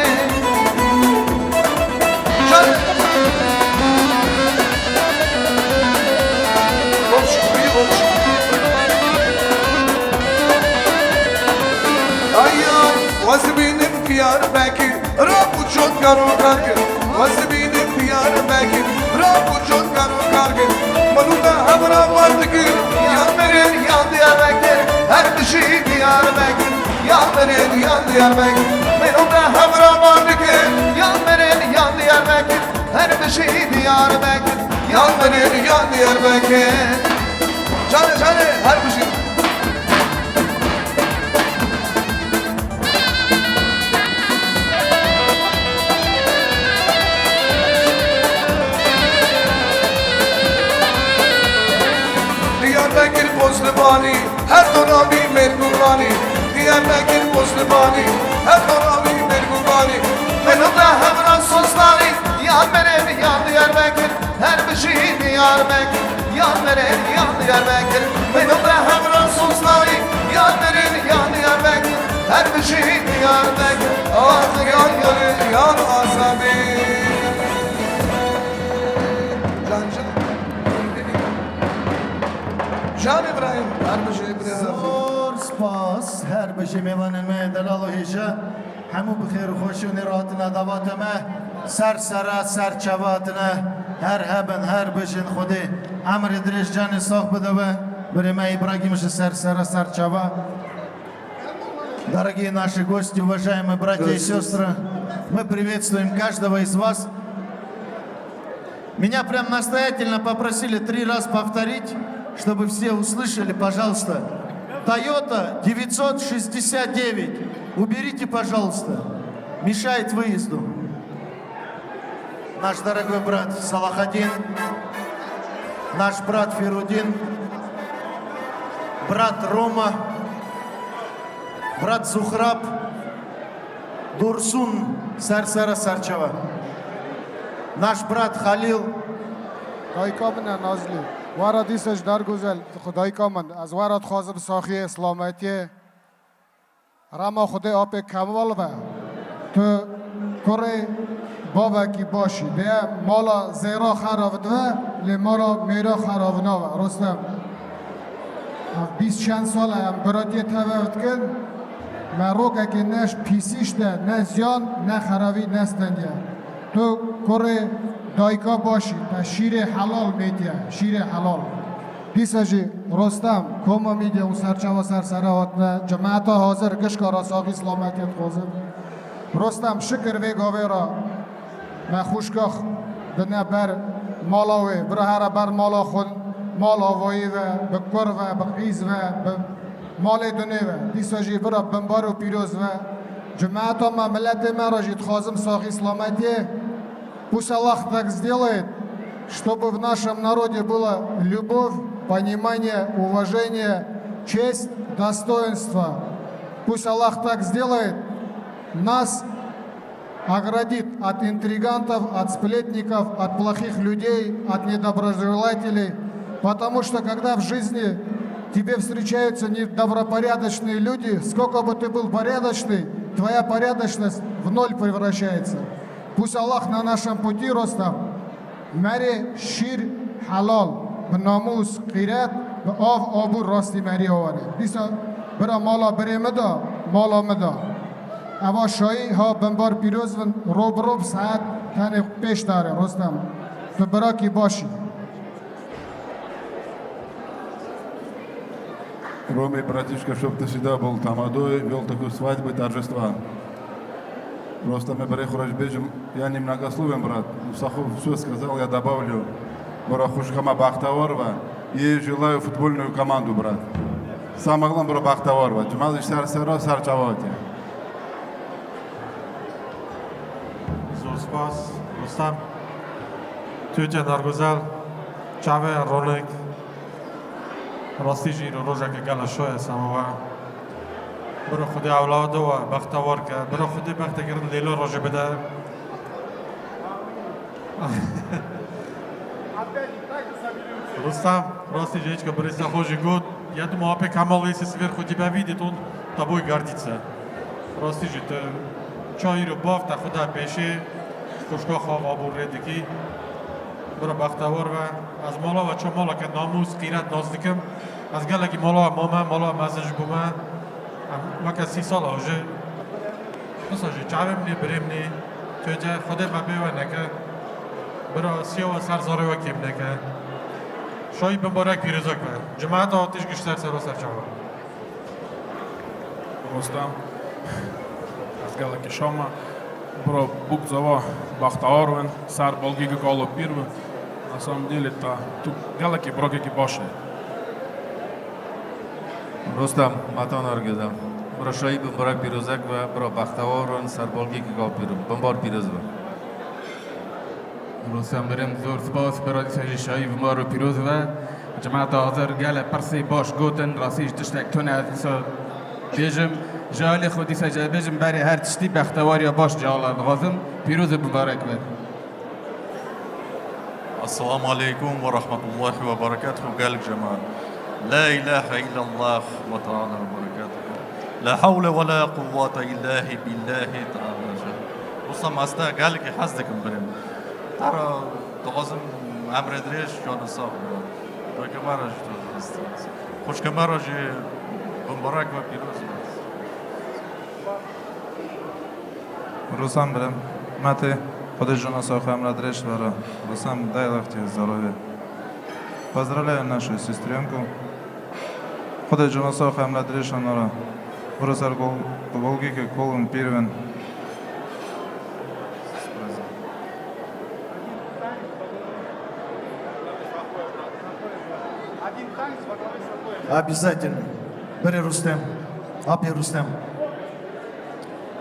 Ay, ay, wazibînim Diyarbekir. Rap û çot kar û kar kir. Wazibînim Diyarbekir. Rap û çot kar û kar kir. Min û te hev ra wan dikir. Yan Merîn, yan Diyarbekir. Her bijî Diyarbekir. Yan Merîn, yan Diyarbekir. Min û te hev ra wan dikir. Yan Merîn, yan Diyarbekir. Her bijî Diyarbekir. Yan Merîn, yan Diyarbekir. Canê, canê, her bijî. Diyarbekir Bozlibanî, her doravî mêrguvanî. Diyarbekir Bozlibanî, her doravî mêrguvanî. Melo da hevra sostanî, yan Merê, yan Diyarbekir. Her bijî Diyarbekir, yan Merê, yan Diyarbekir. Melo da hevra sostanî, yan Merê, yan Diyarbekir. Her bijî Diyarbekir. Ah, yan Merê, yan Azadî. Can, can. Can Îbrahîm, her bijî Îbrahîm. Zor spas, her bijî mêvanên me, delal û hêja. Hemû bi xêr û xweşî û nêr hatine davatê me. Ser sera, ser çava hatine. Her hebin, her bijîn, Xwedê emrê dirêj, canê sax bide we. Birê me Îbrahîm ji ser sera, ser çava. Дорогие наши гости, уважаемые братья и сестры, мы приветствуем каждого из вас. Меня прям настоятельно попросили три раз повторить, чтобы все услышали, пожалуйста. Toyota девятьсот шестьдесят девять. Уберите, пожалуйста. Мешает выезду. Наш дорогой брат Салахадин, наш брат Фирудин, брат Рома, брат Зухраб, Dursun, ser sera, ser çava. Наш брат Халил. Dayika min e Nazlî. Wara dîsa ji Nergûzel, dayika min, ez wara dixwazim saxiyê selametiyê. Rema Xwedê apê Kemal be. Tu kurê bavekî baş î. Dê mala zêra xerav dibe, lê mala mêra xerav nabe. Rostem. Ev bîst çend sal e em biratiyê tev dikin. Me rokekê ne pîsî işte, ne ziyan, ne xerabî, ne stendiye. Tu kurê dayika baş î, te şîrê helal mêtiye, şîrê helal. Dîsa jî Rostem, Koma Media û serçava ser sere hatine, cemaeta hazir gişka ra saxî selametiyê dixwazim. Rostem, şikir vê gavê ra me xwişka xwe dine ber mala wê, bira here ber mala xwe, mal avayî ve, bi kur ve, bi qîz ve, bi malê dinê ve. Dîsa jî bira bimbar û pîroz ve. Cemaeta me, miletê me ra jî dixwazim saxî selametiyê. Пусть Аллах так сделает, чтобы в нашем народе было любовь, понимание, уважение, честь, достоинство. Пусть Аллах так сделает, нас оградит от интригантов, от сплетников, от плохих людей, от недоброжелателей. Потому что когда в жизни тебе встречаются недобропорядочные люди, сколько бы ты был порядочный, твоя порядочность в ноль превращается. Пусть Аллах на нашем пути, Ростам, мере шир халал, bi namûs, qîret, bi av, abû rastî merî awane. Dîsa bira mala birê min da, mala min da. Eva şayî ha bimbar pîroz bin, rob rob saet tenê pêş dare, Rostem. Tu birakî baş î. Роме, братишка, чтоб ты всегда был тамадой, вёл такую свадьбу, торжества. Просто мы, брат, хорош бежим, я немногословен, брат. Сахов всё сказал, я добавлю. Бро, хуш хама бахтавар ва. И желаю футбольную команду, брат. Самое главное, бро, бахтавар ва. Чумал иштар сера, сар чавати. Zor spas, Rustam. Türkiye Nargüzel, çavê ronik. Rastî jî îro rojeke gela şoye sema we. Biro Xwedê ewlada we bextewar ke. Biro Xwedê bexteke rind lêla rojê bide. Rustam, rastî jî hêçka birêsa xwe jî got. Ya tu muhabbê Kemal Reisê sivêr xwe cîbe vî dê ton taboy gardîtse. Rastî jî tu çayîr û bav te xwe de pêşê, xwişka xwe ava bo rê dikî. Bira bextewar be. Ez mala we çi maleke namûs, qîret nas dikim. Ez gelekî mala we mame, mala we mezin ji bo me. Em weke sî sal a jî. Wisa jî çavê min ê, birê min ê. Tûce Xwedê me bê we neke. Bira siya we ser zarê we kêm neke. Şayî bimbarek pîrozek be. Cemaeta tij gişter ser o ser çawa. Rostem, ez gelekî şama. Bro, bûk zava baxtewar bin, ser balgî kalo pîr bin. Esam dêlê te, tu gelekî burakekî baş e. Rostem, Matan Ergeda. Bro, şayî bimbarek pîrozek ve, bro, baxtewar bin, ser balgî kalo pîr bin. Bimbar pîroz be. Rostem birim, zor spas, bira dîsa jî şayî bimbar û pîroz be. Cemaeta hazir gele pirsê baş gotin, rastî ji tiştek tune ez dîsa bêjim. Ji alî xwe dîsa jî bêjim, berê her tiştî bextewariya baş ji Allah dixwazim. Pîroz û bibarek be. Esselamu aleykum ve rahmetullahi ve berekatuhu, gelek cemaat. La ilahe illallah ve teala ve berekatuhu. La havle ve la kuvvete illahi billahi teala. Rustem, ez te gelekî hez dikim birê min. Te re dixwazim emrê dirêj, canê sax be. Xwişkê me re jî tu dixwazî. Xwişkê me re jî bimbarek be, pîroz be. Rustem birê min, me tê, Xwedê cana sax emre dirêj bere. Rustem, дай легче здоровья. Поздравляю нашу сестренку. Xwedê cana sax emre dirêj anara. Bira ser gol, golgê ke kolin pîr bin. Обязательно. Bere Rustem. Abi Rustem.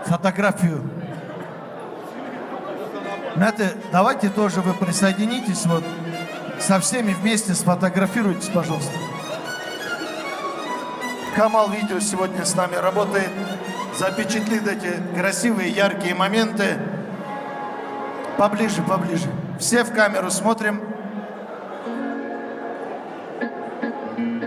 Фотографию. Знаете, давайте тоже вы присоединитесь, вот, со всеми вместе сфотографируйтесь, пожалуйста. Камал Видео сегодня с нами работает, запечатлит эти красивые, яркие моменты. Поближе, поближе. Все в камеру смотрим.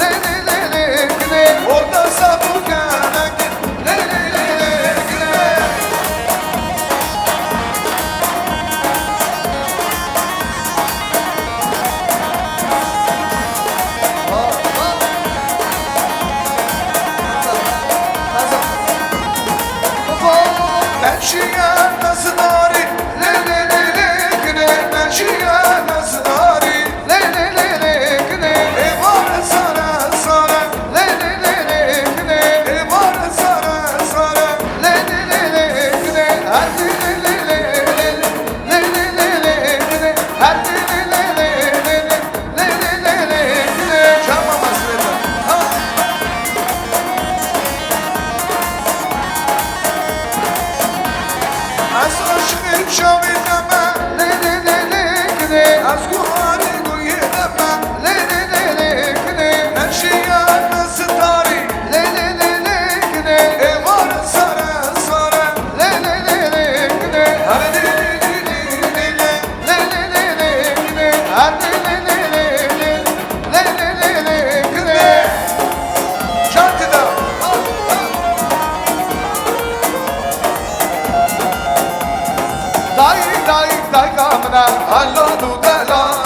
lê lê lê lê lê. Orada sapı gelmek, lê lê lê lê lê. Ben şiye nasıl ari, lê lê lê lê lê. Ben şiye nasıl ari, lê lê lê lê lê. Ê var sare sare, lê lê lê lê lê. Ê var sare sare, lê lê lê lê lê. Her lê lê lê lê lê. Lê lê lê lê lê lê. Her lê lê lê lê lê. Lê lê lê lê lê. Çama masreta. Ha. Ez aşiqê çavê te me. Lê lê lê lê lê. Ez guharê guyê te me. Lê lê lê lê lê. Her şiye nasıl tarî. Lê lê lê lê lê. Ê var sare sare. Lê lê lê lê lê. Her lê lê lê lê lê. Lê lê lê lê lê. Her lê lê lê lê lê. Lê lê lê lê lê. Şarkıda. Dayîk, dayîk, dayka min e, helal û delal.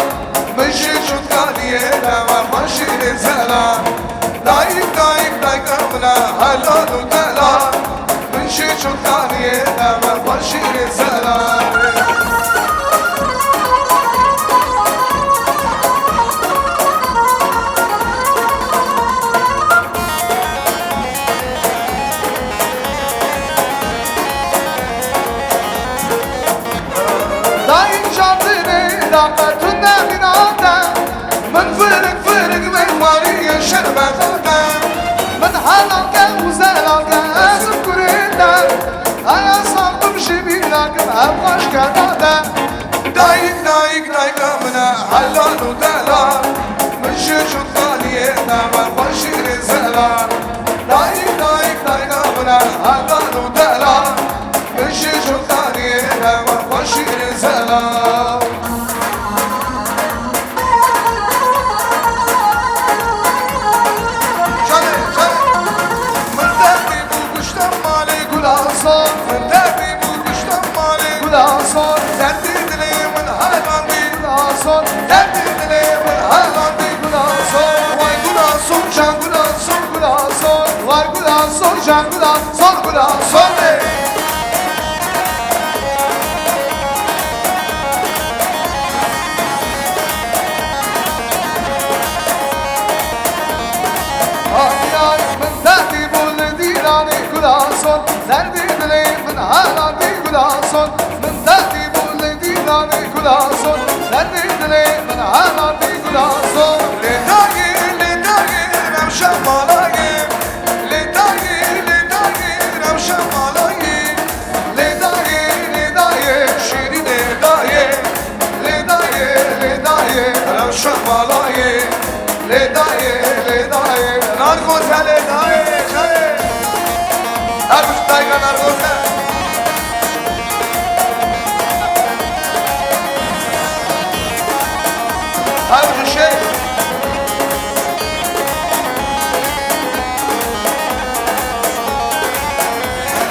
Min jî çût kaniyê te me xweşî lê zelal. Dayîk, dayîk, dayka min e, helal û delal. Min jî çût kaniyê te me xweşî lê zelal. Dayî jandinê daqe tu nexînate. Min firik firik mêmariyê şermete te. Min helal ke û zelal ke ez im kurê te. Aya sax bim ji bîra kim ev xweş ke dade. Dayîk, dayîk, dayka min e, helal û delal. Min ji çût kaniyê te me xweşî lê zelal. Dayîk, dayîk, dayka min e, helal û delal. Min ji çût kaniyê te me xweşî lê zelal. Çalê, çalê. Min derdî bû kuştem malê gula sor. Min derdî bû kuştem malê gula sor. Derdî dilê min helandî gula sor. Derdî dilê min helandî gula sor. Way gula sor, can gula sor, gula sor. Way gula sor, can gula sor, gula sor. Ay, ay, min derdî bû li dîranê gula sor. Derdî dilê min helandî gula sor. Min derdî bû li dîranê gula sor. Derdî dilê min helandî gula sor. Lê dayê, lê dayê, rewşa balayê. Lê dayê, lê dayê, rewşa balayê. Dayê, Nargozelê dayê, dayê. Her biçim dayka Nargozel. Her biçim şey.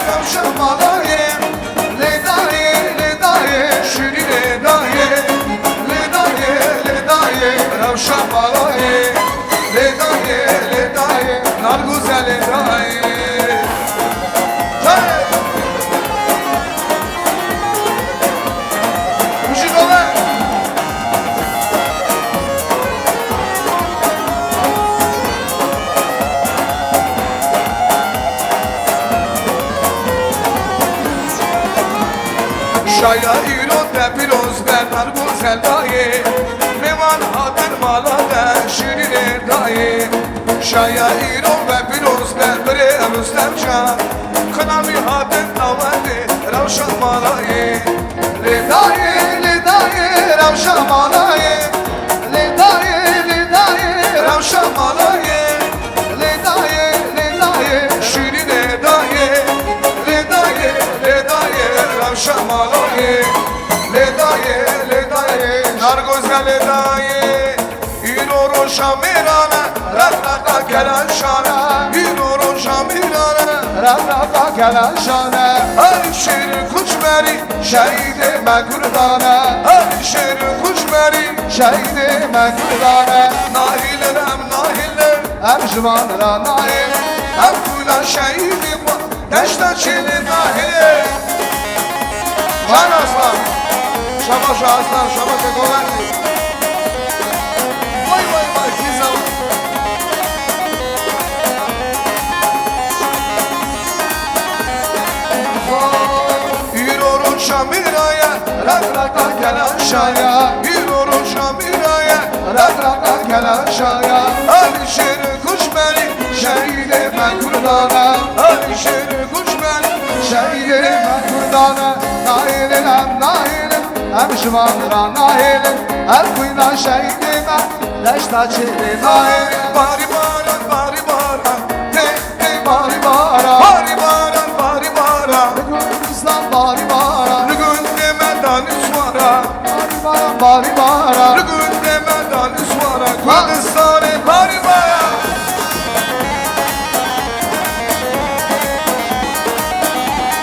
Rewşa balayê, lê dayê, lê dayê, şirînê dayê, lê dayê, lê dayê, rewşa balayê, lê dayê, lê dayê, Nargozelê dayê. Hey! Mujî dome. Şaya îro te pîroz be, Nargozel dayê. Mêvan hatin mala te, şirînê dayê. Şaya îro ve pîroz be, birê Rustem can. Xinavî hatin dawetê, rewşa malayê. Lê dayê, lê dayê, rewşa malayê. Lê dayê, lê dayê, rewşa malayê. Lê dayê, lê dayê, şirînê dayê. Lê dayê, lê dayê, rewşa malayê. Lê dayê, lê dayê, Nargozelê dayê. Îro roja mêran e, reqreqa kelaşan e. Îro roja mêran e, reqreqa kelaşan e. Hey şêr koçberî, şehîdê me kurdan e. Hey şêr koçberî, şehîdê me kurdan e. Nahêlin em nahêlin, em ji van re nahêlin. Em kula şehîdê xwe. Deşta çêlê nahêlê. Can Aslan. Şabaş Aslan, şabaş Govertî. Vay vay vay, Fîza. Îro roja mêra ye, reqreqa kelaşa ye. Îro roja mêra ye, reqreqa kelaşa ye. Alî şêr koçberî, şehîdê me kurdan e. Alî şêr Şehîdê me kurdan e, nahêlin em nahêlin, em ji van re nahêlin, her xwîna şehîdê me, deşta çêlê nahêlin. Barî baran, barî baran, tê tê barî baran. Barî baran, barî baran. Li Kurdistan barî baran. Li gundê me danî swara. Barî baran, barî baran. Li gundê me danî swara. Kurdistanê barî baran.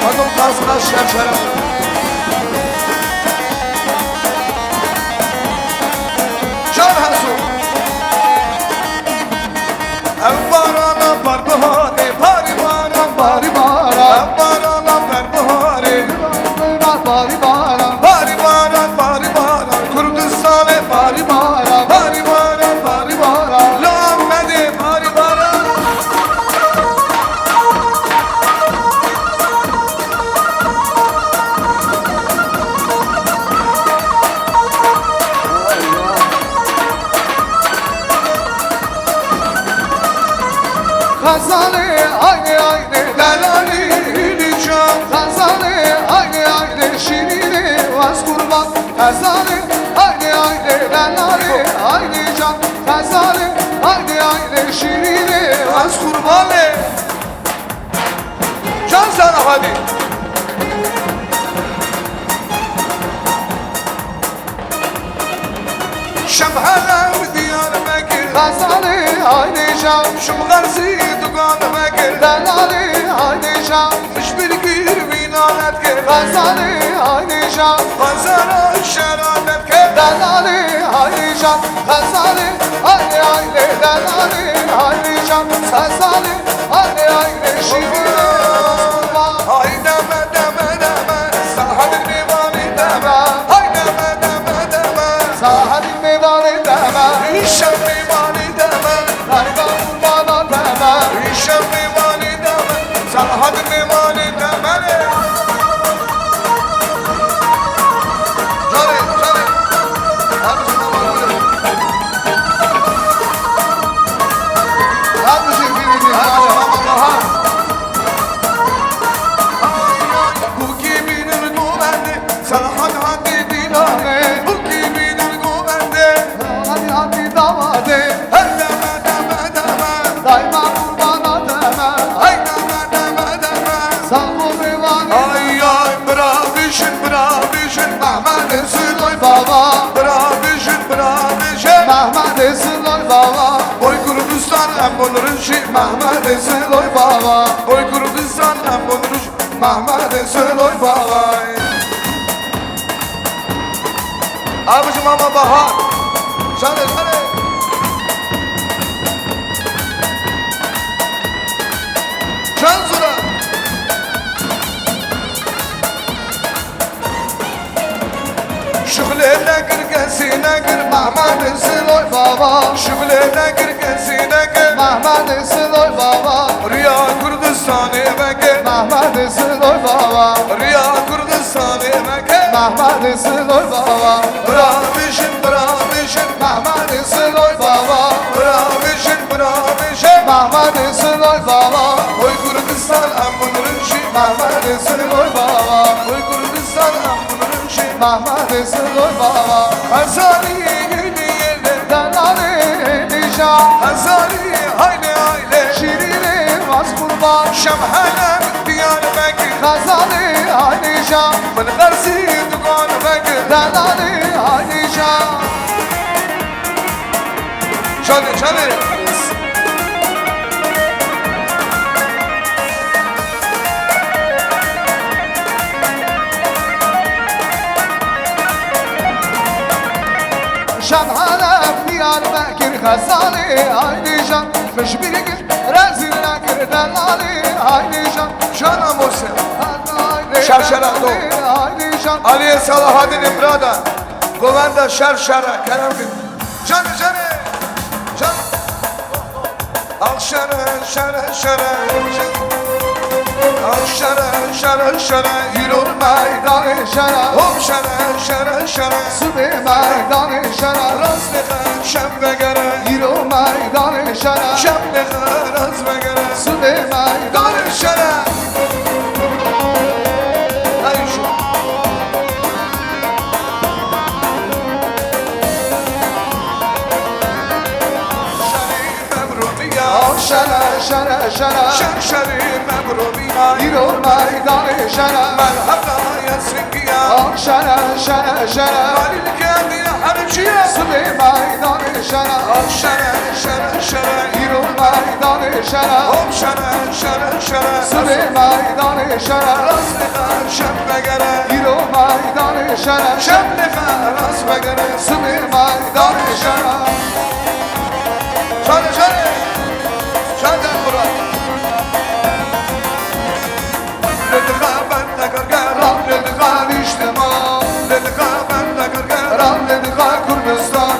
Xanım Tazına şerşere. Can Hasu. Ev barana bar biharê, barî baran, barî baran. Ev barana ber biharê. Barî baran. Barî baran, barî baran. Kurdistanê barî baran. Barî baran, barî baran. Li Amedê barî baran. Xezalê aynê aynê delalê hîlî can. Xezalê aynê aynê şîrînê wez qurban. Xezalê aynê aynê delalê aynê can. Xezalê aynê aynê şîrînê wez qurbanê. Can sana hadi. Şemhele û Diyarbekir. Xezalê aynê can. Şim Xerzî dugan vekir. Delalê aynê can. Mij bir gir wî nalet kir. Xezalê aynê can. Xezara şera detkir. Delalê aynê can. Xezalê aynê aynê. Delalê aynê can. Xezalê aynê aynê. Şîrînê. Hay deme, deme, deme, Sahadî mêvanê deme. Hay deme, deme, deme, Sahadî mêvanê deme. Îşev mêvanê deme. Darga qurbana deme. Îşev mêvanê deme. Sahadî mêvanê deme. Canê, canê. Her biçim ama bahar. Ay, ay, bira bijin, bira bijin, Mehmedê Siloy baba. Bira bijin, bira bijin, Mehmedê Siloy baba. Oy Kurdistan, em hûn rijî, Mehmedê Siloy baba. Oy Kurdistan, em hûn rijî, Mehmedê Siloy baba. Abicim ama Bahar. Canê, canê. Can Zura. Şuxlê nekir kesî nekir Mehmedê Siloy baba. Şuxlê nekir kesî nekir Mehmedê Siloy baba. Riya Kurdistanê veke Mehmedê Siloy baba. Riya Kurdistanê veke Mehmedê Siloy baba. Bira bijin, bira bijin Mehmedê Siloy baba. Bira bijin, bira bijin Mehmedê Siloy baba. Oy Kurdistan, em hûn rijî Mehmedê Siloy baba. Oy Kurdistan, em hûn rijî Mehmedê Siloy baba. Xezalî yêlî yêlê delalê nîjan. Xezalî haylê haylê şîrînê vaz qurban. Şemhele Diyarbekir. Xezalî haylê nîjan. Min qerzî dukan vekir. Delalê haylê nîjan. Canê, canê. Şemhele Diyarbekir, Xezalê haylê nîjan. Min ji bîr kir, rezîl nekir, delalê haylê nîjan. Cana Mose. Şerşera to. Haylê nîjan. Aliyê Salahadinê birada. Govenda şer şere, kerem kir. Canê, canê. Can. Ax şere, şere, şere. Ax şere, şere, şere. Îro meydanê şere. Hop şere, şere, şere. Sibê meydanê şere. Rast nexe, şev vegere. Îro meydanê şere. Şev nexe, rast vegere. Sibê meydanê şere. Ay şu. Şerî mebrumiya. Şere, şere, şere. Şer şerî mebrumiya. Îro meydanê şere. Merheba ya singiya. Şere, şere, şere. Halil kedi her çiye. Sibê meydanê şere. Şere, şere, şere. Îro meydanê şere. Hop şere, şere, şere. Sibê meydanê şere. Rast nexe, şev vegere. Îro meydanê şere. Şev nexe, rast vegere. Sibê meydanê şere. Şare, şare. Şare Murat. Li dixa bende gergeran, li dixa nîştiman, li dixa bende gergeran, li dixa Kurdistan.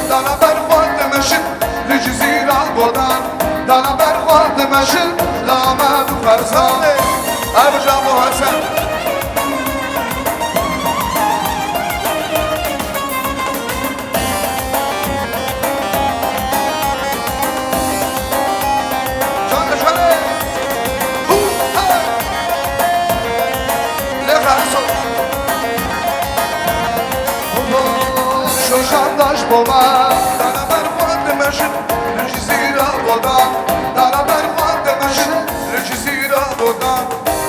Dana ber xwe dimeşin, li Cizîra Bodan. Dana ber xwe dimeşin, li Amed û Ferzanê. Ev Cabo Hesen. Canê, canê. Hu, hey. Lê xeso. Şoşan daş bova. Dana ber xwe dimeşin, li Cizîra Bodan. Dana ber xwe dimeşin, li Cizîra Bodan.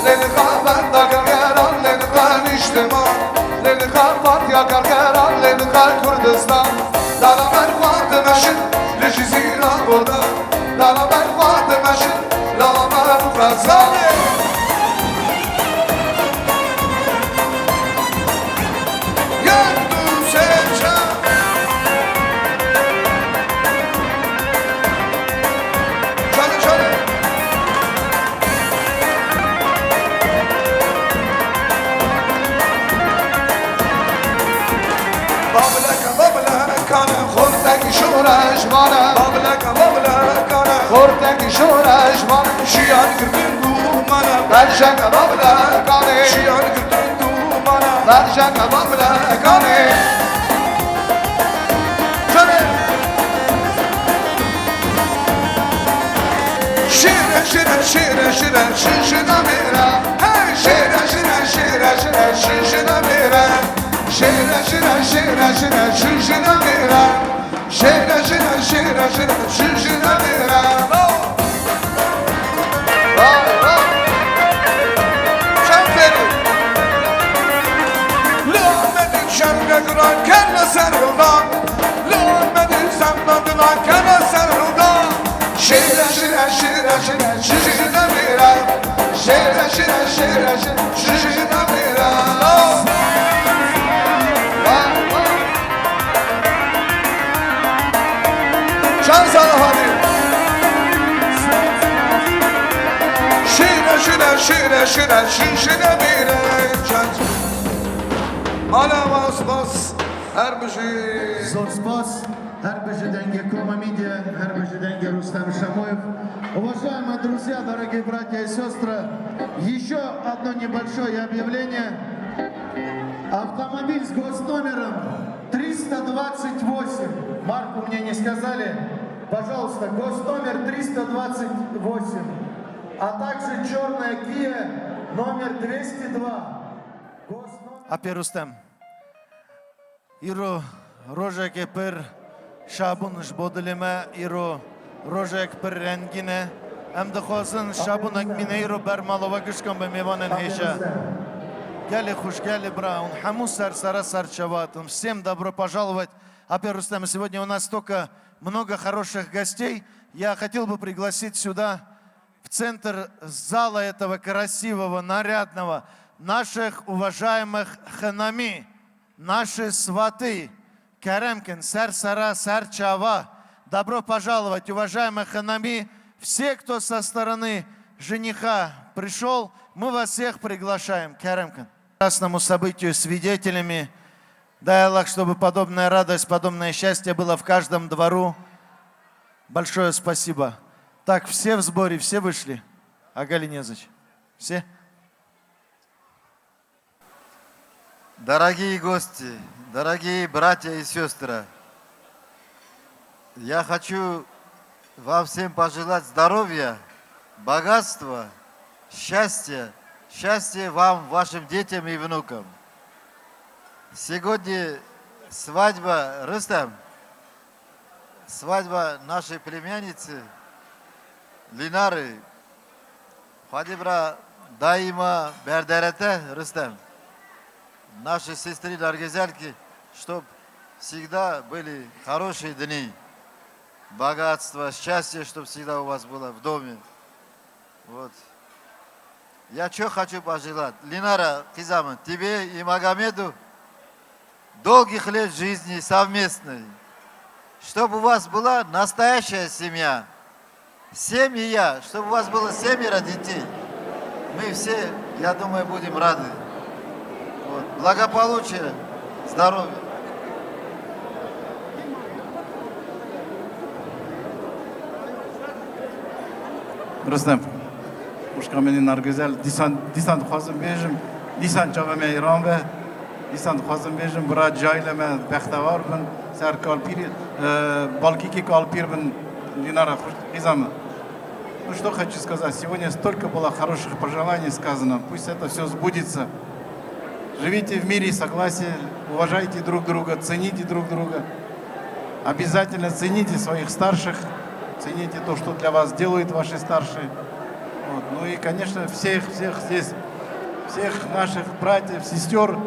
Lê li xwe benda gergeran, lê li xwe nîştiman. Lê li xwe partiya gergeran, lê li xwe Kurdistan. Dana ber xwe dimeşin, li Cizîra Bodan. Dana ber xwe dimeşin, li Amed û Ferzanê. Yek, du, sê, çar. Canê, canê. Babileke babilekane, xortekî şoreşvane. Babileke babilekane, xortekî şoreşvane. Jiyan girtin dûmane. Berjeke babilekane. Jiyan girtin dûmane. Berjeke babilekane. Canê. Şêre, şêre, şêre, şêre, şin, şina mêre. Hey, şêre, şêre, şêre, şêre, şin, şina mêre. Şêre, şêre, şêre, şêre, şin, şina mêre. Şêre, şêre, şêre, şêre, şin, şina mêre. Vay, vay. Şişine bira, şere, şire, şere, şişine bira. Çan sana hadi. Şire, şire, şire, şire, şişine bira. Çan. Ala bas, bas. Her bir şey. Zor spas. Her bijî dengê Koma Media, her bijî dengê Rustem Şamoyev. Уважаемые друзья, дорогие братья и сестры, еще одно небольшое объявление. Автомобиль с госномером триста двадцать восемь. Марку мне не сказали. Пожалуйста, госномер триста двадцать восемь, а также черная Kia номер двести два. Goznome- Apê Rustem. Îro rojekê pir şabûn ji bo dilê me, îro rojek pir rengîn e. Em dixwazin şabûnek mîne îro ber mala we gişkan be mêvanên hêja. Gelê xweş, gelê bira, hûn hemû ser sera ser çava hatin. Всем добро пожаловать. Apê Rustem, сегодня у нас столько много хороших гостей. Я хотел бы пригласить сюда в центр зала этого красивого, нарядного, наших уважаемых хынамî, наши сваты, kerem kin, ser sera, ser çava. Добро пожаловать, уважаемые хынамî, все, кто со стороны жениха пришёл, мы вас всех приглашаем, kerem kin. Красному событию свидетелями. Дай Аллах, чтобы подобная радость, подобное счастье было в каждом двору. Большое спасибо. Так, все в сборе, все вышли? Агали незач. Все? Дорогие гости, дорогие братья и сестры, я хочу вам всем пожелать здоровья, богатства, счастья, счастья вам, вашим детям и внукам. Сегодня свадьба, Рустам, свадьба нашей племянницы Линары. Хвади бра даима бердерете, Рустам. Наши сестры Наргизельки, чтоб всегда были хорошие дни, богатство, счастье, чтоб всегда у вас было в доме. Вот. Я чё хочу пожелать. Линара, кызамын, тебе и Магомеду долгих лет жизни совместной. Чтоб у вас была настоящая семья. Семья, чтобы у вас было семеро детей. Мы все, я думаю, будем рады. Вот. Благополучия, здоровья. Rustem, xwişka min Nargüzel, dîsan, dîsan dixwazim bêjim, dîsan çava me îran be, dîsan dixwazim bêjim, bira cayile me bextewar bin, ser kalpîr, e, balkîkî kalpîr bin, Lînara xwişk, qîza min. Ну что хочу сказать, сегодня столько было хороших пожеланий сказано, пусть это всё сбудется. Живите в мире и согласии, уважайте друг друга, цените друг друга. Обязательно цените своих старших, цените то, что для вас делают ваши старшие. Вот. Ну и, конечно, всех, всех здесь, всех наших братьев, сестёр.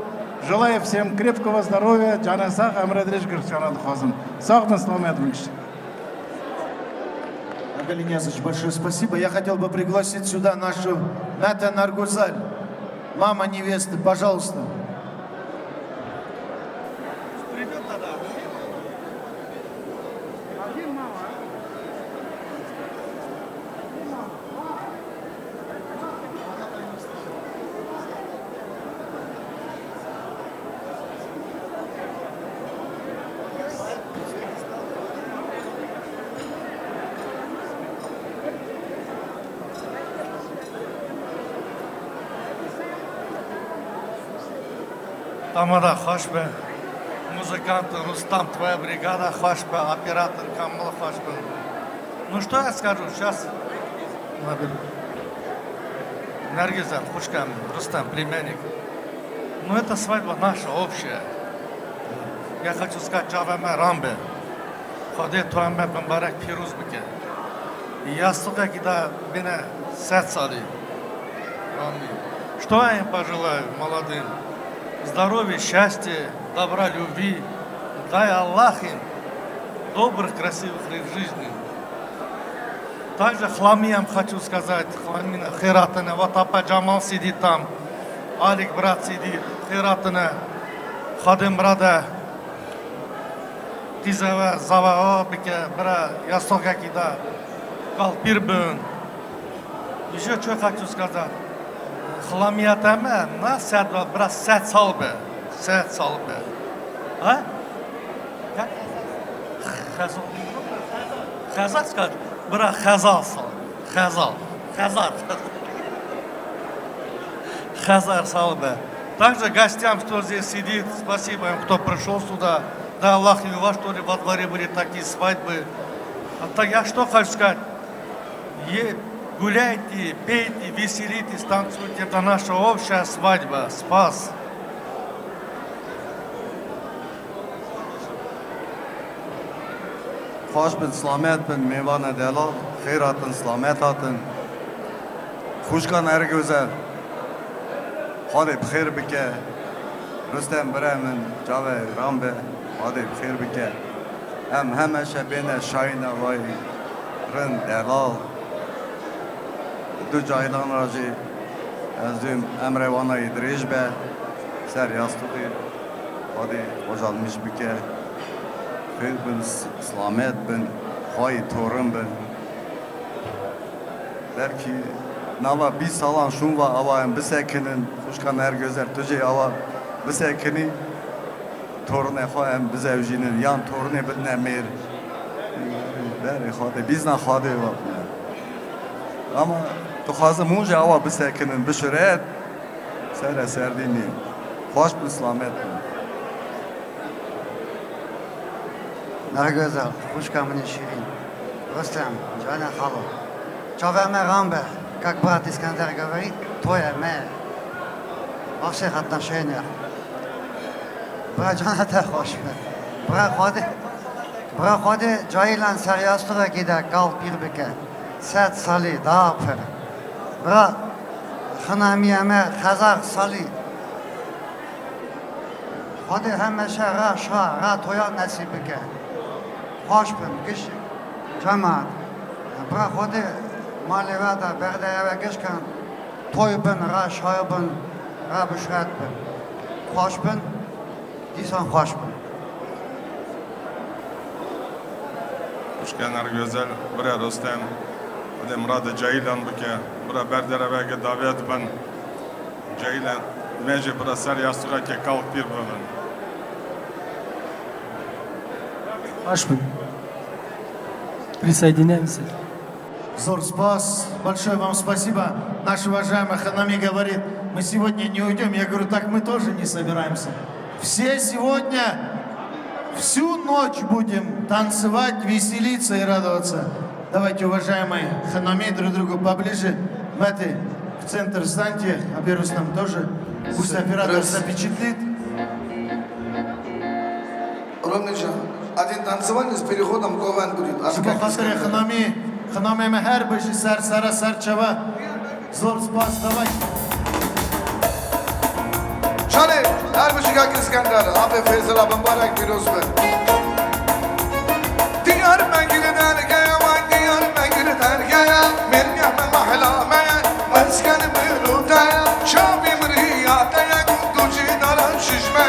Желаю всем крепкого здоровья, canê sax, emre dirêj, girşana dixwazim. Sağ olun, selamet olun. Агали Нязович, большое спасибо. Я хотел бы пригласить сюда нашу Мята Наргузаль, мама невесты, пожалуйста. Tamada xweş be. Muzikant Rustam, tvoya brigada xweş be. Operator Kamil xweş be. Ну что я скажу, сейчас Nergîza, xwişka min, Rustem, plîmenik. Ну, это свадьба наша, общая. Я хочу сказать, çavê me ram be. Xwedê tu em me bimbarek pîroz bike. Yastixekî da bine sed salî. Amîn. Что я им пожелаю, молодым? Здоровья, счастья, добра, любви. Дай Аллах им добрых, красивых лет жизни. Taje xlamî em xaçû skaza xlamî xêratine, wata pe Camal Sîdî tam, Alîk bira Sîdî xêratine, Xadê mirade qîze we zava awa bike, bira yastokekî de kalpîr bin. Ji çi xaçû skaza xlamiyete me, na sed be, bira sed sal be, sed sal be. Ha? Xezal. Xezal skar. Bira xezal sal. Xezal. Xezal. Хазар салбе. Также гостям, кто здесь сидит, спасибо им, кто пришёл сюда. Да, Аллах и вас, что ли, во дворе были такие свадьбы. А так я что хочу сказать? Е-, гуляйте, пейте, веселитесь, танцуйте. Это наша общая свадьба. Спас. Xweş bin, silamet bin, mêvana delal, xêr hatin, silamet hatin. Xwişkan Ergözel, Xwedê bi xêr bike. Rustem bire min, çavê ran be, Xwedê bi xêr bike. Em hemeşe bêne şayîna vay rind, delal. Du caylan ra jî ez dûm emrê wana yî dirêj be, ser yastûxê Xwedê xweşalmîş bike. Xêr bin, s-, silamet bin, xwayî torin bin. Belkî nava bîst salan şûn va awa em bisekinin, xwişkan Ergözel tu jî awa bisekinî. Tornê xwe em bizewjînin, yan tornê bidine mêr. Berê Xwedê, bîzna Xwedê ve bûne. Ama dixwazim hûn jî awa bisekinin, bişuret, sere serdî nî. Xweş bin, silamet bin. Nergözel, xwişka min ê şîrîn. Rustem, canê xalo. Çavê me ran be, kak Brat Îskender Gaverî, toyê me. Bexşê xetna şêne. Bira cana te xweş be. Bira Xwedê, bira Xwedê cayîlan ser yastûxekî de kal pîr bike. Sed salî daha pir. Bira xinamiyê me hezar salî. Xwedê hemeşe ra şa, ra toya nesîb bike. Xweş bin, giş cemaat. Bira Xwedê malê we de bexdeyê we giş kin. Toy bin, ra şay bin, ra bişret bin. Xweş bin, dîsan xweş bin. Xwişka Nergözel, bira Rustem, Xwedê mirade cayîlan bike, bira ber dereveke davet bin. Cayîlan, divê jî bira ser yastûxekê kalk pîr bibin. Baş bin. Rîsay dîne misil. Зор спас. Большое вам спасибо. Наш уважаемый Ханами говорит, мы сегодня не уйдем. Я говорю, так мы тоже не собираемся. Все сегодня, всю ночь будем танцевать, веселиться и радоваться. Давайте, уважаемые Ханами, друг другу поближе. Мэтти, в центр встаньте, а Берус там тоже. Пусть оператор запечатлит. Ромнича, один танцевальный с переходом к Овен будет. Ji bo xatirê xinamî, xinamê me her bijî ser sere ser çeve. Zor spas, davay. Şanê, her bijî kak Îskender, apê Feyzela Bimbarek pîroz be. Diyarbekir dergeye, vay Diyarbekir dergeye, Meryem mahla me, mesken mirûte, şabî miriyate, tu cî dara şişme,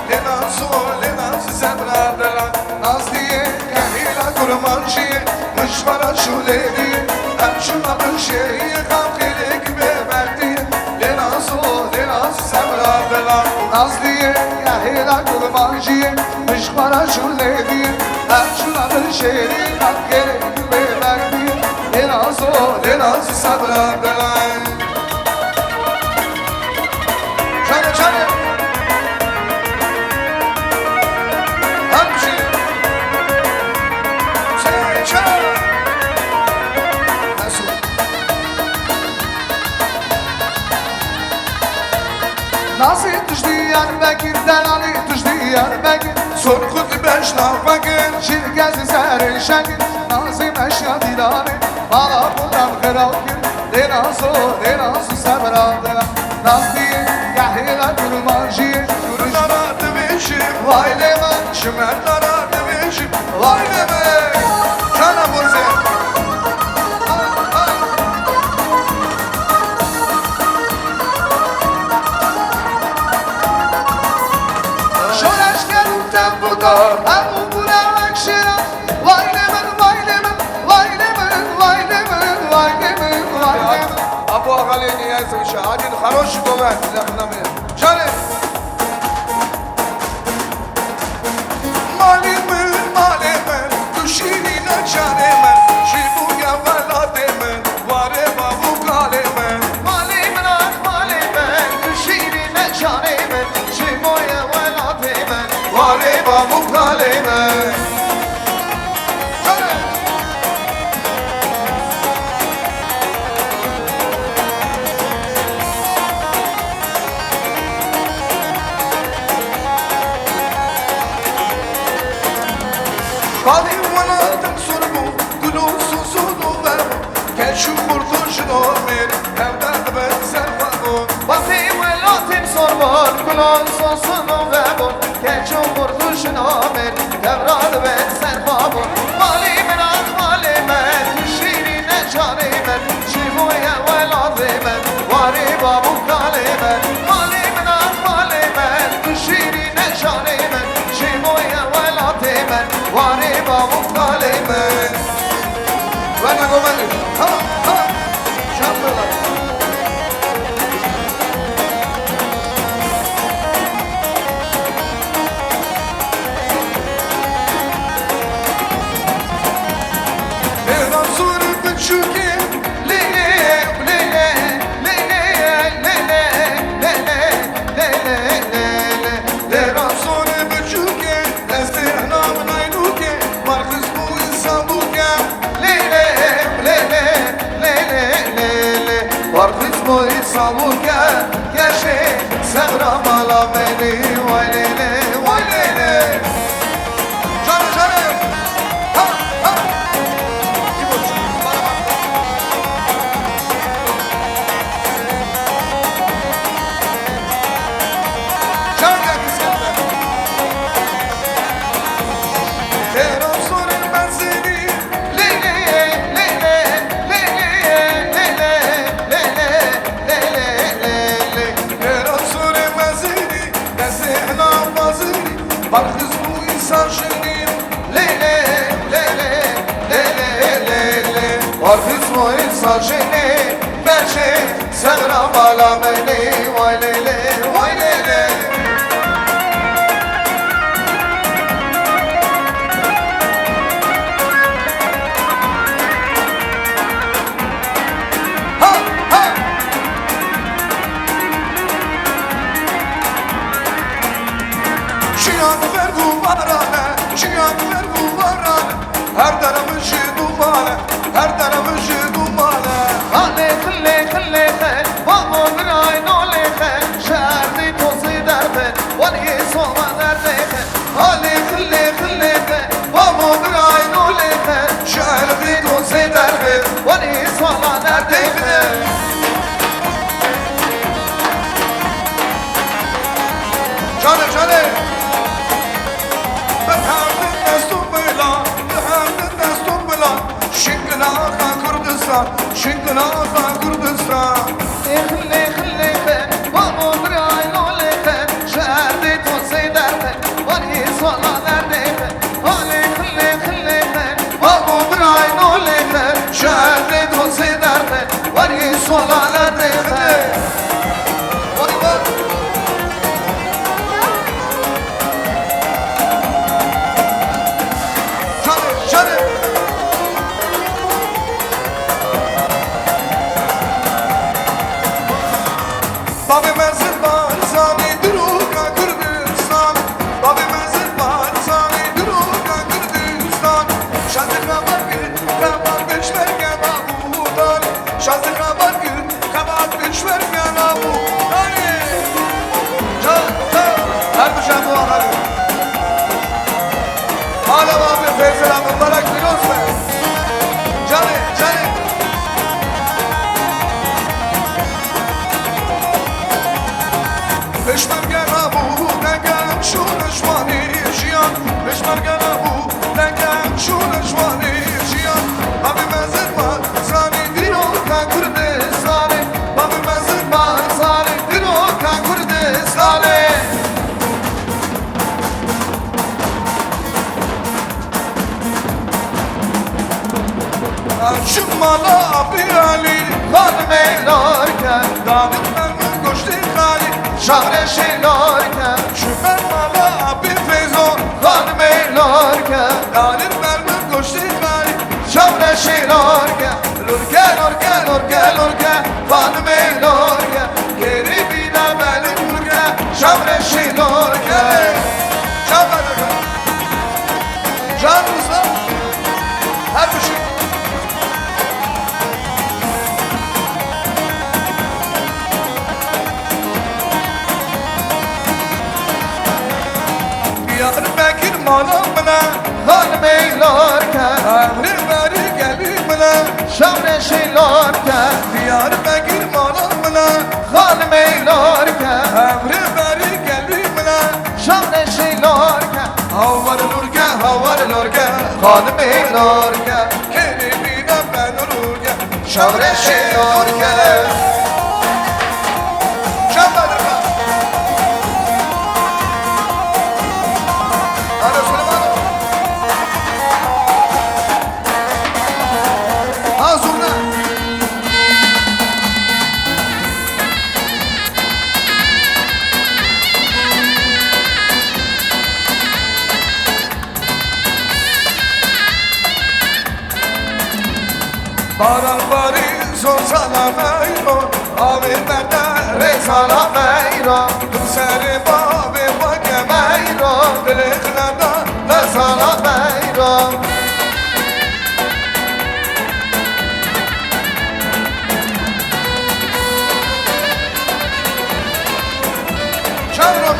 lê nazo, lê naz sebra dela. Nazliyê, yehîla kurmanciyê, mijvara şûlêriyê, em şûna bin şêriyê, xaxêlêk bê berdiyê. Lê nazo, lê naz sebra dila. Nazliyê, yehîla kurmanciyê, mijvara şûlêriyê, em şûna bin şêriyê, xaxêlêk bê berdiyê. Lê nazo, lê naz sebra dila. Çare, çare. Hemşire. Çare, çare. Nasıl? Nazî tu ji Diyarbekir, delalî tu ji Diyarbekir. Sor xwe di beşna xwe kir, ji gez serê şekir. Nazî meşya dîlanê, mala xwe dem xirab kir. Lê nazo, lê nazo sebra dila. Nazliyê, yehêla kurmanciyê. Kurmara dibêjim, vay lê me, ji merdara dibêjim, vay lê me. Kana Murze. Ew gule wek şêra, vay lê min, vay lê min, vay lê min, vay lê min, vay lê min, vay lê min. Abu Axa lê niyaz wişa, hadin xaroş gover, lexna min. Canê. Malê min, malê min, tu şîrîne canê min, ji bo ya welatê min. Warê bav û kalê min. Malê min, ah malê min, tu şîrîne canê min, ji bo ye welatê min. Warê bav û kalê min. Bavê welatim sor bû, gul û soson û ver bû. Keç û xurt û jin û mêr, hevdeh dibin ser xwe bûn. Bavê welatên sorbon, gul û soson û vebûn. Keç û xurt û jin û mêr, tevra dibin ser xwe bûn. Malê min, ah malê min, tu şîrîne canê min, ji bo ye welatê min, warê bav û kalê min. Malê min, ah malê min, tu şîrîne canê min, ji bo ye welatê min, warê bav û kalê min. Wena govendê. Ha, ha. Şan bela. Dêra zor biçûkê, lê lê, lê lê, lê lê, lê lê, lê lê, lê lê, lê lê. Dêra zor biçûkê, ez dê hina min ay nûkê, mar xizm û însan bûke. Lê lê, lê lê, lê lê, lê lê. Mar xizm û însan bûke, keşê sexra mala menî. Way lê lê, way lê lê. Canê, canê. Ha, ha. Barxiz bû însan jinî, lê lê, lê lê, lê lê, lê lê. Barxiz bû însan jinî, berçê Sexra mala menî, way lê lê, way lê lê. Ha, ha. Jiyan berg û baran e, jiyan berg û baran e. Her dere min ji dûman e, her dere min ji dûman e. Xalê xilê xilê xe, bavo birayê nolê xe, ji erdê tozê derxe, wanî soma derdê xe. Xalê xilê xilê xe, bavo birayê nolê xe, ji erdê tozê derxe, wanî soma derdê xe. Canê, canê. Bi hevdin dest û bila, bi hevdin dest û bila. Şinginaxa Kurdistan, şinginaxa Kurdistan. Ê xilê xilê xe, bavo birayê nolê xe, ji erdê tozê derxe, wanî sola derdê xe. Halê xilê xilê xe, bavo birayê nolê xe, ji erdê tozê derxe, wanî sola derdê xe. Wanî ber. Şerê, şerê. Bavê mezin Barzanî, diroka Kurdistan. Bavê mezin Barzanî, diroka Kurdistan. Şandê xebat kir, xebat pêşmerge Babû Talî. Şandê xebat kir, Xebat pêşmerge Babû Talî. Can, can. Her du şev bu axir. Alem abi Feyzela mübarek pîroz be. Canê, canê. Pêşmerge Babû, dengem şûn ji wanî jiyan. Pêşmerge Babû, dengem şûn ji wanî jiyan. Bavê mezin Barzanî, dîroka Kurdistanê. Bavê mezin Barzanî, dîroka Kurdistanê. Mala Apî Alî, xanimê Lorke, David Mermi goştê xalî, şareşê Lorke. Şûme mala Apî Feyzo, xanimê Lorke, David Mermi goştê xalî, şareşê Lorke. Lorke, Lorke, Lorke, Lorke, xanimê Lorke, kêrî bîna belê Lorke, şareşê Lorke. Şareşê Lorke. Can Usta, her bir şey. Diyarbekir mala min e, xanimê Lorke. Emrê berî gelî min e, şareşê Lorke. Diyarbekir mala min e, xanimê Lorke. Emrê berî gelî min e, şareşê Lorke. Hawar Lorke, Hawar Lorke, xanimê Lorke. Kêrî bîna belê Lorke. Şareşê Lorke. Şareşê Lorke. Ara Süleyman. Ha, zurna. Baran barî zor sala meyro, avê berde rê sala meyro. Tu serê bavê weke meyro, dilê xileda ne sala meyro. Çevro.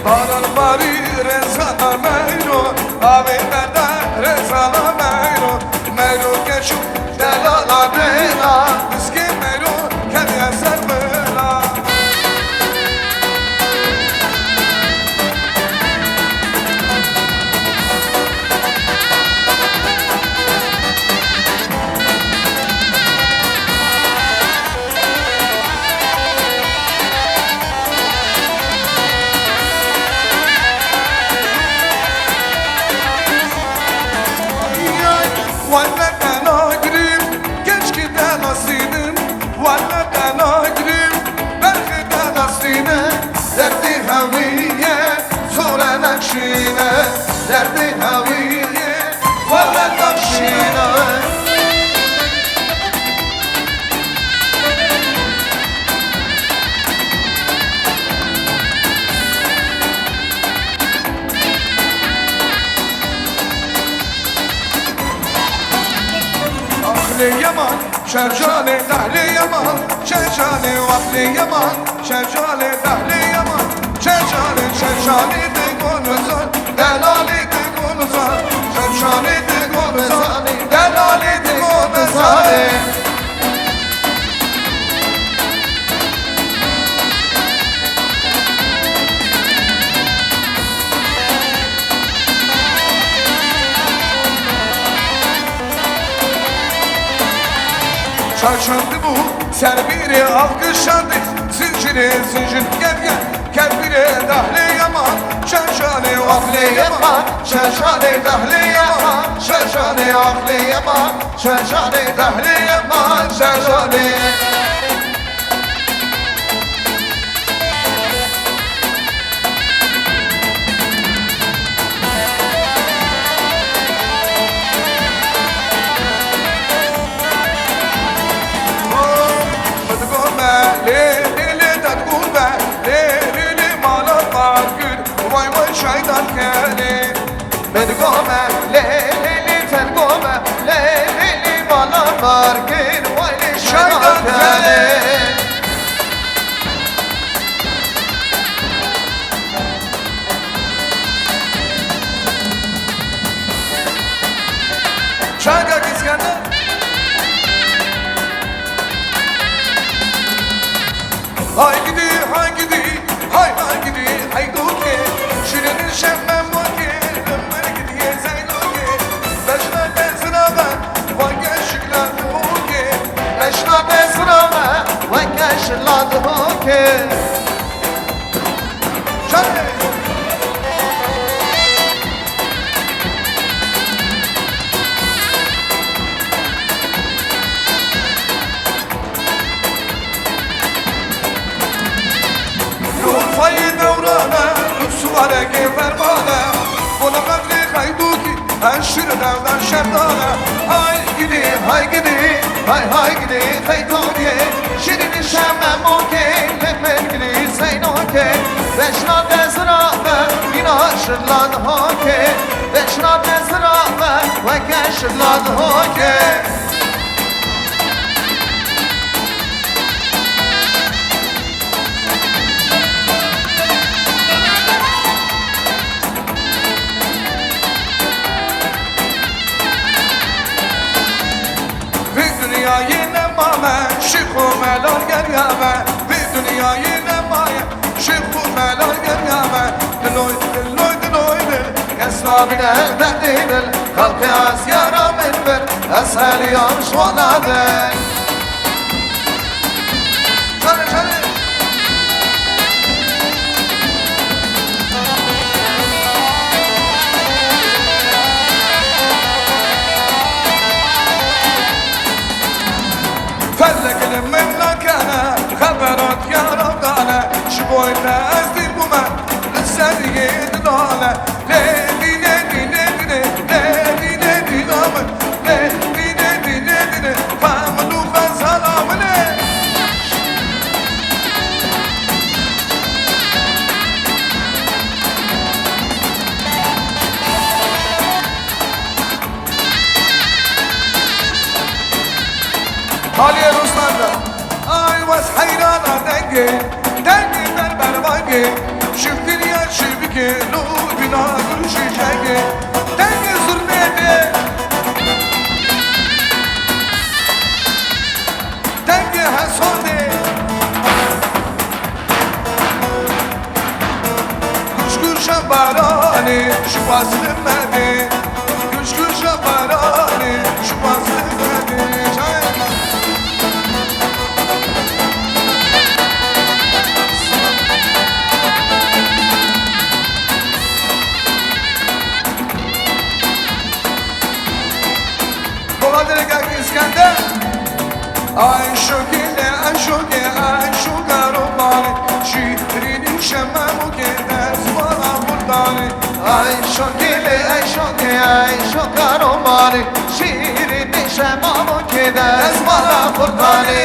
Baran barî rê sala meyro, avê berde rê sala meyro. Meyro keşû delala dêla, biskê meyro kemiye ser bila. Welle te nagirim, keşkî te nasînim. Welle te nagirim, berxê te nasînim. Derdê hewî ye, zor e nexşîne. Derdê hewî ye, welle nexşîne. Aqlê Yeman, Şerşanê Dehlê Yeman, Şerşanê Aqlê Yeman, Şerşanê Dehlê Yeman, Şerşanê, Şerşanê de Gonuzan, Delalê de Gonuzan, Şerşanê de Gonuzan, Delalê de Gonuzan. Şaşandı bu, serbirê alkışandı, zincirê zincir gel gel, kerbirê dahlê yaman, şaşanê ahlê yaman, şaşanê dahlê yaman, şaşanê ahlê yaman. Şerşanê dehlê yeman şerşanê. Min digo me lê lê lê, te digo me lê lê lê, mala Margir, vay vay şaydan kelê. Min digo me lê lê lê, te digo me lê lê lê, mala Margir, vay lê şaydan kelê. Şayda Gizgende. Hay gidi, hay gidi, hay hay gidi, hay doke. Şirin şemmem vake, ömür gidiye zeydoke. Beşme bezrame, vake şikla doke. Beşme bezrame, vake şikla doke. Şahin. Barekê fermane, bona qedrê xeydûkî, ez şirin ew der şerdane. Hay gidî, hay gidî, hay hay gidî xeydûkê. Şirînî şememokê, li min girî seynokê. Veşna te zira be, mîna şirlan hokê. Veşna te zira be, weke şirlan hokê. Vê dinyayê nema me, şêx û melal geriya me. Vê dinyayê nema ye, şêx û melal geriya me. Diloy, diloy, diloy, dil, kes nabîne derdê dil. Xelqê eziyara min bir, ez heliyam ji wana dil. Çalê, çalê. Felek li min nakene, xebera diyara dane, ji bo te ez dîr bûme, li ser yê didane. Lê dî, lê dî, lê dî, lê, lê dî, lê dî, la min. Lê dî, lê dî, lê dî, lê, xwe min û xezala min ê. Haliyê Ruslan de. Ay wes heyrana dengê, dengê berberbangê, şiftir ya şivike, lûr bina gul şişeke, dengê zurnetê, dengê hesodê. Kuşkuşa baranê, şupas li me dê. Kuşkuşa baranê, şupas li me dê. Çay. Bahadır Gök İskender. Ay şokê le, ay şokê, ay şoka romanê. Şîrînî şememokê, destmala xurtanê. Ay şokê le, ay şokê, ay şoka romanê. Şîrînî şememokê, destmala xurtanê.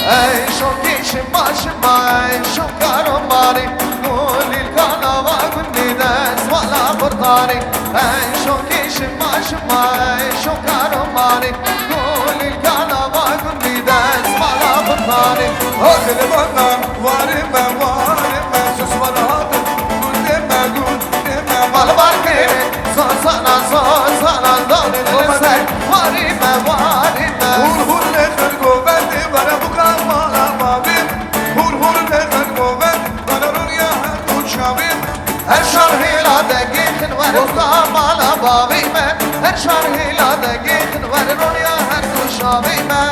Ey şokê şima şima, ey şoka romanê, gulî kanava gundê destmala xurtanê. Ey şokê şima şima, ey şoka romanê, gulî kanava gundê destmala xurtanê. Hadi li bana, warê me, warê me, sus bana hadi, gundê me, gundê me, mal bar kê. Zazana, zazana, dane dane, warî me, warî me. Hûr hûr lê xir govendê, were buka mala bavê. Hûr hûr lê xir govendê, were rûniya her du çavê. Her şar hêla dengê xin, were buka mala bavê me. Her şar hêla dengê xin, were rûniya her du çavê me.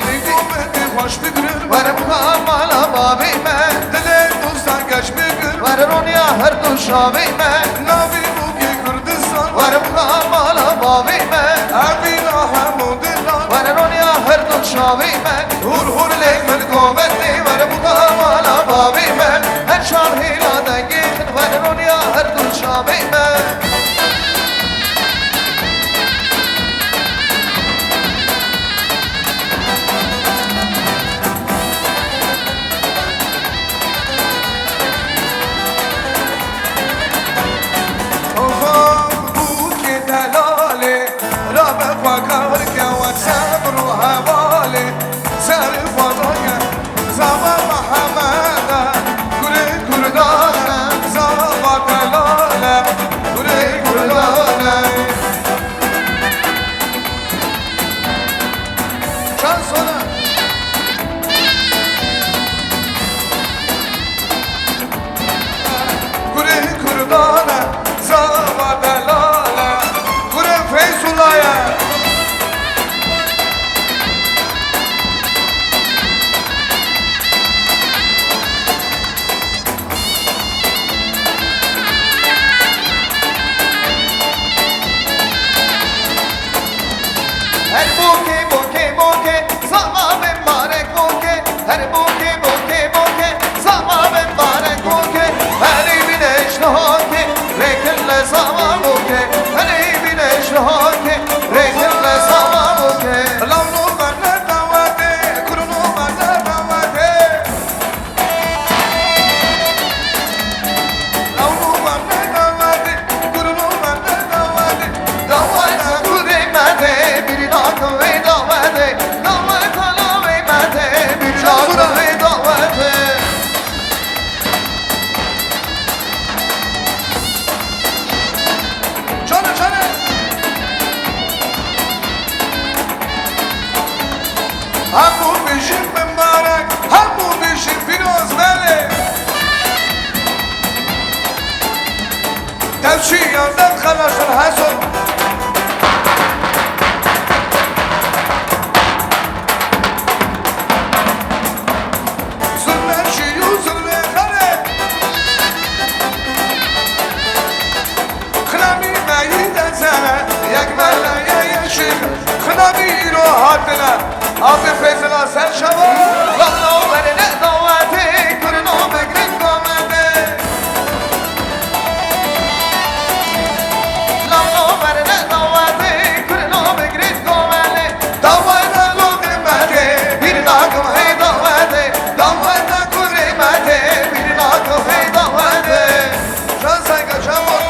Rêkû min xweş bigrin, were bûka mala bavê me. Dilê dostan geş bigir, were rûniya her du çavê me. Navê bûkê Kurdistan, were bûka mala bavê me. Evîna hemû dilan, were rûniya her du çavê me. Hûr hûr lê min govendê, were bûka mala bavê me. Her çar hêla dengê xin, were rûniya her du çavê me. Oxo bûkê delalê, rabe xwe kar ke wek sebr û hevalê. Serê xwe dake zava Mehemede, gurê Kurdan e, zava delal e, gurê Kurdan e. Çand sona. Boke, boke, zama ben barek boke, herî bîne ji hokê, rêkin le zama boke, herî bîne ji hokê, rêkin le zama boke. Lawno berne dawetê, kurno berne dawetê. Çare, çare. Hemû bijîn mibarek, hemû bijîn pîroz belê. Tevşî yandan xelasir hezo. Zurne şî û zurne xerê. Xiremî meyî de zere, yek mele ye yeşîl. Xiremî îro hatine. Abi Feyzula ser şewa. Lalo bere ne dawetê, kurno bigrin dawetê. Lalo bere ne dawetê, kurno bigrin dawetê. Dawetê lo qîmetê, bir nakim hey dawetê. Dawetê kurê metê, bir nakim hey dawetê. Can Saygı, çabuk.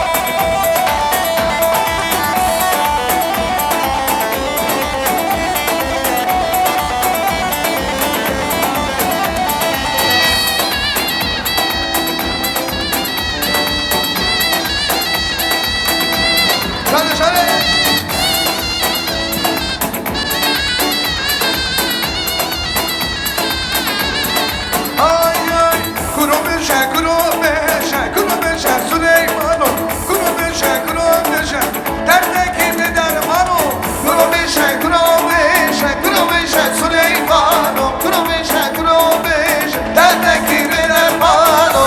Çalış hadi. Ay, ay, kuro beşe, kuro beşe, kuro beşe Süleymano, kuro beşe, kuro beşe, derdekî mi dermano. Kuro beşe, kuro beşe, kuro beşe Süleymano, kuro beşe, kuro beşe, derdekî mi dermano.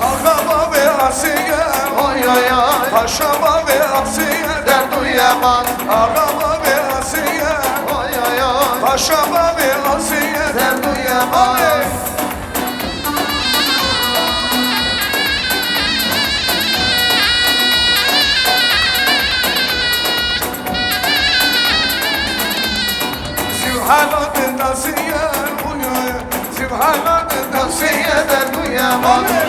Axa bavê Asiye, oy, oy, oy. Paşa bavê Asiye, derdu yeman. Axa bavê Asiye, oy, oy, oy. Paşa bavê Asiye, derdu yeman. Sivhana dintasiye, oy, oy. Sibhana de tavsiye de duya mane.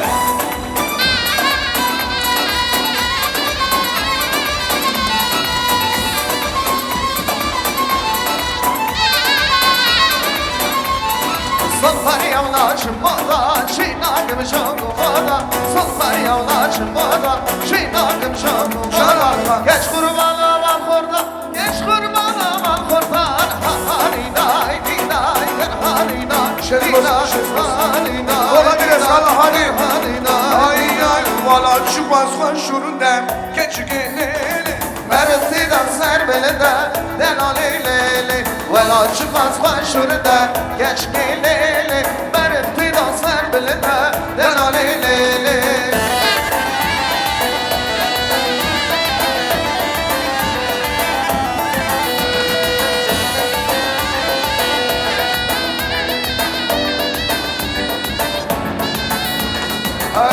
Sol pariyavla çimada, çina gimşo kumada. Sol pariyavla çimada, çina gimşo kumada. Geç kurbana lan kurda. Geç kurbana man kurban, ha, ha, rinay, rinay, ha, ha, rinay, rinay, ha, rinay, Olabilir, rinay, salla, hadi. Ha, rinay. Ay, ay, wala çupas xwe şurinde, keçike lele. Mertî da ser belinde, delalê lele. Wela çupas xwe şurinde, keçike lele. Mertî da ser belinde, delalê lele.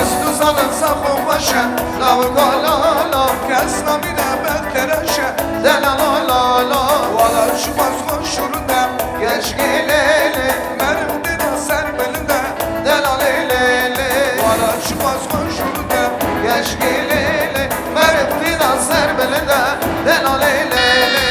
Ez tu zanim saf û xweş e, lawika la la. Kes namîne bed kereş e, de la la la la. Wala çupas xwe şurinde, keşkê lê lê. Meriv dida ser bilinde, de la lê lê lê. Wala çupas xwe şurinde, keşkê lê lê. Meriv dida ser bilinde, de la lê lê lê.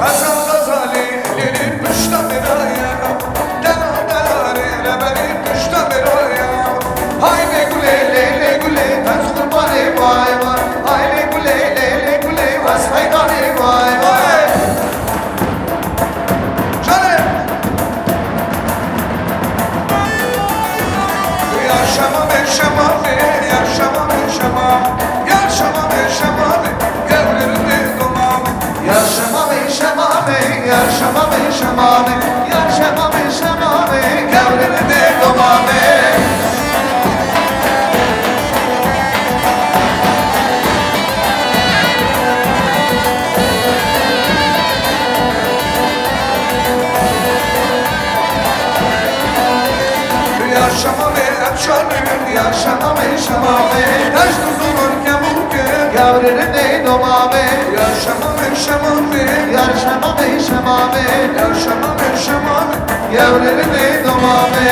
Xezal Xezalî, lîlî pişta min a ye. Dela dela rê reberî pişta min a ye. Şemamê, ya şemamê, şemamê, kewrê min bê domamê. Ya şemamê, em şanê, ya şemamê, şemamê, deşt û zûr û kemûk, kewrê min bê domamê. Ya şemamê, şemamê, ya şemamê, şemamê, ya şemamê, şemamê. Yewlêrî bê domamê.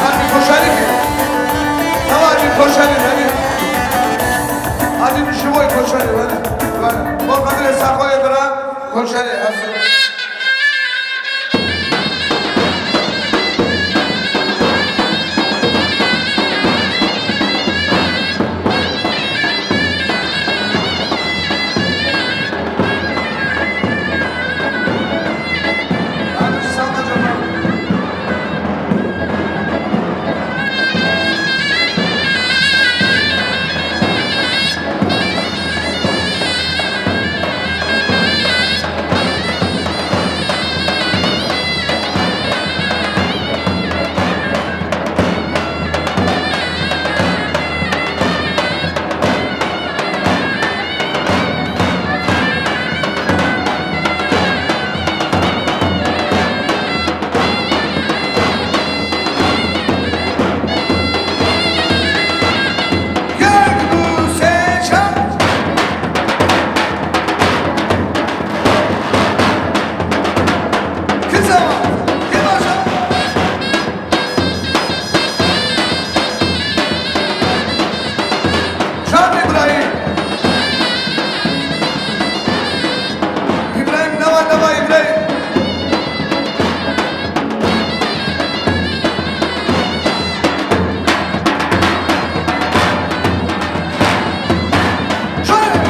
Hadi koşarî ki. Tamam, hadi koşarî, hadi. Hadi bir şey koy koşarî, hadi. Böyle. O kadar sakoya bırak, koşarî, hazır. Yek, du, sê, çar. Kısa. Yavaş. Çar İbrahim. İbrahim, nava, nava, İbrahim. Şöyle.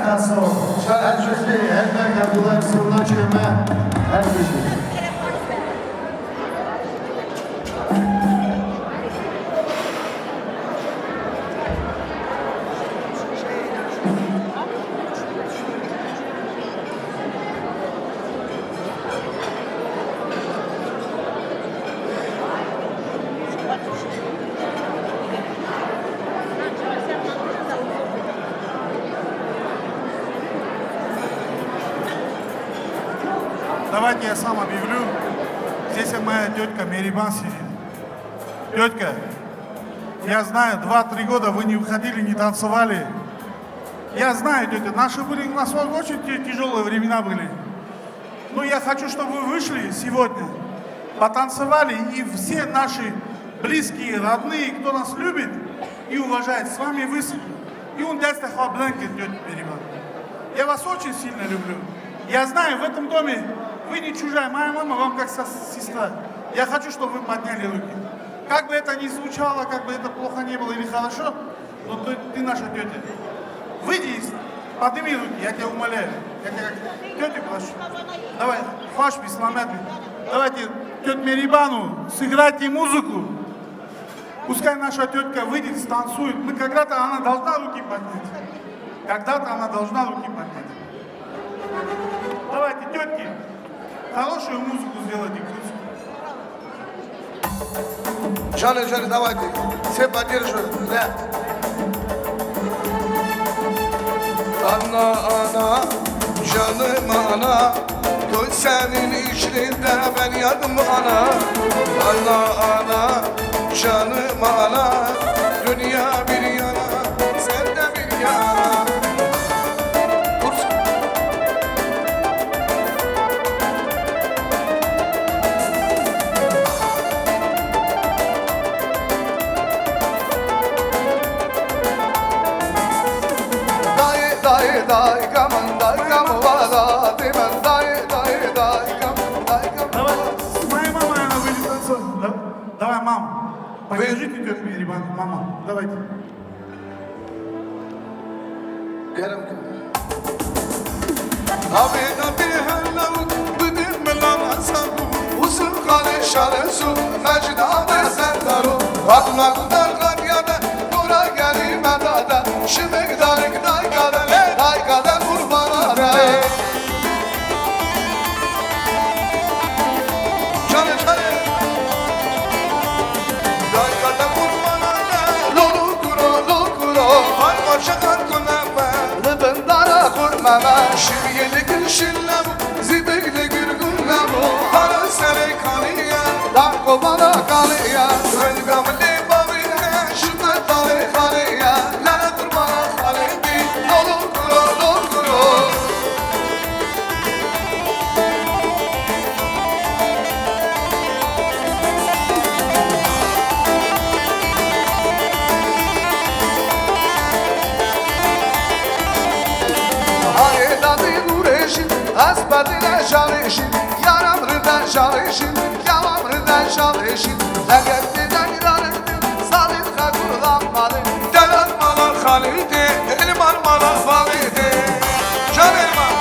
Sağ ol. Her şey, her ne kadar soruna çekme, her şey. Давайте я сам объявлю. Здесь моя тетка Мерибан сидит. Тетка, я знаю, два-три года вы не выходили, не танцевали. Я знаю, тетя, наши были, у нас очень тя-, тяжелые времена были. Но я хочу, чтобы вы вышли сегодня, потанцевали, и все наши близкие, родные, кто нас любит и уважает, с вами выступили. И он даст охобланки, тетя Мерибан. Я вас очень сильно люблю. Я знаю, в этом доме вы не чужая. Моя мама вам как со-, сестра. Я хочу, чтобы вы подняли руки. Как бы это ни звучало, как бы это плохо не было или хорошо, но ты, ты наша тетя. Выйди из, подними руки, я тебя умоляю. Я тебя как тетю прошу. Давай, хваш би, сломят би. Давайте тетя Мерибану, сыграйте музыку. Пускай наша тетка выйдет, станцует. Мы когда-то она должна руки поднять. Когда-то она должна руки поднять. Давайте, тетки, хорошую музыку сделайте, грустную. Canê, canê, давайте. Sen bak, gel şöyle. Ana, ana, canım ana, toy senin içinde ben yandım ana. Ana, ana, canım ana, dünya bir yana, sen de bir yana. Bursa. Dayê, dayê, dayka min, dayka min, wala dê min, dayê, dayê, dayka min, dayka min. Давай, с моей мамой она выйдет танцевать. Да? Давай, мам. Покажите тётю Мерибан, мама. Давайте. Kerem kir. Navê dadê hela û bidin milan hesab û, Uzun xalê şaresu, Mecid abe serdaro, Fatma gudar xatiya de, gora gelî me dade, şimik darik dayka de, lê dayka de qurbana de. Canê, canê. Dayka te qurbana de, lolo kuro, lo kuro. Fatma şeqet kune me. Li bin dara xurme me. Şiviyê li gul şille bû, zîbik li gul gul nebû. Xara serê kaniye, dar kovana kaniye. Ringa min lê bavîne, şime dalê xaniye. Lere qurbana xalê bî, lolo kuro, lo kuro. Hayê dadî nûrêşî, ez bedîne şarêşî, yaram ride şarêşî, yaram ride şarêşî, leget dide mirarê. Salih Xakur Lamali. Delat mala Xalidê, Elman mala Xalidê. Can Elman.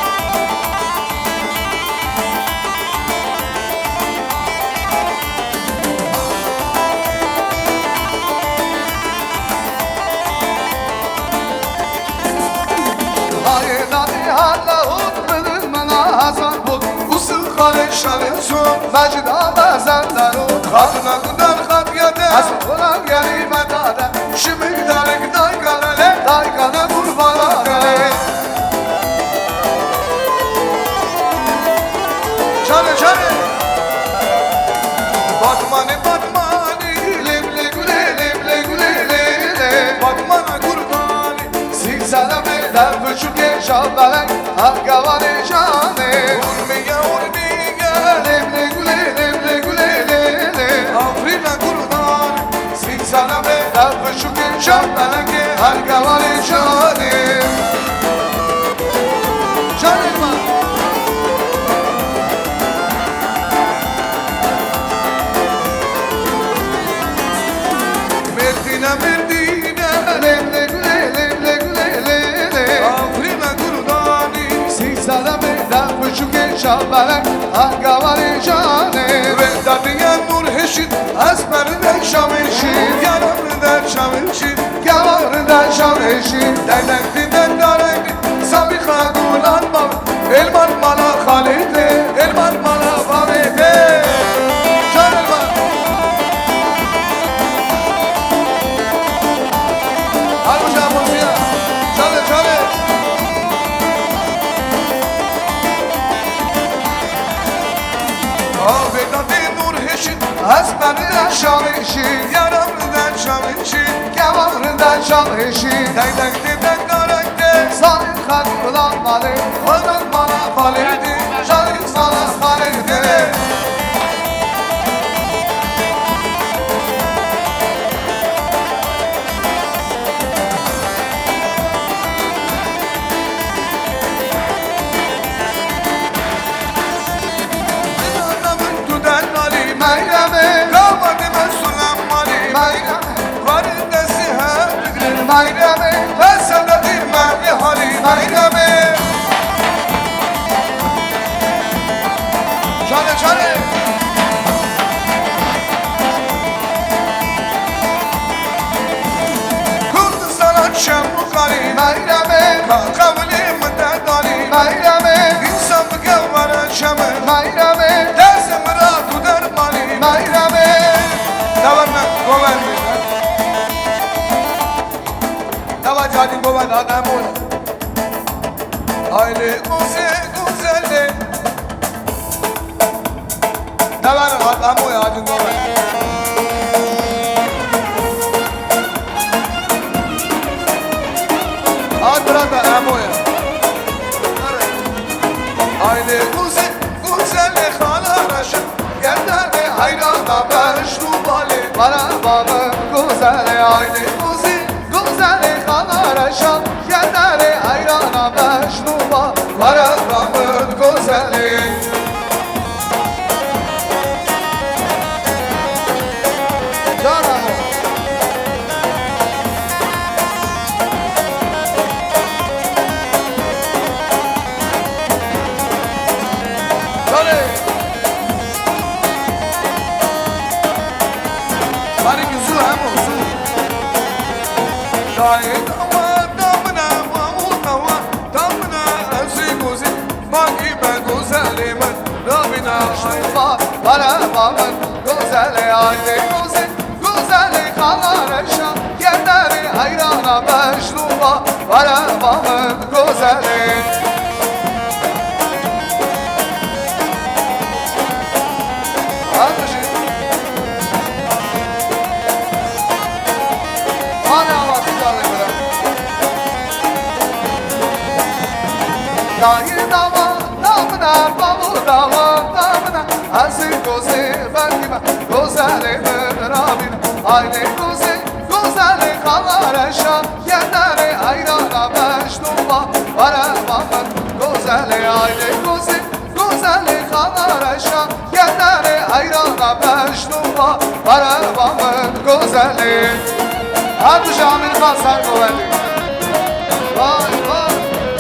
Hayê dadî hala hot bidin mena Hasan Bot. Usul xalê şalê son, Mecid Abe Zendero. Xatuna gundar xatiye de, ez ola gelî me dade. Şimik darik dayka de, lê dayka de qurbana de. Çare, çare. Batmanê, Batmanê, lê bilê gulê, lê bilê gulê, lê, lê. Batmana qurbanî, sî selamê, dev çûkê şabelenk, hevgevanê canê. Urmiye, Urmiye, lê bilê gulê, lê bilê gulê, lê, lê. Afrîna qurbanî, sî selamê, dev çûkê şabelenk, hevgevanê canê. Canê me. Mêrdîne, Mêrdîne, lê bilê gulê, lê bilê gulê, lê, lê. Afrîne, qurbanî. Şaberek, a gawarê canê. Wê dadiye nûr hişît, ez per de şameşî, yaran de şameşî, gawan de şameşî. Dernek dide darek, Sabixa gulan bab, elman mala Xalidê, elman mala Xalidê. Can elman. Almış amosiya. Canê, canê. Avêta dê nûr hişî, ez ben de şameşî, yaran de şameşî, kewan de şameşî, deydek dê dekdarek dê, salim xan ulan malê, xan mala Xalidê, şalim mala Xalidê. Çare, çare. Kurdistana çem û karî. Meyremê. Ka qewlê min te danî. Meyremê. Însan bike were çemin. Meyremê. Destê min ra tu dermanî. Meyremê. Dewa me, govendê. Dewa cadî govend hat emûn. Aylê gozê gozelê. Dever hat emoy hacin dover. Hat bira da emoy. Aylê gozê gozelê xala reşa. Gerdane hayrana beşt û balê. Bara babın gozele aylê gozê. Gozelê xala reşa, yeterê eyrana beşnû ba, were bamir gozelê. Cana. Canê. Barî min zû hemo zû. Şahid ama damine ma û dawa damine ezî gozî. Bakî be gozelê min rabîne ay. Ba, bare ba min gozelê aydê gozî. Gozelê xala reşa, yeterê eyrana beşnû ba, bare ba min gozelê. Hadi jî. Hadi ama tutalım bile. Dayı dava, damına, babu dava, damına. Azı gozi, bakima, gozare, rabina. Aynı gozi, gozare, kalareşa. Yedare, ayrana, beşnuma. Bara, baba, gozare, aynı gozi. Gozelê xala reşa, yeterê eyrana beşnû ba, merheba min gozelê. Her tu ji Amîr Xan ser govendî. Vay, vay,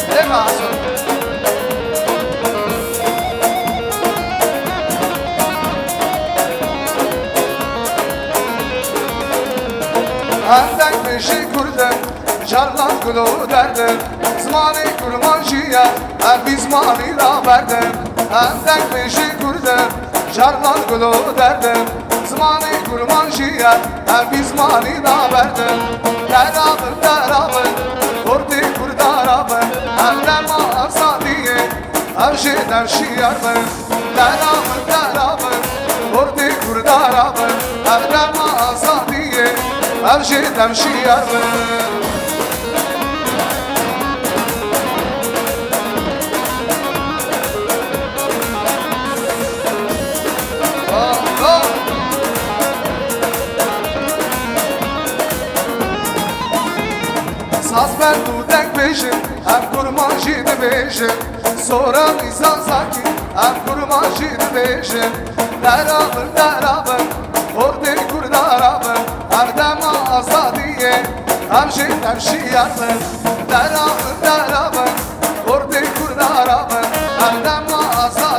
ne mahsun. Hendek min ji Kurd e, Carlan gulo derdim, zimanê kurmancî ye, em vî zimanî naberdim. Em deng min ji Kurd in, Carlan gulo derdim, zimanê kurmancî ye, em vî zimanî naberdim. Derabin, derabin, Kurdê Kurda rabin, ev dema azadiyê, ev jê dem şiyar bin. Dera min, dera min, Kurdê Kurda ra bin, ev dema azadiyê, ev jê dem şiyar bin. Saz bend û deng bêjin, ev kurmancî dibêjin. Soranî Zazakî, ev kurmancî dibêjin. Dera min, dera min, Kurdê Kurda ra min, ev dema azadiyê, ev jê dem şiyar bin. Dera min, dera min, Kurdê Kurda ra min, ev dema azadiyê.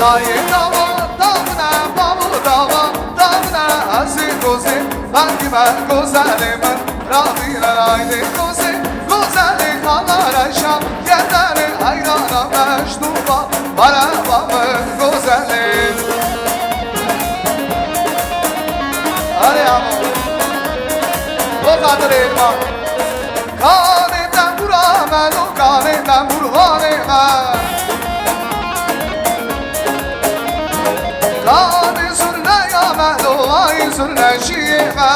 Ay dava, davne, bavo dava, davne, ez ê gozê, belkî me gozelê min, ravîne raydê gozê, gozelê xala reşa, yedenê heyrana mecnû ba, merheba min gozelê. Hadi ama. O kadar elma. Kanê tembûra me lo, kanê tembûrvanê me. Kanê zurneya me lo, ay zurneşiyê me.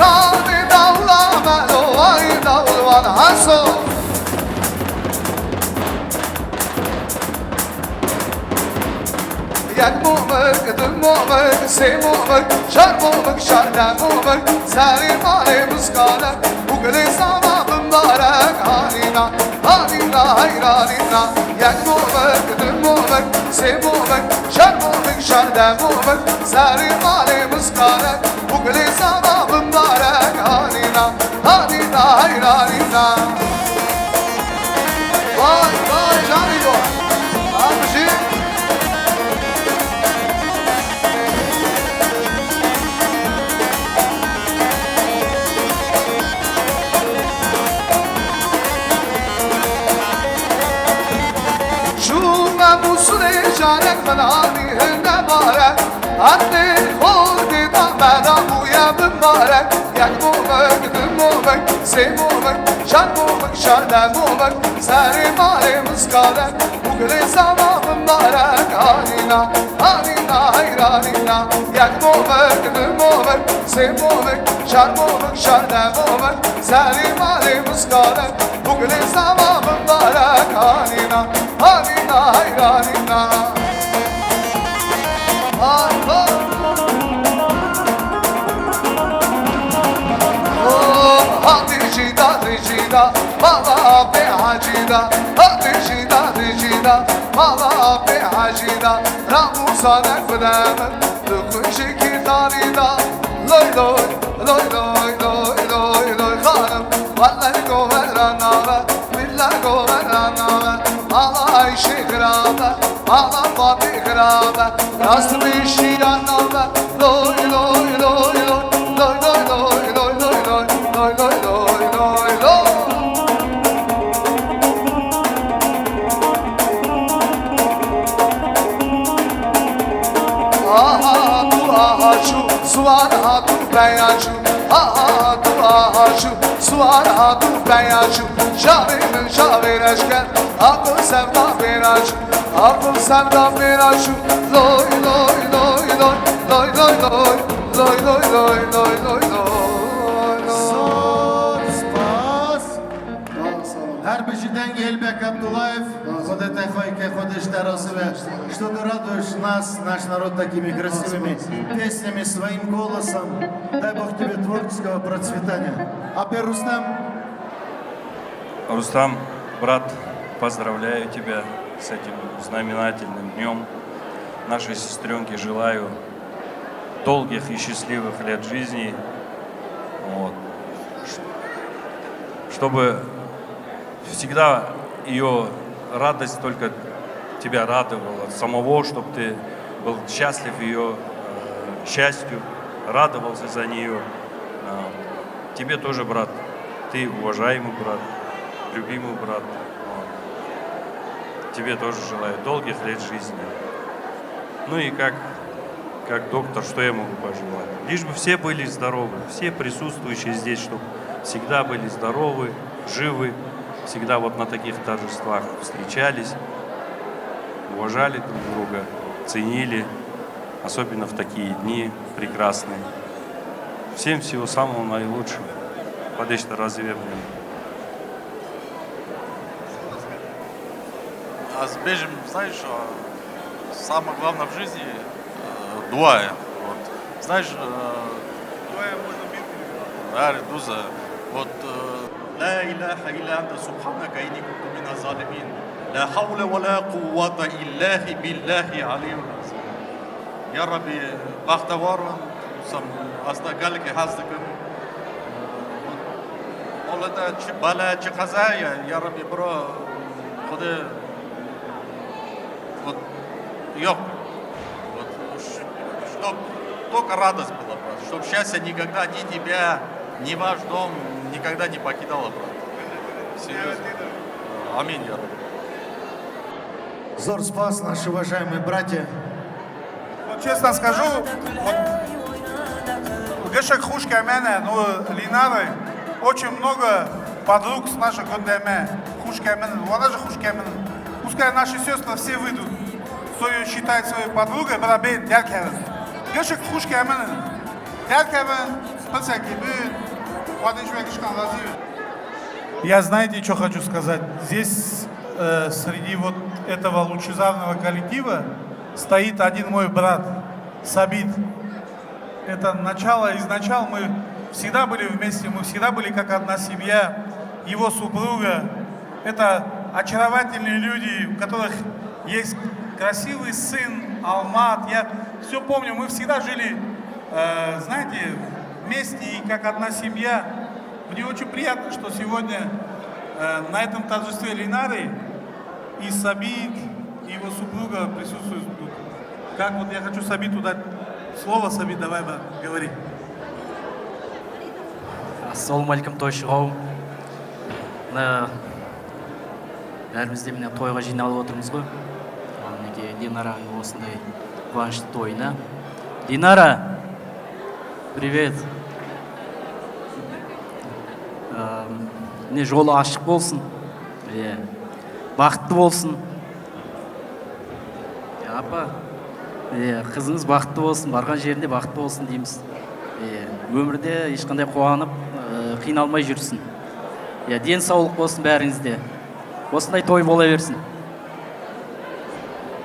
Kanê dawla me lo, ay dawlvan Haso. Yek mûmik, du mûmik, sê mûmik, çar mûmik, şardeh mûmik, serê malê miskane û gilê zava bimbarek. Hanîna, hanîna, heyranîna. Yek mûmik, du mûmik, sê mûmik, çar mûmik, şardeh mûmik, serê malê miskane û gilê zava bimbarek. Hanîna, hanîna, heyranîna. Vay, vay, canî bo. Abicî. Çûme Mûsulê carek min anî hinde barek. Erdê xortê da me da bûye bimbarek. Yek mûmik, du mûmik, sê mûmik, çar mûmik, şardeh mûmik, serê malê miskane û gilê zava bimbarek. Hanîna, hanîna, heyranîna. Yek mûmik, du mûmik, sê mûmik, çar mûmik, şardeh mûmik, serê malê miskane û gilê zava bimbarek. Hanîna, hanîna, heyranîna. Hay, hay. Oh, hatî jî da, rî jî da, mala bê hacî da. Hatî jî da, rî jî da, mala bê hacî da. Ramûsanek bide min, tu xwişikî tarî da. Loy, loy, loy, loy, loy, loy, loy, xanim. Welle govera nave, bille govera nave. Mala Ayşê xirabe, mala Fatî xirabe. Rast bî şîra nave. Loy, loy, loy, loy. Loy, loy, loy, loy, loy, loy. Aha tu, aha çû, siwar hatû, peya çû. Aha tu, aha çû, siwar hatû, peya çû. Çavê min çavê reşke, aqil sevda bêra çû. Aqil sevda bêra çû. Loy, loy, loy, loy. Loy, loy, loy. Loy, loy, loy, loy, loy, loy, loy. Zor spas. Sağ ol, sağ ol. Her bijî dengê Elbek Abdullayev. Sağ ol. Xwedê te xweyke, Xwedê ji te razî be. Что ты радуешь нас, наш народ, такими красивыми песнями, своим голосом. Дай Бог тебе творческого процветания. Апе Рустам. Рустам, брат, поздравляю тебя с этим знаменательным днём. Нашей сестрёнке желаю долгих и счастливых лет жизни. Вот. Ш-, чтобы всегда её радость только тебя радовала самого, чтоб ты был счастлив её, э, счастью, радовался за неё. А, тебе тоже, брат. Ты уважаемый брат, любимый брат. Вот. Тебе тоже желаю долгих лет жизни. Ну и как, как доктор, что я могу пожелать? Лишь бы все были здоровы, все присутствующие здесь, чтоб всегда были здоровы, живы, всегда вот на таких торжествах встречались, уважали друг друга, ценили, особенно в такие дни прекрасные. Всем всего самого наилучшего. Падеж te razî ve. Ez bêjim, знаешь, самое главное в жизни, э, дуа ye. Вот. Знаешь, э, дуа можно мир. Her duz e. Вот, э, لا إله إلا أنت سبحانك إني كنت من الظالمين. لا حول ولا قوة إلا بالله العلي العظيم. Ya Rabbi, bextewar in, sam, ez te gelekî hez dikim. Bala, çi bala, çi qeza ya, ya Rabbi, bro, Xwedê, вот, yok. Вот, чтоб только радость была, брат, чтоб счастье никогда ни тебя, ни ваш дом никогда не покидало, брат. Серьёзно. Аминь, я Рабби. Zor spas, наши уважаемые братья. Вот честно скажу, вот, гишик хушка мене, ну, Линары, очень много подруг с нашей Гудеме. Хушка мене, ну, она же хушка мене. Пускай наши сестры все выйдут, кто её считает своей подругой, бара бен, деркевен. Гишик хушка мене, деркевен, спасибо, Хватит, что я гишкан разы. Я, знаете, что хочу сказать? Здесь, э, среди вот этого лучезарного коллектива стоит один мой брат, Сабит. Это начало из начал. Мы всегда были вместе, мы всегда были как одна семья. Его супруга. Это очаровательные люди, у которых есть красивый сын, Алмат. Я все помню, мы всегда жили, э, знаете, вместе и как одна семья. Мне очень приятно, что сегодня, э, на этом торжестве Линары и Сабит, и его супруга присутствуют тут. Как вот я хочу Сабиту дать слово. Сабит, давай, брат, говори. Ассаламу алейкум, тойшуğum. Ee, Evimizde yine toyga jî nalotimiz bu. Anneki Linara olsun da kuançlı toyuna. Linara! Привет! Ee, ne jol aşık olsun. Ee, Bahtlı olsun. Ya apa, ee, kızınız bahtlı olsun, bargan yerinde bahtlı olsun deyimiz. Ee, ömürde hiç qanday quanıp, ee, qînalma jürsün. Ya diyen sağlık olsun berinizde. Olsun da toy bola versin.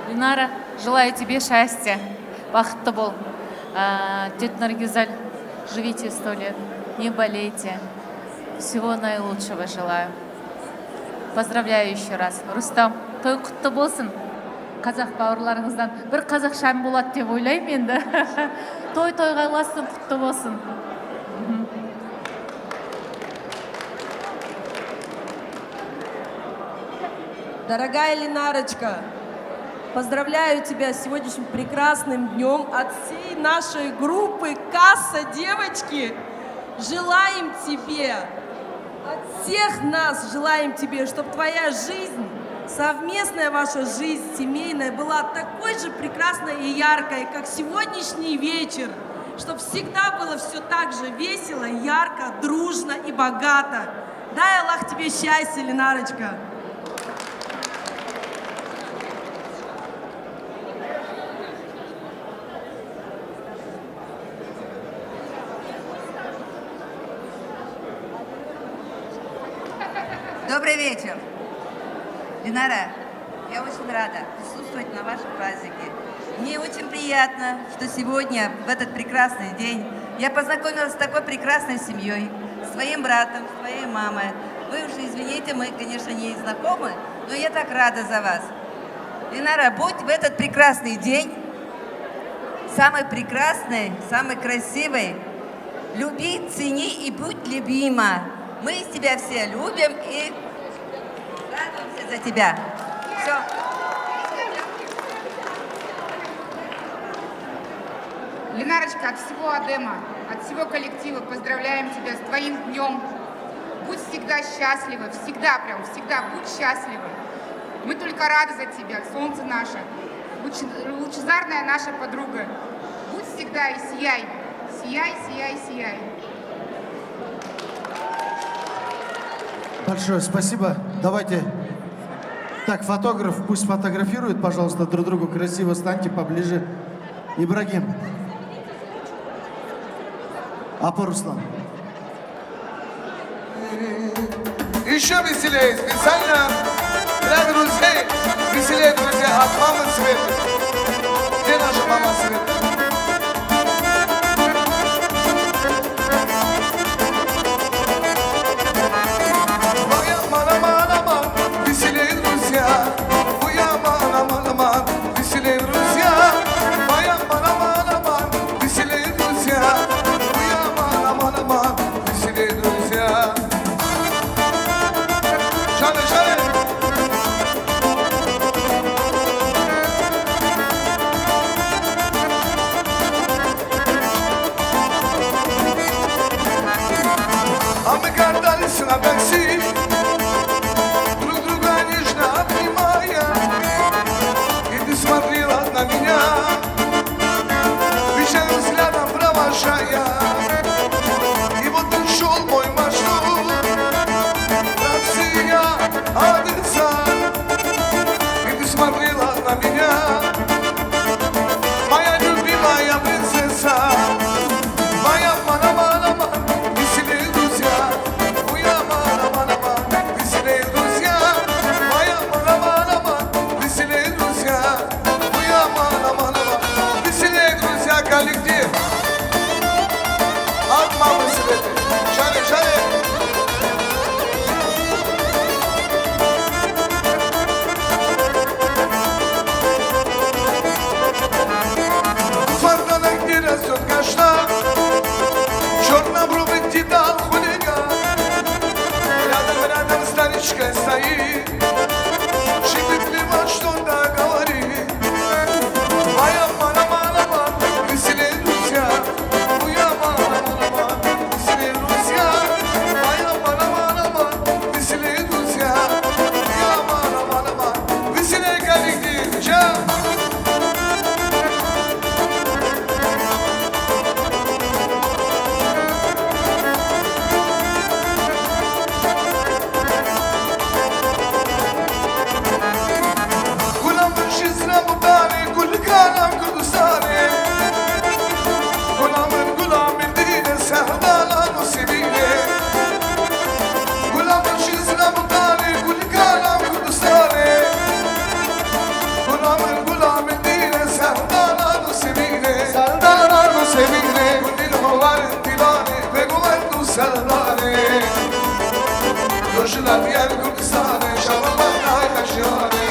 Ленара, желаю тебе счастья, бахтты бол. А, тетя Наргизаль, живите сто лет, не болейте. Всего наилучшего желаю. Поздравляю ещё раз. Рустам, той kutlu bolsun. Kazak bavurlarınızdan. Bir kazak Şambolat diye oylayım endi. Toy toyga olasın, kutlu bolsun. Дорогая Ленарочка, поздравляю тебя с сегодняшним прекрасным днём от всей нашей группы «Касса девочки». Желаем тебе, от всех нас желаем тебе, чтобы твоя жизнь, совместная ваша жизнь семейная была такой же прекрасной и яркой, как сегодняшний вечер, чтобы всегда было все так же весело, ярко, дружно и богато. Дай Аллах тебе счастья, Ленарочка. Добрый вечер. Динара, я очень рада присутствовать на вашем празднике. Мне очень приятно, что сегодня, в этот прекрасный день, я познакомилась с такой прекрасной семьей, своим братом, своей мамой. Вы уже извините, мы, конечно, не знакомы, но я так рада за вас. Динара, будь в этот прекрасный день самой прекрасной, самой красивой. Люби, цени и будь любима. Мы тебя все любим и радуемся за тебя. Всё. Ленарочка, от всего Адема, от всего коллектива поздравляем тебя с твоим днём. Будь всегда счастлива, всегда, прям всегда будь счастлива. Мы только рады за тебя, солнце наше, луч-, лучезарная наша подруга. Будь всегда и сияй, сияй, сияй, сияй. Большое спасибо. Давайте. Так, фотограф пусть фотографирует, пожалуйста, друг другу. Красиво станьте поближе. Ибрагим. Апа Руслан. Ещё веселее, специально для друзей. Веселее, друзья, от мамы Светы. Где наша мама Света? Vay aman, aman, aman, веселее, друзья. Vay aman, aman, aman, веселее, друзья. Vay aman, aman, aman, веселее, друзья. Vay aman, aman, aman, веселее, друзья. Serdanê, rojina diyer Kurdistanê, şeva Bexdayê jiyanê.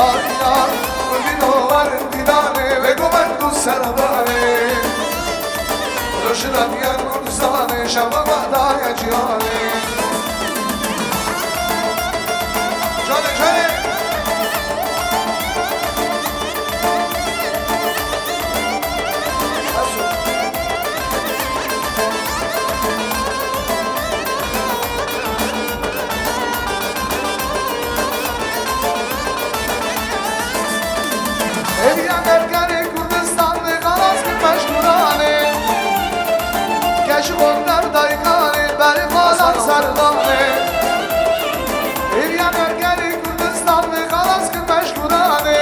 Ay, ay, Kurdîno werin dîdanê, wê govend û serdanê. Rojina diyer Kurdistanê, şeva Bexdayê jiyanê. Canê, canê. Ev ya derkerê Kurdistan ve xalas ki meşguranê. Keşi xo derdaykanê, berê xalan serdanê. Ev ya derkerê Kurdistan ve xalas ki meşguranê.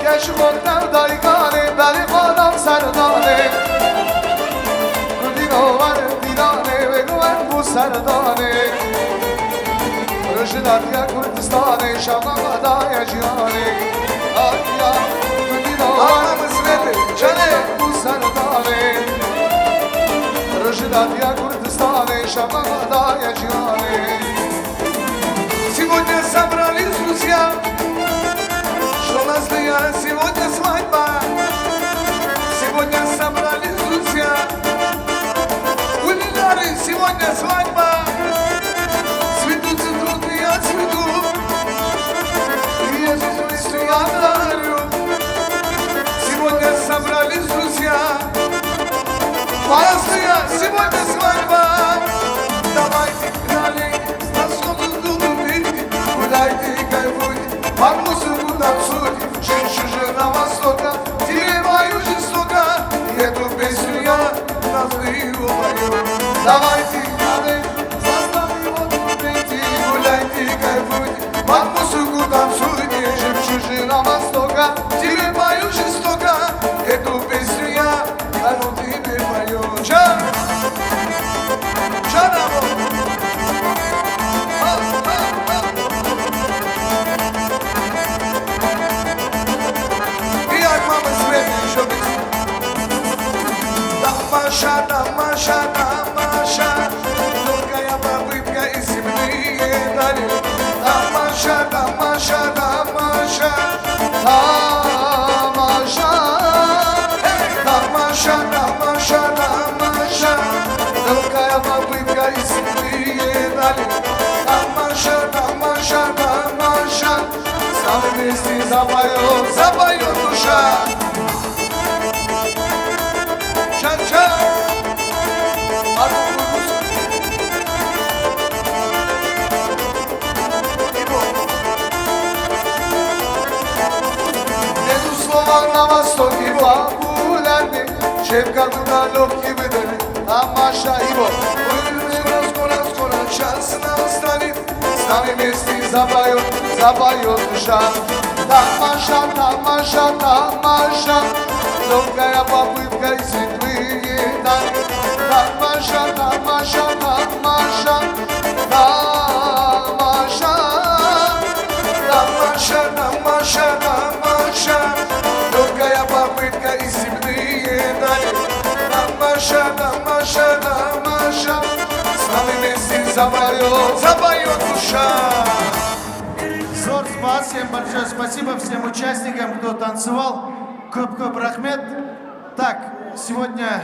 Keşi xo derdaykanê, berê xalan serdanê. Kurdîno werin dîdanê, wê govend bû serdanê. Rojina diya Kurdistanê, şeva Bexdayê jiyanê. Ay ya, Kurdîno werin dîdanê, wê govend bû serdanê. Rojina diya Kurdistanê, şeva Bexdayê jiyanê. Сегодня собрались друзья, что нас для сегодня свадьба. Сегодня собрались друзья, у Линары сегодня свадьба. Цветут, цветут, я цвету, и я жизнь свою дарю. Сегодня собрались друзья, моя своя сегодня свадьба. Давайте, гуляйте, нас ждут люди, гуляйте и кайфуйте, под музыку танцуйте. Жемчужина Востока, тебе пою жестоко, эту песню я на взрыв пою. Давайте, гуляйте, составим вот пейте, гуляйте и кайфуйте, под музыку танцуйте. Жемчужина Востока, тебе пою жестоко, эту песню я на взрыв пою. Can! Can abi! Tammaşa, tammaşa, tammaşa. Только я попытка и земные дали. Tammaşa, tammaşa, tammaşa. Tammaşa. Hey! Tammaşa, tammaşa, tammaşa. Только я попытка и земные дали. Tammaşa, tammaşa, tammaşa. С нами вместе запоёт, запоёт душа. Ча-ча! Нету слова на Востоке популярней, чем когда лёгкий выдали. Тамаша его. Скоро, скоро, скоро час настанет. С нами вместе запоёт, запоёт душа. Тамаша, тамаша, тамаша. Лёгкая попытка и светлые дали. Тамаша, тамаша, тамаша. Тамаша. Тамаша, тамаша, тамаша. Лёгкая попытка и земные дали. Тамаша, тамаша, тамаша. С нами вместе запоёт, запоёт душа. Зор спасибо, большое спасибо всем участникам, кто танцевал. Көп-көп рахмет. Так, сегодня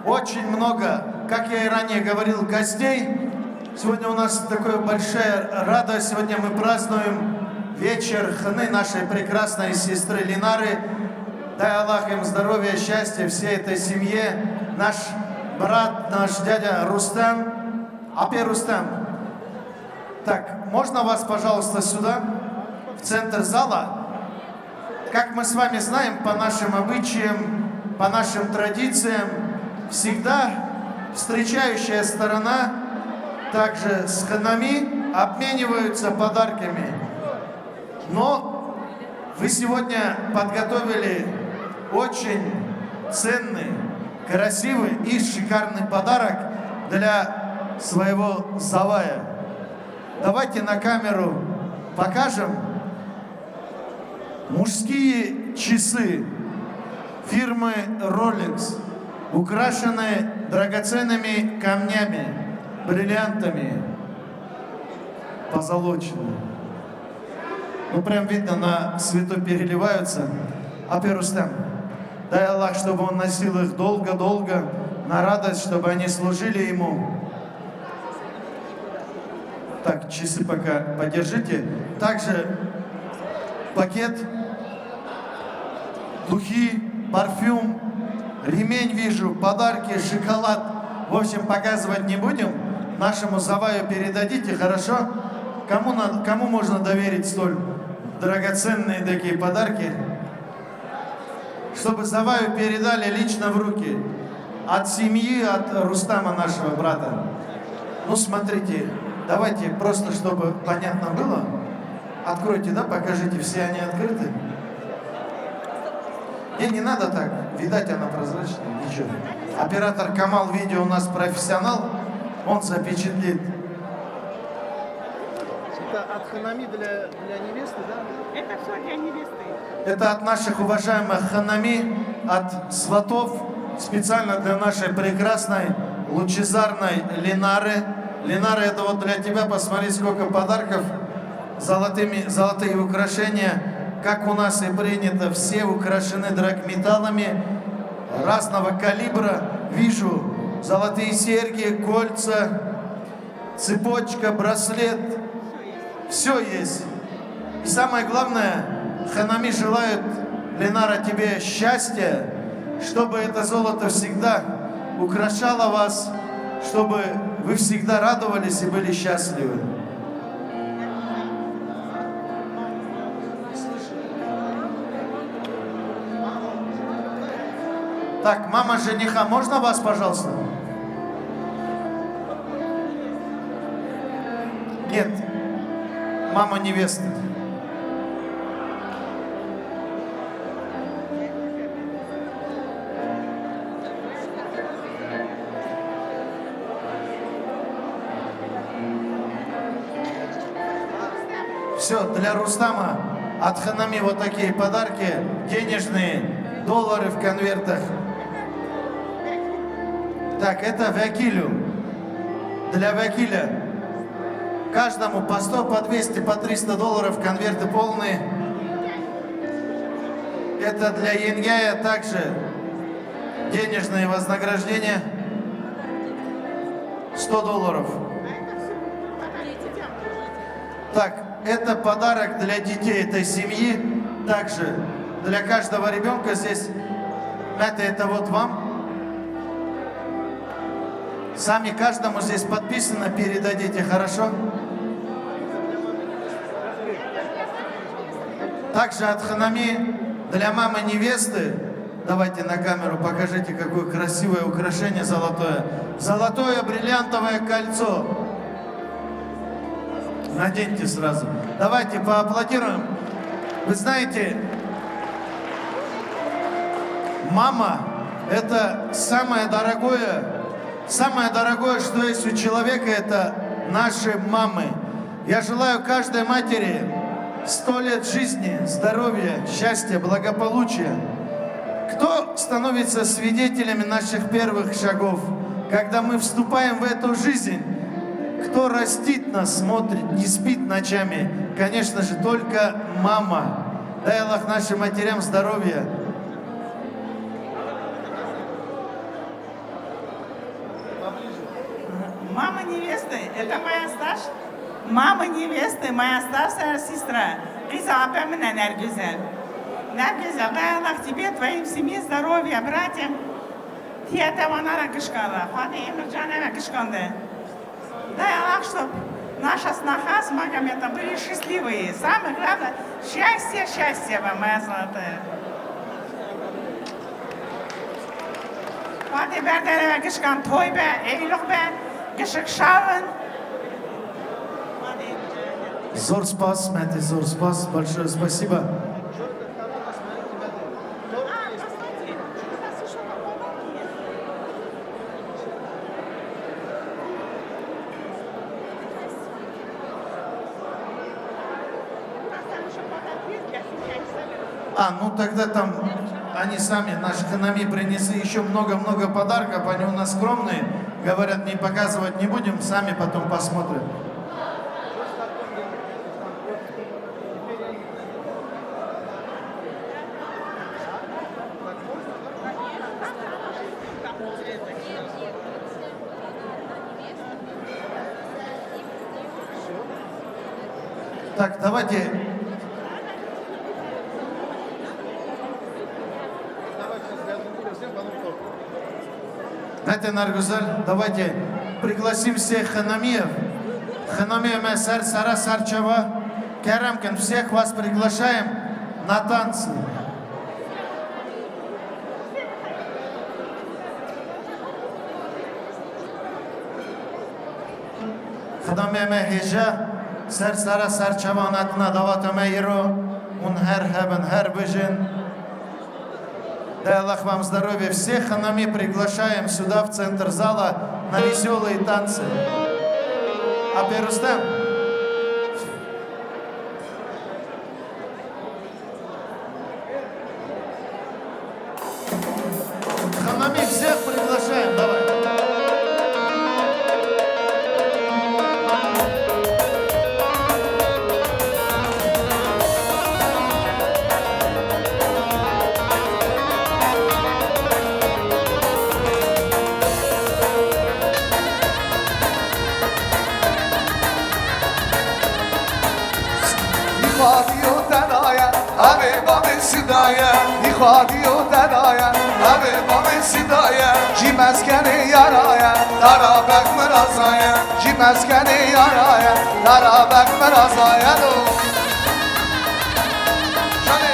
очень много, как я и ранее говорил, гостей. Сегодня у нас такая большая радость. Сегодня мы празднуем вечер хны нашей прекрасной сестры Линары. Дай Аллах им здоровья, счастья, всей этой семье. Наш брат, наш дядя Рустам. Апе Рустам. Так, можно вас, пожалуйста, сюда, в центр зала? Как мы с вами знаем, по нашим обычаям, по нашим традициям, всегда встречающая сторона также с ханами обмениваются подарками. Но вы сегодня подготовили очень ценный, красивый и шикарный подарок для своего завая. Давайте на камеру покажем. Мужские часы фирмы Rolex. Украшены драгоценными камнями, бриллиантами, позолочены. Ну, прям видно, на свету переливаются. Апе Рустам, дай Аллах, чтобы он носил их долго-долго, на радость, чтобы они служили ему. Так, часы пока подержите. Также пакет, духи, парфюм, ремень вижу, подарки, шоколад. В общем, показывать не будем. Нашему Заваю передадите, хорошо? Кому, на, кому можно доверить столь драгоценные такие подарки? Чтобы Заваю передали лично в руки. От семьи, от Рустама, нашего брата. Ну, смотрите, давайте просто, чтобы понятно было. Откройте, да, покажите, все они открыты. Не, не надо так, видать, она прозрачная, ничего. Оператор Камал Видео у нас профессионал, он запечатлит. Это от Ханами для, для невесты, да? Это все для невесты. Это от наших уважаемых ханами, от сватов, специально для нашей прекрасной, лучезарной Ленары. Ленара, это вот для тебя, посмотри, сколько подарков, золотыми, золотые украшения. Как у нас и принято, все украшены драгметаллами разного калибра. Вижу золотые серьги, кольца, цепочка, браслет. Все есть. И самое главное, ханами желают, Ленара, тебе счастья, чтобы это золото всегда украшало вас, чтобы вы всегда радовались и были счастливы. Так, мама жениха, можно вас, пожалуйста? Нет. Мама невесты. Все, для Рустама от Ханами вот такие подарки, денежные, доллары в конвертах. Так, это Векилю. Для Векиля. Каждому по сто, по двести, по триста долларов, конверты полные. Это для Енгяя также денежные вознаграждения. Сто долларов. Так, это подарок для детей этой семьи. Также для каждого ребенка здесь. Это, это вот вам. Сами каждому здесь подписано, передадите, хорошо? Также от Ханами для мамы невесты. Давайте на камеру покажите, какое красивое украшение золотое. Золотое бриллиантовое кольцо. Наденьте сразу. Давайте поаплодируем. Вы знаете, мама — это самое дорогое, самое дорогое, что есть у человека, это наши мамы. Я желаю каждой матери сто лет жизни, здоровья, счастья, благополучия. Кто становится свидетелями наших первых шагов, когда мы вступаем в эту жизнь? Кто растит нас, смотрит, не спит ночами? Конечно же, только мама. Дай Аллах нашим матерям здоровья. Мама невесты, это моя старшая. Мама невесты, моя старшая сестра. Qîza ape min e Nergüzel. Nergüzel, дай Аллах тебе, твоим семье здоровья, братьям. Тия te wana re gişkan re. Xwedê ê min canê me gişkan de. Дай Аллах, чтоб наша сноха смогла это были счастливые. Самое главное, счастье, счастье вам, моя золотая. Xwedê ber dereve gişkan toy be, eylux be, gişik şawin. Zor spas, Mete, zor spas. Большое спасибо. А, ну тогда там Они сами, наши ханами, принесли ещё много-много подарков, они у нас скромные, говорят, не показывать не будем, сами потом посмотрят. Так, давайте. Дайте, Наргузаль, давайте пригласим всех ханамиев. Ханамия, мы сар, сара, сар чава. Керем кин, всех вас приглашаем на танцы. Xida me me hêja ser sera ser çavan hatina dawata me îro, hûn her hebin, her bijin. Дає Аллах вам здоровья. Всех нами приглашаем сюда, в центр зала, на весёлые танцы. Апе Рустем. Хамами, всех приглашаем, давай. Xwadiyo te daye, evê bavê sîdaye. Xwadiyo te daye, evê bavê sîdaye. Jî meskenê yaraye, dara bek mirazaye. Jî meskenê yaraye, dara bek mirazaye lo. Şanê.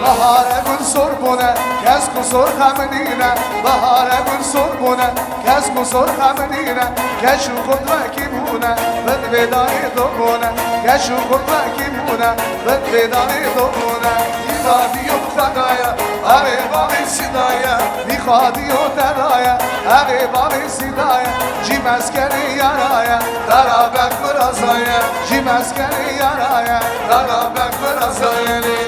Bahare gul sor bûne, kes ku sor xem nîne. Bahare gul sor bûne, kes ku sor xem nîne. Keş û xurt wekî bûne, bin vê danê do bûne. Keş û xurt wekî bûne, bin vê danê do bûne. Îva diyo xwe daye, erê bavê sîdaye. Îva diyo te daye, erê bavê sîdaye. Jî meskenê yaraye, dara bek mirazaye. Jî meskenê yaraye, dara bek mirazaye lê.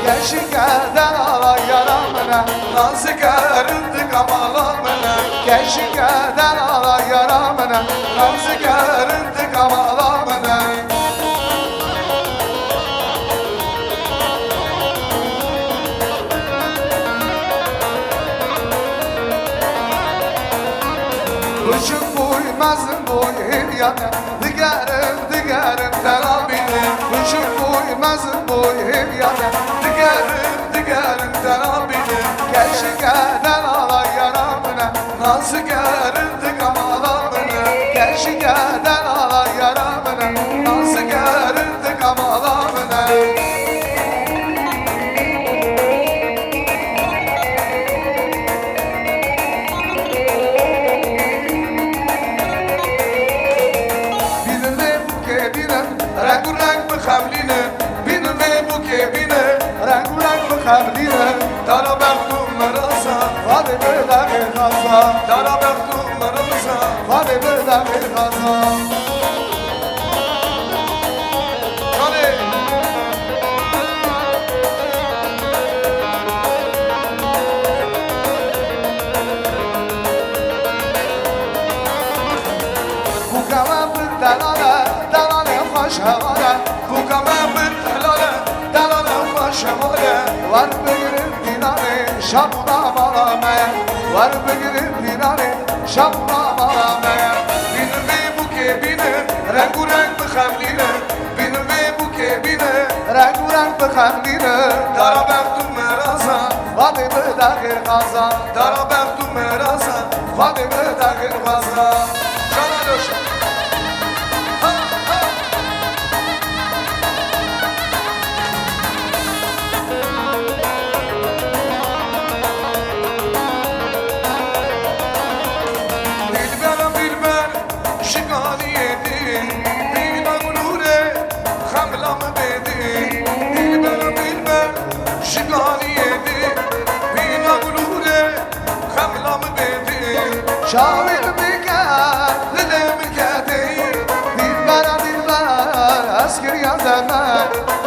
Keşike delala yara min e, nazike rindika mala min e. Keşike delala yara min e, nazike rindika mala min e. Biçim boy, mezin boy, hêviyane. Digerim, digerim, te nabînim. Biçim boy, mezin boy, hêviyane. Digerim, digerim, te nabînim. Keşike delala yara min e, nazike rindika mala min e. Keşike delala yara min e, nazike rindika mala min e. Bînin vê bûkê bînin, reng û reng bixemlînin. Bînin vê bûkê bînin, reng û reng bixemlînin. Dara bext û miraza, vadê bi dexê xaza. Dara bext û miraza, vadê bi dexê xaza. Çalê. Bûka me bi delal e, delalê xweş heval e. Bûka me bi delal e, delalê xweş heval e. Werbigirin dînarê şabûna mala me. Werbigirin dînarê şabûna mala me. Bînin vê bûkê bînin, reng û reng bixemlînin. Bînin vê bûkê bînin, reng û reng bixemlînin. Dara bext û miraza, vadê bi dexê xaza. Dara bext û miraza, vadê bi dexê xaza. Şana loşa. Ha, ha. Dilberim dilber, şikaniyê din, bîna gulûrê, xemla min bêdin. Dilberim dilber, Çavê min bike, dilê min ketê. Dilbera, dilber, ez kiriya te me.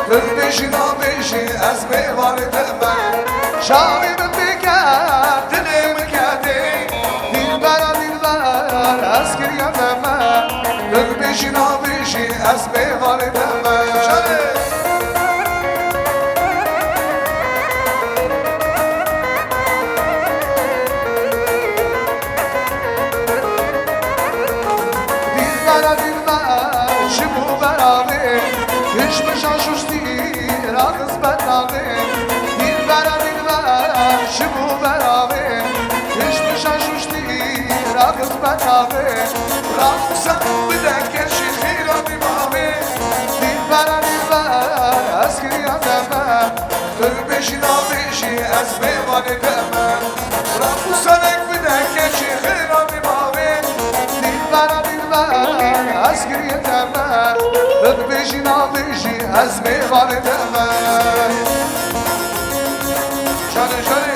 Tu dibêjî nabêjî, ez mêvanê te me. Çavê min bike, dilê min ketê. Dilbera, dilber, ez kiriya te me. Tu dibêjî nabêjî, ez mêvanê te me. Dilbera, dilber, ji bo beravê, hişmîşa şuştî raxist betavê. Dilbera, dilber, ji bo beravê, hişmîşa şuştî raxist betavê. Raxusa bide keşî xêra dîmavê. Dilbera, dilber, ez kiriya te me. Tu bêjî nabêjî, ez mêvanê te me. Raxusa reng bide keşî xêra dîmavê. Dilbera, dilber, ez kiriya te me. Tu bêjî nabêjî, ez mêvanê te me. Şanê şanê.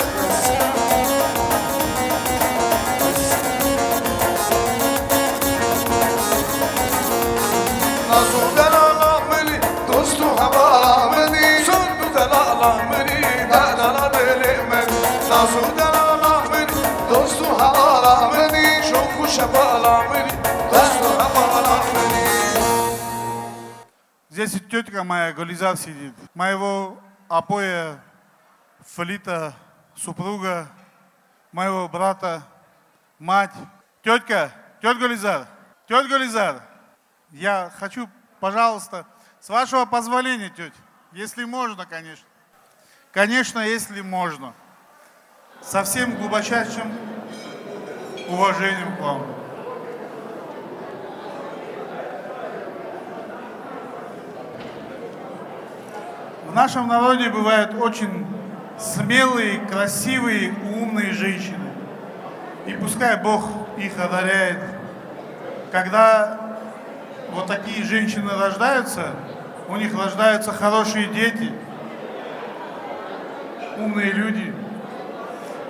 Nazo delala minî, dost û hevala minî, sond û delala minî, delala dilê min. Nazo delala minî, dost û hevala minî, şok û şevala minî, dost û hevala minî. Здесь тетка моя, Гулизар, сидит. Моего Апоя, Филита, супруга, моего брата, мать. Тетка, тетя Гулизар, тетя Гулизар, я хочу, пожалуйста, с вашего позволения, тетя, если можно, конечно. Конечно, если можно. Со всем глубочайшим уважением к вам. В нашем народе бывают очень смелые, красивые, умные женщины. И пускай Бог их одаряет. Когда вот такие женщины рождаются, у них рождаются хорошие дети, умные люди.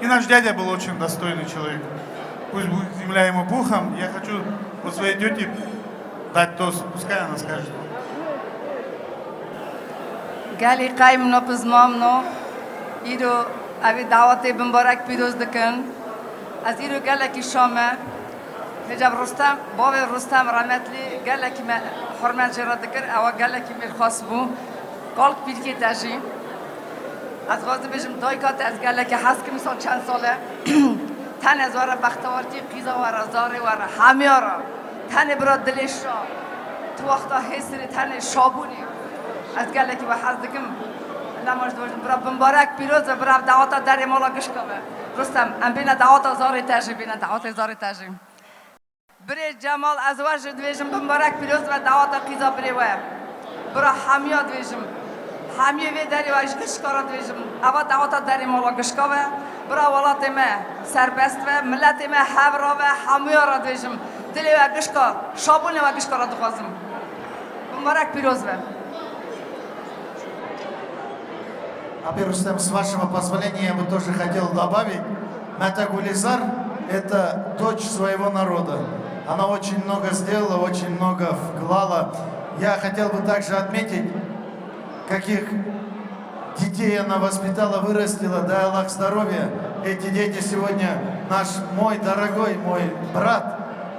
И наш дядя был очень достойный человек. Пусть будет земля ему пухом. Я хочу вот своей тете дать тост. Пускай она скажет. Gelî qey min o, pizma min o. Îro evî dawetê bimbarek pîroz dikin. Ez îro gelekî şa me. Hêca bi Rustem, bavê Rustem rehmetlî gelekî me hurmet jê re dikir, ewa gelekî mêrxas bû. Kalk pîrkê te jî. Ez dixwazim bêjim, dayika te ez gelekî hez kim, sal çend sal e. Tenê ez were bextewartî, qîza were, zarê were, hemiya re. Tenê bira dilê şa. Tu wexta hêsirê tenê şabûnê. Ez gelekî we hez dikim. Lema ji dibêjim, bira bimbarek pîroz be, bira ev daweta derê mala gişka be. Rustem, em bêne daweta zarê te jî, bêne dawetê zarê te jî. Birê Cemal, ez we jî dibêjim bimbarek pîroz be daweta qîza birê we. Bira hemiya dibêjim. Hemiyê vê derê we ji gişka re dibêjim. Eva daweta derê mala gişka be. Bira welatê me serbest be, miletê me hev ra be, hemiya re dibêjim. Dilê we gişka, şabûnê we gişka re dixwazim. Bimbarek pîroz be. Apê Rustem, с вашего позволения, я бы тоже хотел добавить. Мята Гулизар — это дочь своего народа. Она очень много сделала, очень много вклала. Я хотел бы также отметить, каких детей она воспитала, вырастила. Дай Аллах здоровья. Эти дети сегодня наш, мой дорогой, мой брат.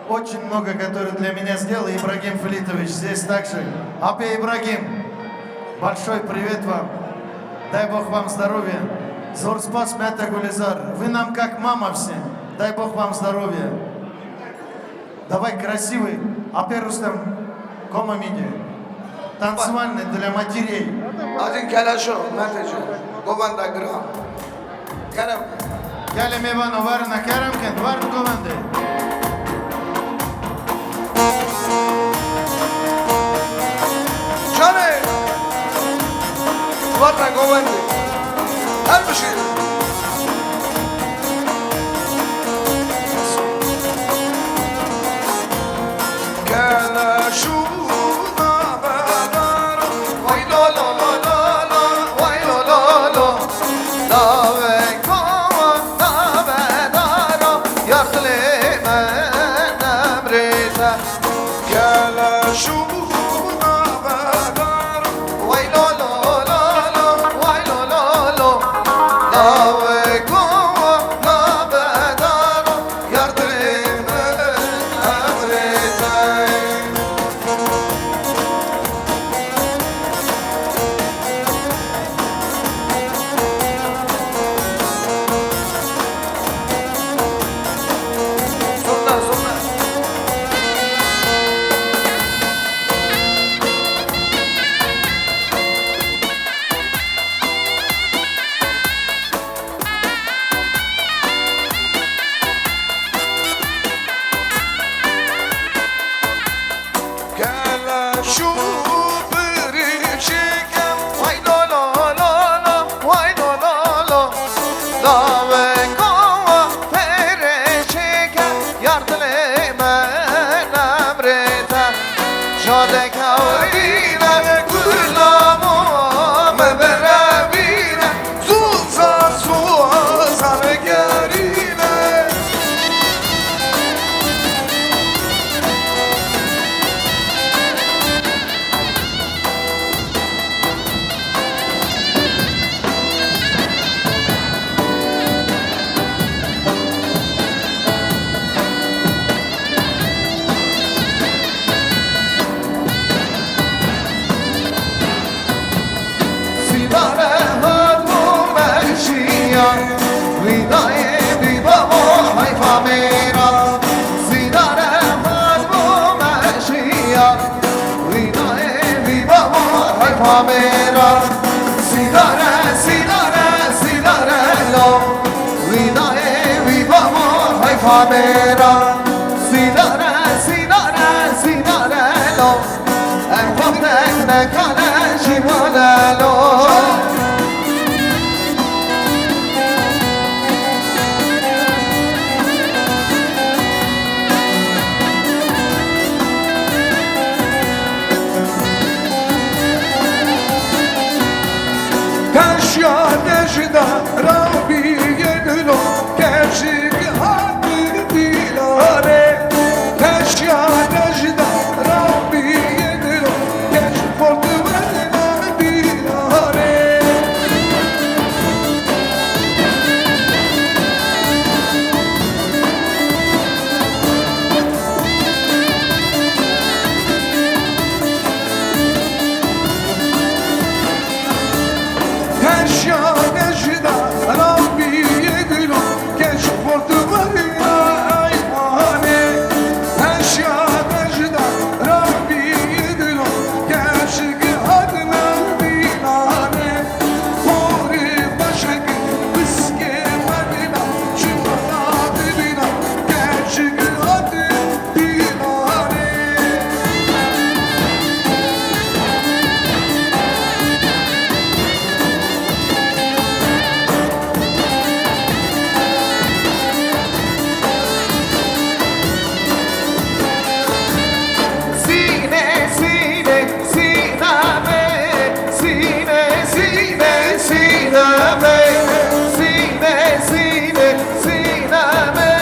Очень много, который для меня сделал Ибрагим Филитович. Здесь также. Апе Ибрагим, большой привет вам. Дай Бог вам здоровья. Зор спас, Мята Гулизар. Вы нам как мама все. Дай Бог вам здоровья. Давай красивый. Апе Рустам, кома миди. Танцевальный для матерей. Один калашо, Мята же. Гованда грам. Kerem. Gelê mêvano, werine kerem kin, werin govendê. Canê, werine govendê. Her bişî. Keleşû nabedar, way lo lo lo lo lo, way lo lo lo. Navê kawan nabedara, yar dilê me Sîdare, sîdare, sîdare lo. Wî dayê, wî bavo, heyfa bêra. Sîdare, sîdare, sîdare lo. Em xwe bi deng nekane jî wale lo. Kaşya dejda Rabî yê dilo, keşik hat dîlanê. Kaşya dejda Rabî yê dilo, keşik xort werna dîlanê. Heşya dejda Rabbî yê dilo, keş xort weriya eymanê. Heşya dejda Rabbî yê dilo, keşik hatine dîlanê. Xorê xweşik biskê medina, şivala dibîna, keşik hatine Sîne, sîne, sîne me, sîne, sîne, sîne me, sîne, sîne, sîne me,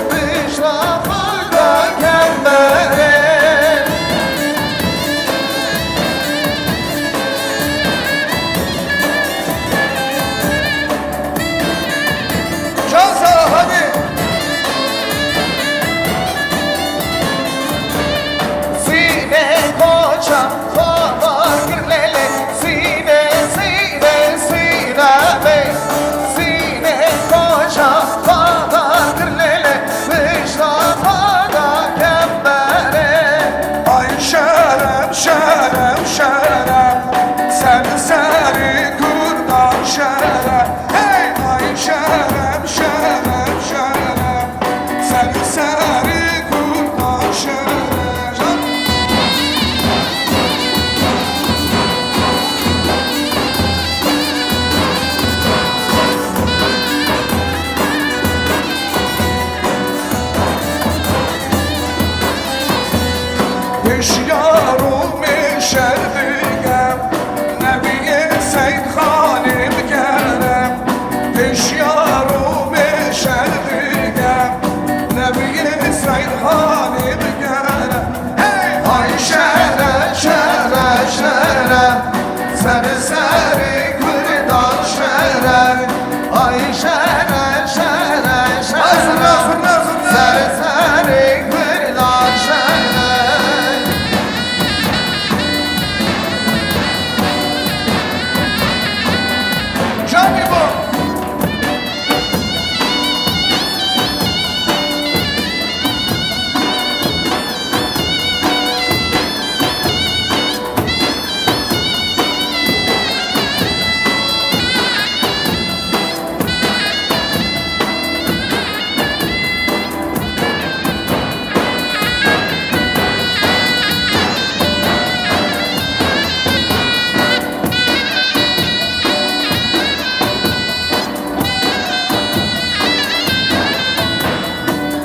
pişta xwe da kembere. Can sağ ol, hadi. Sîne koça xwe dar kir lêlê, sîne, sîne, sîne bê. Sîne koça xwe dar kir lêlê, pişta xwe da kembere. Ay şerem, şerem, şerem, ser serê kurdan şerem. Hey! Ay şerem, şerem, şerem, ser serê kurdan şerem. Pêşiya Romê şer dike, Nebiyê Seyd Xanê bikere. Pêşiya Romê şer dike, Nebiyê Seyd Xanê bikere. Hey! Ay şere, şere, şere, ser serê kurdan şere. Ay şere, şere, şere, ser serê kurdan şere. Çavê bo.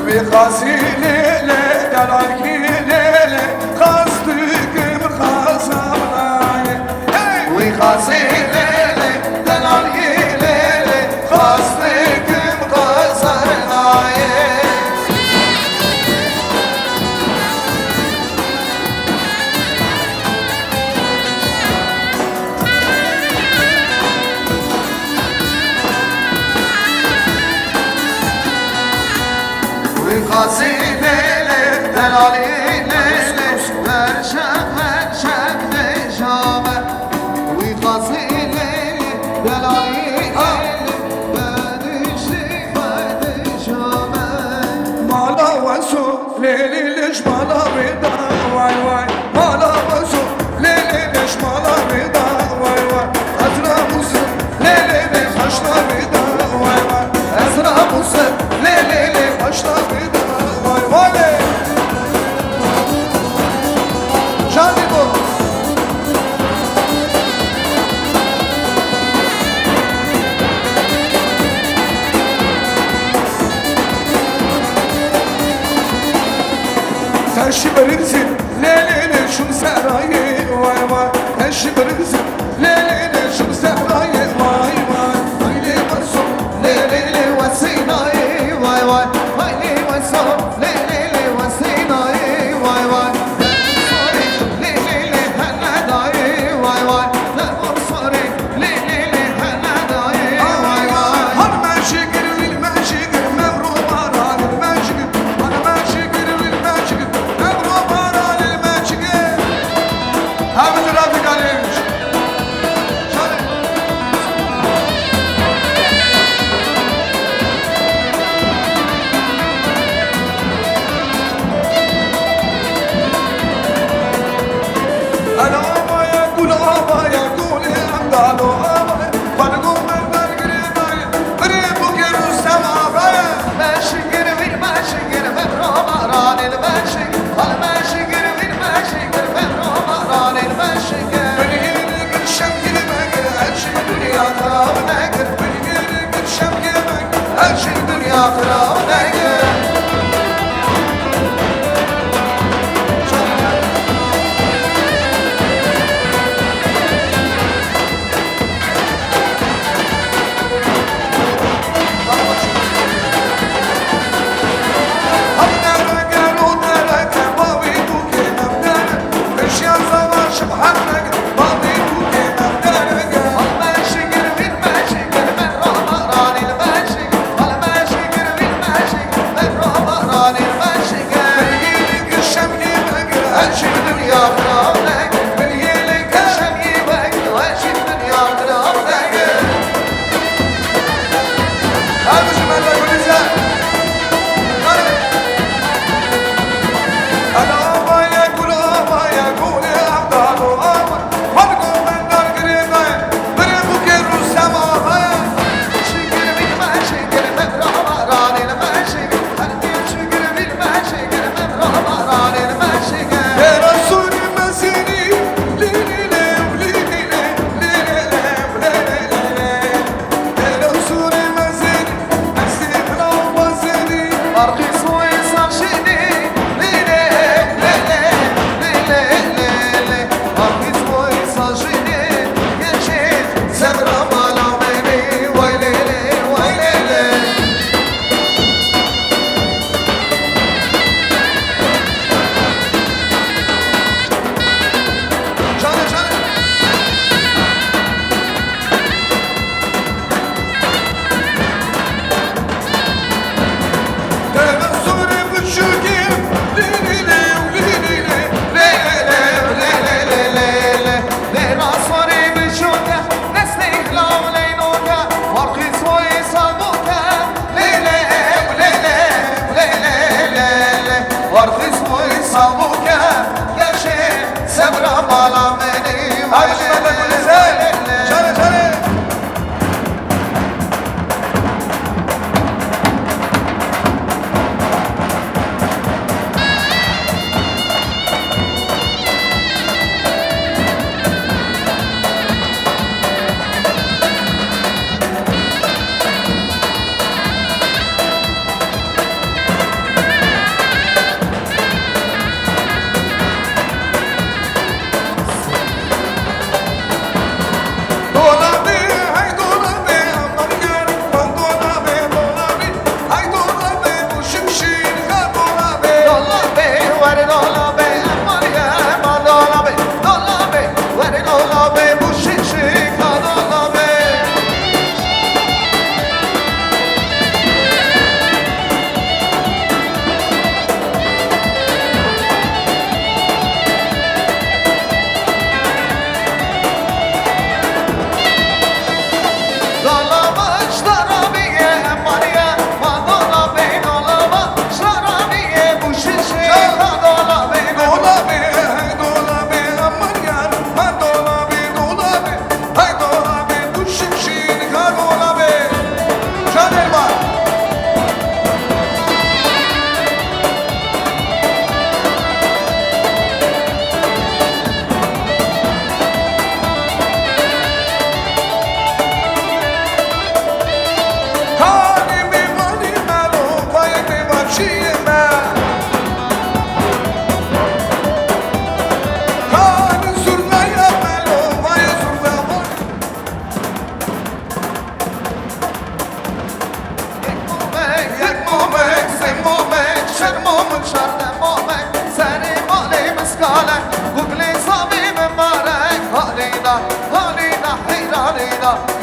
Wî qasî lê lê, delal kî lê lê, qas dikim qazanayê. Hey! Wî qasî lê lê, delal kî lê lê, qas dikim qazanayê. Wî qasî lê lê, delalî lê lê, berşem berşem dejame. Wî qasî lê lê, delalî lê lê, beniştî xwe dejame. Mala weso. Lê lê lê ji mala wê da, way way. Mala weso, lê lê lê ji mala wê da, way way. Ez rabû Şibirsin, lê lê lê şum serayê, vay vay. Eş şibirsin, lê lê lê şum serayê, vay vay. Vay lê vaso, lê lê lê wasînayê, vay vay. Vay lê vaso, lê lê lê wasînayê, vay vay. Lê lê lê hele dayê, vay vay. Lê lê lê hele dayê, vay vay. Hal meşikir, lil meşikir, mevru baranil meşikir. Hal meşikir, lil meşikir, mevru baranil meşikir. Hemid Rafiq Alî. Ela avaya, gul avaya, gulê em dalo avaya. Xwe li gul me bergirê dayê, birê bûkê Rûstem avaya. Meşikir, vîr meşikir, mevro baranê li meşik. Xwe li meşikir, vîr meşikir, mevro baranê li meşikir. Bilgê li gir şemgî li me gir, her şey dinya xirab nekir. Bilgê li gir şemgî li me gir, her şey dinya xirab nekir.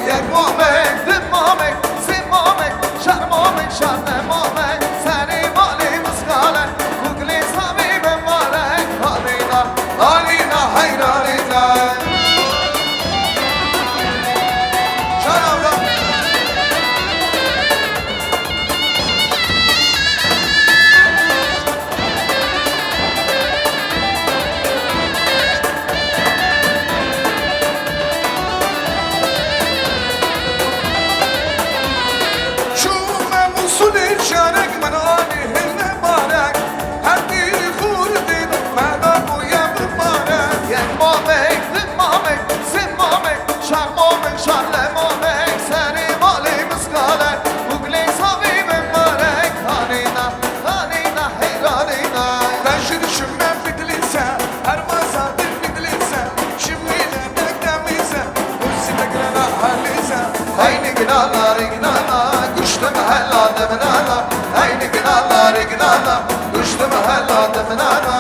Yek mamek, du mamek, sê mamek, çar mamek, çar ne mamek, serê malê mizgale, û gilê savê mibarek, halîna, halîna, heyranîna. Çar avra. Çûme Mûsulê çarek, min anî hilne barek, herdî xurdîn me da bûye mibarek. Yek mamek, du mamek, sê mamek, çar mamek, çar le mamek, serê malê mizgale, û gilê savê mibarek, halîna, halîna, heyranîna. Ben şir şime Fidlîse, her mazadî Fidlîse, şimî le nek demîze, û sî tegrena halîze. Hey niginana, riginana, guştim hela deminana, hey niginana, riginana, guştim hela deminana.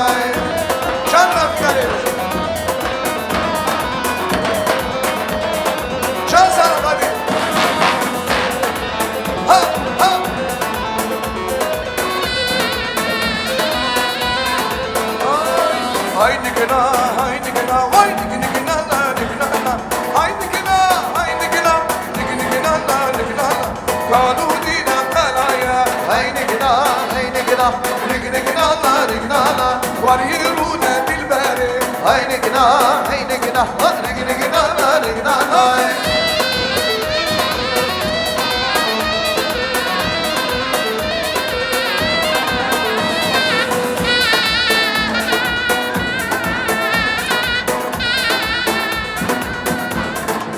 Çar rafî gelê. Çar sana hadi. Ha, ha. Hay nigina, hay nigina, hay nigina, la nigina, la. Hay nigina, hay nigina, nigina, la nigina, la. Kalu dina kalaya. Hay nigina, hay nigina, nigina, la nigina, la. Var yirune dilberi. Hey nigina, hey nigina, hey nigina, hey nigina, hey.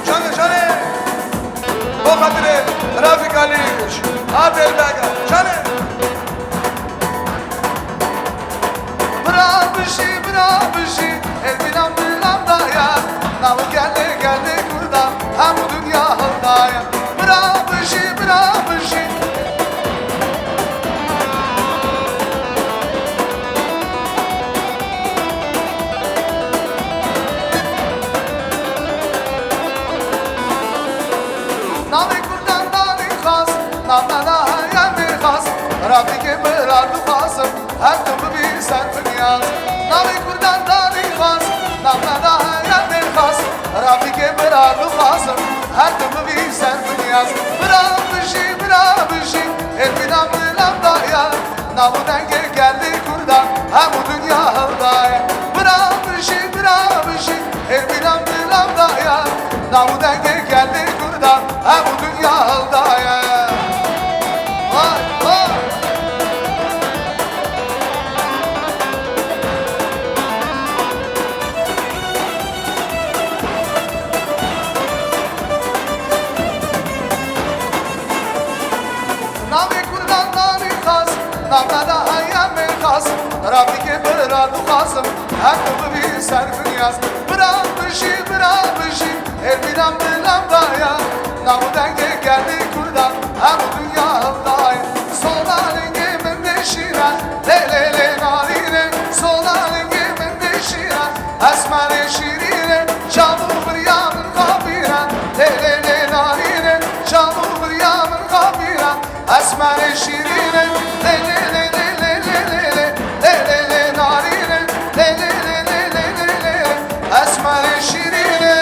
Şöyle, şöyle. O kadını Rafik Aliş, Adel Bega, şöyle. Bira bijî, bira bijî, Ermînan milan daye, nav gelê gelê Kurdan, hemû dinya hildaye. Bira bijî, bira bijî. Navê Kurdan danî xas, nav neda heye mêrxas, Rabîkê bira dixwazim. Her tim bibî ser binyaz, navê Kurdan danî xas, nav neda heye mêrxas, Rafîkê bira dixwazim, her tim bibî ser binyaz. Bira bijî, bira bijî, Ermînan milan daye, nav û dengê gelê Kurdan, hemû dinya hildaye. Bira bijî, bira bijî, Ermînan milan daye, nav û dengê gelê Kurdan, hemû dinya hildaye. Vay, vay. Navê Kurdan danî xas, nav neda heye mêrxas, Rabîkê bira dixwazim, her tim bibî ser binyaz. Bira bijî, bira bijî, Ermînan milan daye, nav û dengê gelê Kurdan, hemû dinya hildaye. Sola lingê min dê şîre, lê lê lê narîne. Sola lingê min dê şîre, esmerê şîrîne. Çav û biriya min xapîre, lê lê lê narîne. Çav û biriya min xapîre, esmerê şîrîne. Lê lê lê lê lê lê lê lê. Lê lê lê narîne. Lê lê lê lê lê lê lê. Esmerê şîrîne.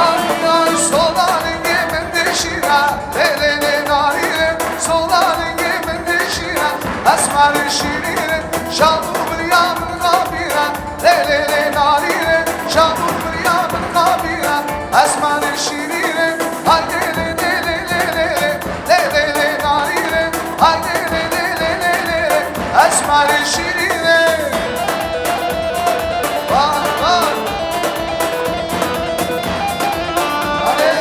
Ay, ay, sola lingê min dê şîre, lê lê lê narîne. Sola lingê min dê şîre, esmerê şîrîne. Çav û biriya min xapîre, lê lê lê narîne, çav û biriya min xapîre, esmerê şîrîne. Hay lê lê lê lê lê lê lê, lê lê lê narîne, hay lê lê lê lê lê lê lê, esmerê şîrîne. Vay, vay. Hadi.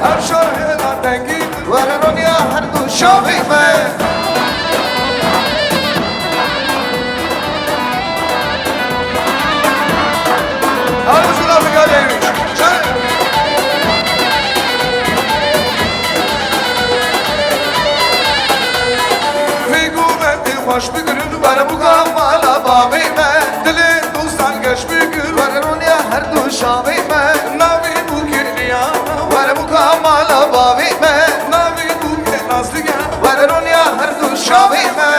Her şor hêla dengî were rûnîya her du şavê me. Her du şavê me. Vê govendê xweş bigirin, were bûka mala bavê me. Dilê dostan geş bigir, were rûnîya her du şavê me. Navê bûkê Niyana, were bûka mala bavê me. Navê bûkê Nazliya, were rûnîya her du şavê me.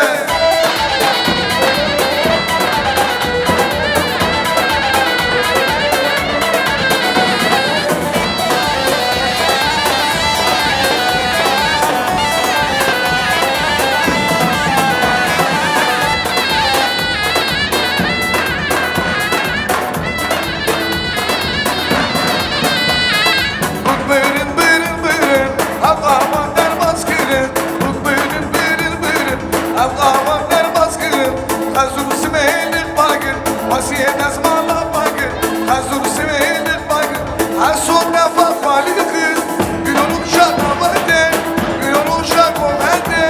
Bûk birin, birin, birin, ev avan derbas kirin. Bûk birin, birin, birin, ev avan derbas kirin. Xezûr simêlik bagir, wasiyê dezmala bagir. Xezûr simêlik bagir, heso defa xalî xiz. Güloluk şa damadê, güloluk şa komedê.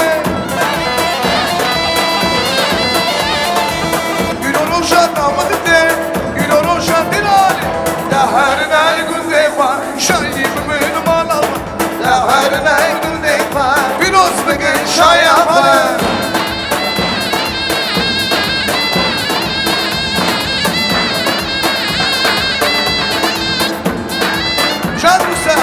Güloluk şa damadê, güloluk şa dilalê. Deherine gundê xwe, şayî bimîn mala xwe. Deherine gundê xwe, pîroz bikin şaya xwe. Şad Rûsel.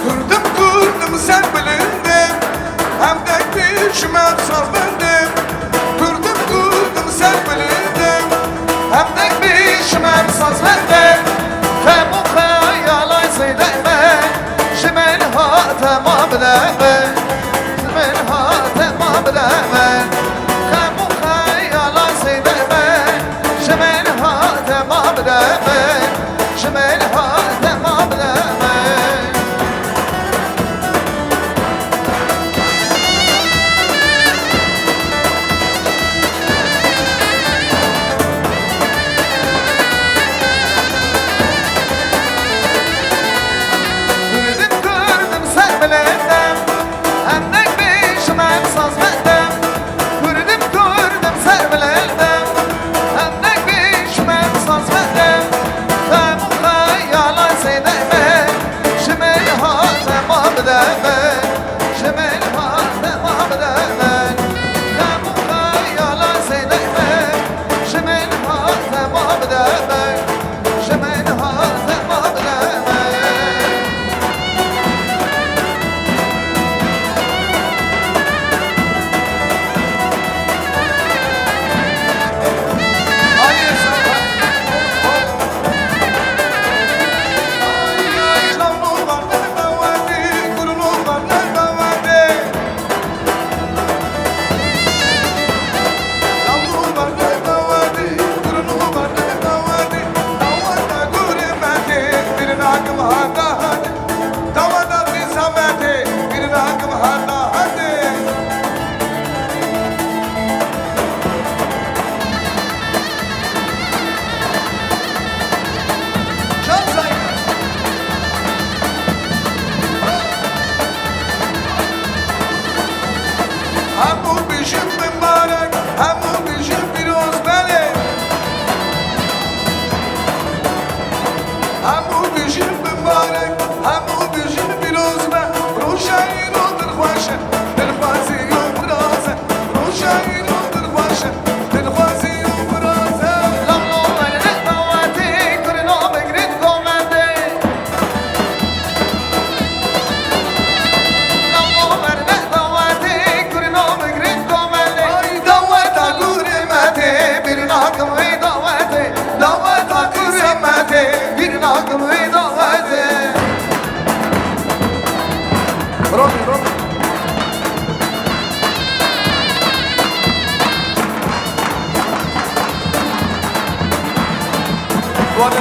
Kurdim, kurdim, ser bilind im, hem dengdî ji me sazmend im. Kurdim, kurdim, ser bilind im, hem dengdî ji me sazmend im. Xem û xeyalay zêde me, ji me hate ma bide me. Ji me hate ma bide me. Xem û xeyala zêde me. Ji me hate ma bide me. Ji me hate ma bide me. Kurdim, kurdim, ser bilindem. Hem deng bî ji me saz bende. Kurdim, kurdim, ser bilindem. Hem deng bî ji me saz bende. Xem û xeyala zêde me. Ji me hate ma bide me. Ji me hate ma bide me. Xem û xeyala zêde me. Ji me hate ma bide me. Ji me hate ma bide me.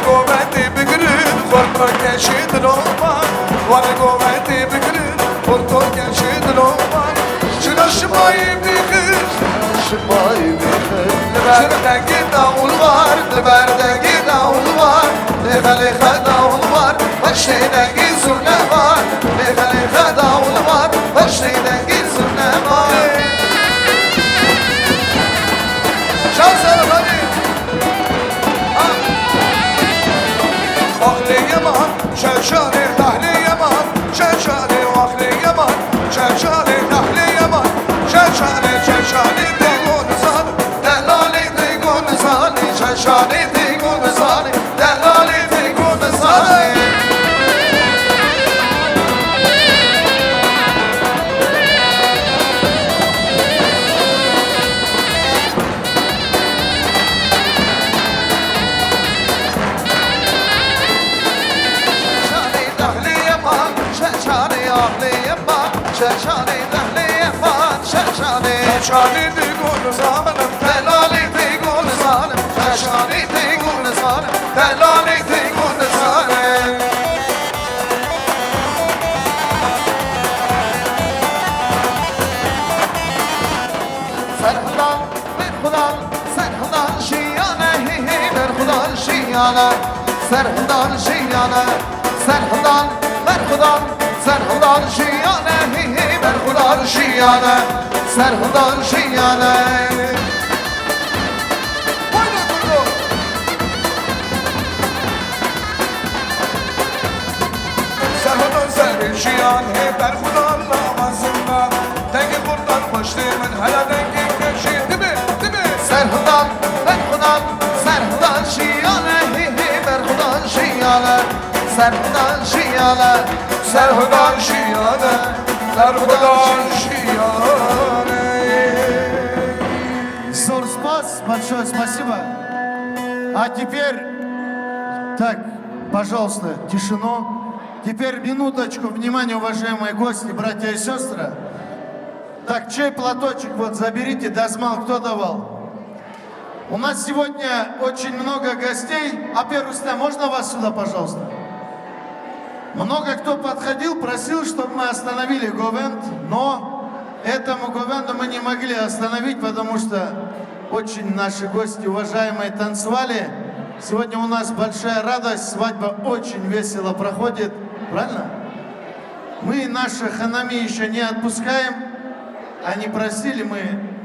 Govendê bigirin, xortokeşê dilovan. Wan govendê bigirin, xortokeşê dilovan. Jina şimayê bixin, şimayê bixin. Li ber dengê dawul var, li ber dengê dawul var. Lêxe lêxe dawul var, beşê dengê zurne var. Lêxe lêxe dawul var, beşê dengê zurne var. Şans alın, hadi. Ax lê yeman, şeşanê, tahlê yeman, şeşanê, ax lê yeman, şeşanê, tahlê yeman, şeşanê, şeşanê, têgo nizanê, delalê, têgo nizanê, şeşanê, têgo nizanê, delalê, têgo nizanê. Şeşanê dehlê yeman, şeşanê axlê yeman, şeşanê dehlê yeman, şeşanê. Şeşanê digon zalim, delalê digon zalim, şeşanê digon zalim, delalê digon zalim. Serhildan, berxudan, serhildan jiyane, hê hê, berxudan jiyane. Serhildan jiyane, serhildan, berxudan, serhildan jiyane, hê hê, berxudan jiyane, serhildan jiyane. Haydi kurdu. Serhildan serê jiyan hê berxudan lava zindan. Dengê xurdan xweş tê min hela dengê keşê. Dibe, dibe. Serhildan, berxudan, serhildan jiyane, hê hê, berxudan jiyane. Serhildan jiyane, serhildan jiyane, berxudan jiyane. Зор спас, большое спасибо. А теперь, так, пожалуйста, тишину. Теперь минуточку внимания, уважаемые гости, братья и сестры. Так, чей платочек вот заберите, дазмал кто давал? У нас сегодня очень много гостей. Апер Рустем, можно вас сюда, пожалуйста? Много кто подходил, просил, чтобы мы остановили Говенд, но этому Говенду мы не могли остановить, потому что очень наши гости, уважаемые, танцевали. Сегодня у нас большая радость, свадьба очень весело проходит. Правильно? Мы наших ханами еще не отпускаем. Они просили, мы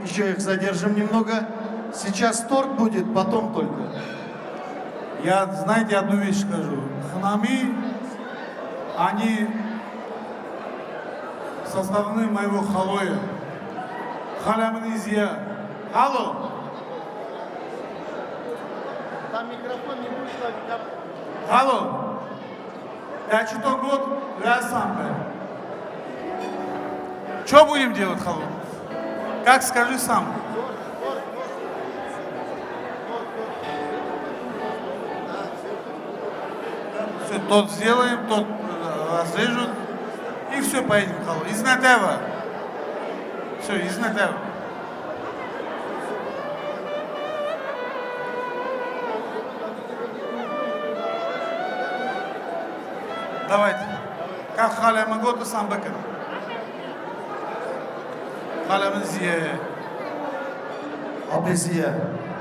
еще их задержим немного. Сейчас торт будет, потом только. Я, знаете, одну вещь скажу. Ханами, они составлены моего халоя. Халямын изия. Алло. Там микрофон не будет ловить, да? Алло. Te çi to got, wê ez sam be. Ço bûyîm diyot xalo. Как скажи сам. Всё, тот сделаем, тот, э, разрежут. И всё, поедем, хало. Изна теве. Всё, изна теве. Давайте. Ka xalê min got, disan bikin. Xalê min Ziya ye. Apê Ziya,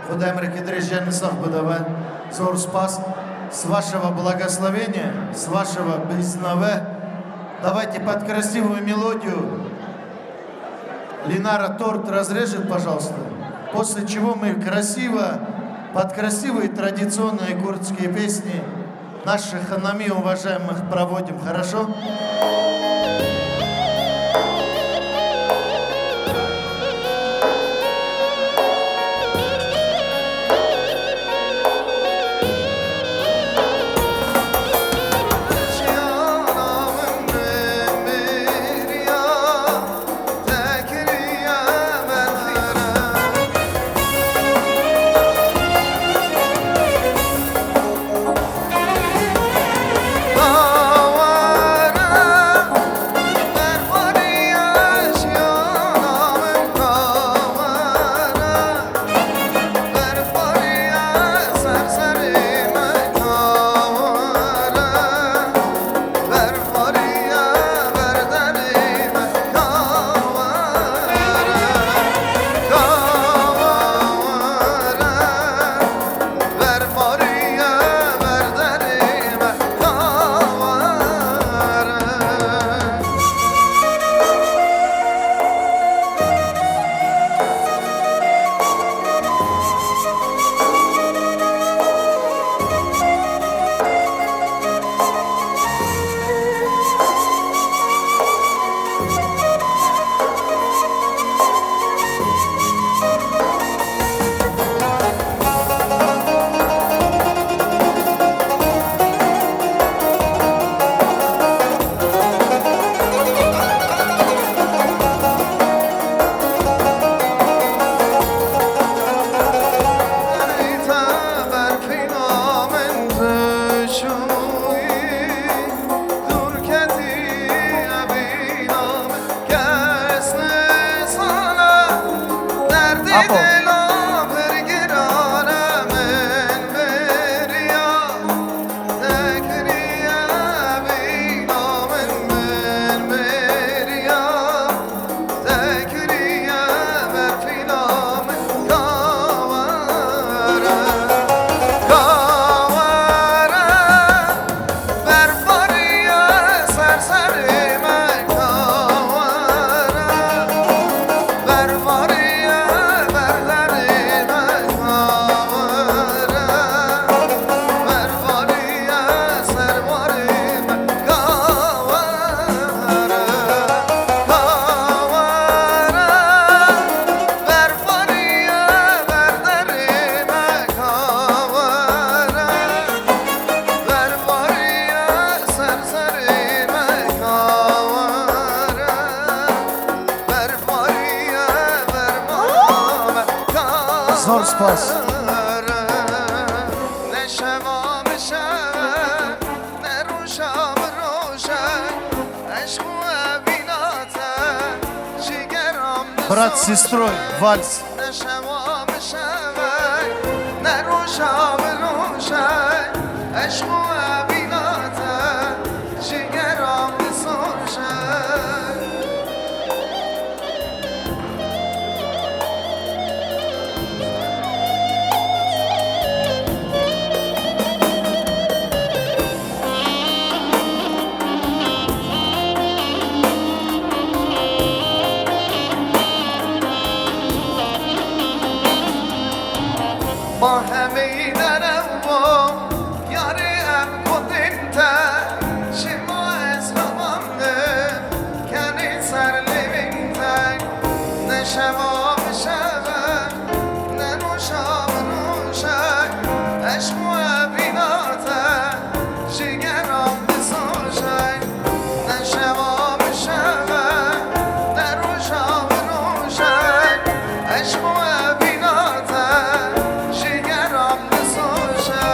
Xuda emreke dirêj û sax bide we. Zor spas. С вашего благословения, с вашего признава. Давайте под красивую мелодию. Линара, торт разрежет, пожалуйста. После чего мы красиво, под красивые традиционные курдские песни наших ханами уважаемых проводим, хорошо? Dûr ketî evîna min, kes nizane derdê Apo. Dila pir giran e, min miriya. Te kiriye evîna min, min miriya. Te kiriye berfîna min, ka were, ka were. Berf bariye ser serê me, ka were. Berf bariye ber derê me, ka were. Berf bariye ser warê me, ka were, ka were. Berf bariye ber derê me, ka were. Berf bariye ser serê me, ka were. Berf bariye ber mala me, ka were. Zor spas. Ne şeva min şev e, ne roja min roj e, eşq û evîna te jigera min Brat Sistroy, vals. Ne şeva min şev e, ne roja min roj e, eşq û evîna te jigera min soje. Ma hemî derew bo, yarê em gotên te, şima ez xebandim, kenê ser lêvên te. Ne şeva bi şev e, ne roja bi roj e, eşq û evîna te. Jigeran disoje, ne şeva bi şev e, ne roja bi roj e, eşq û evîna te, jigeran disoje.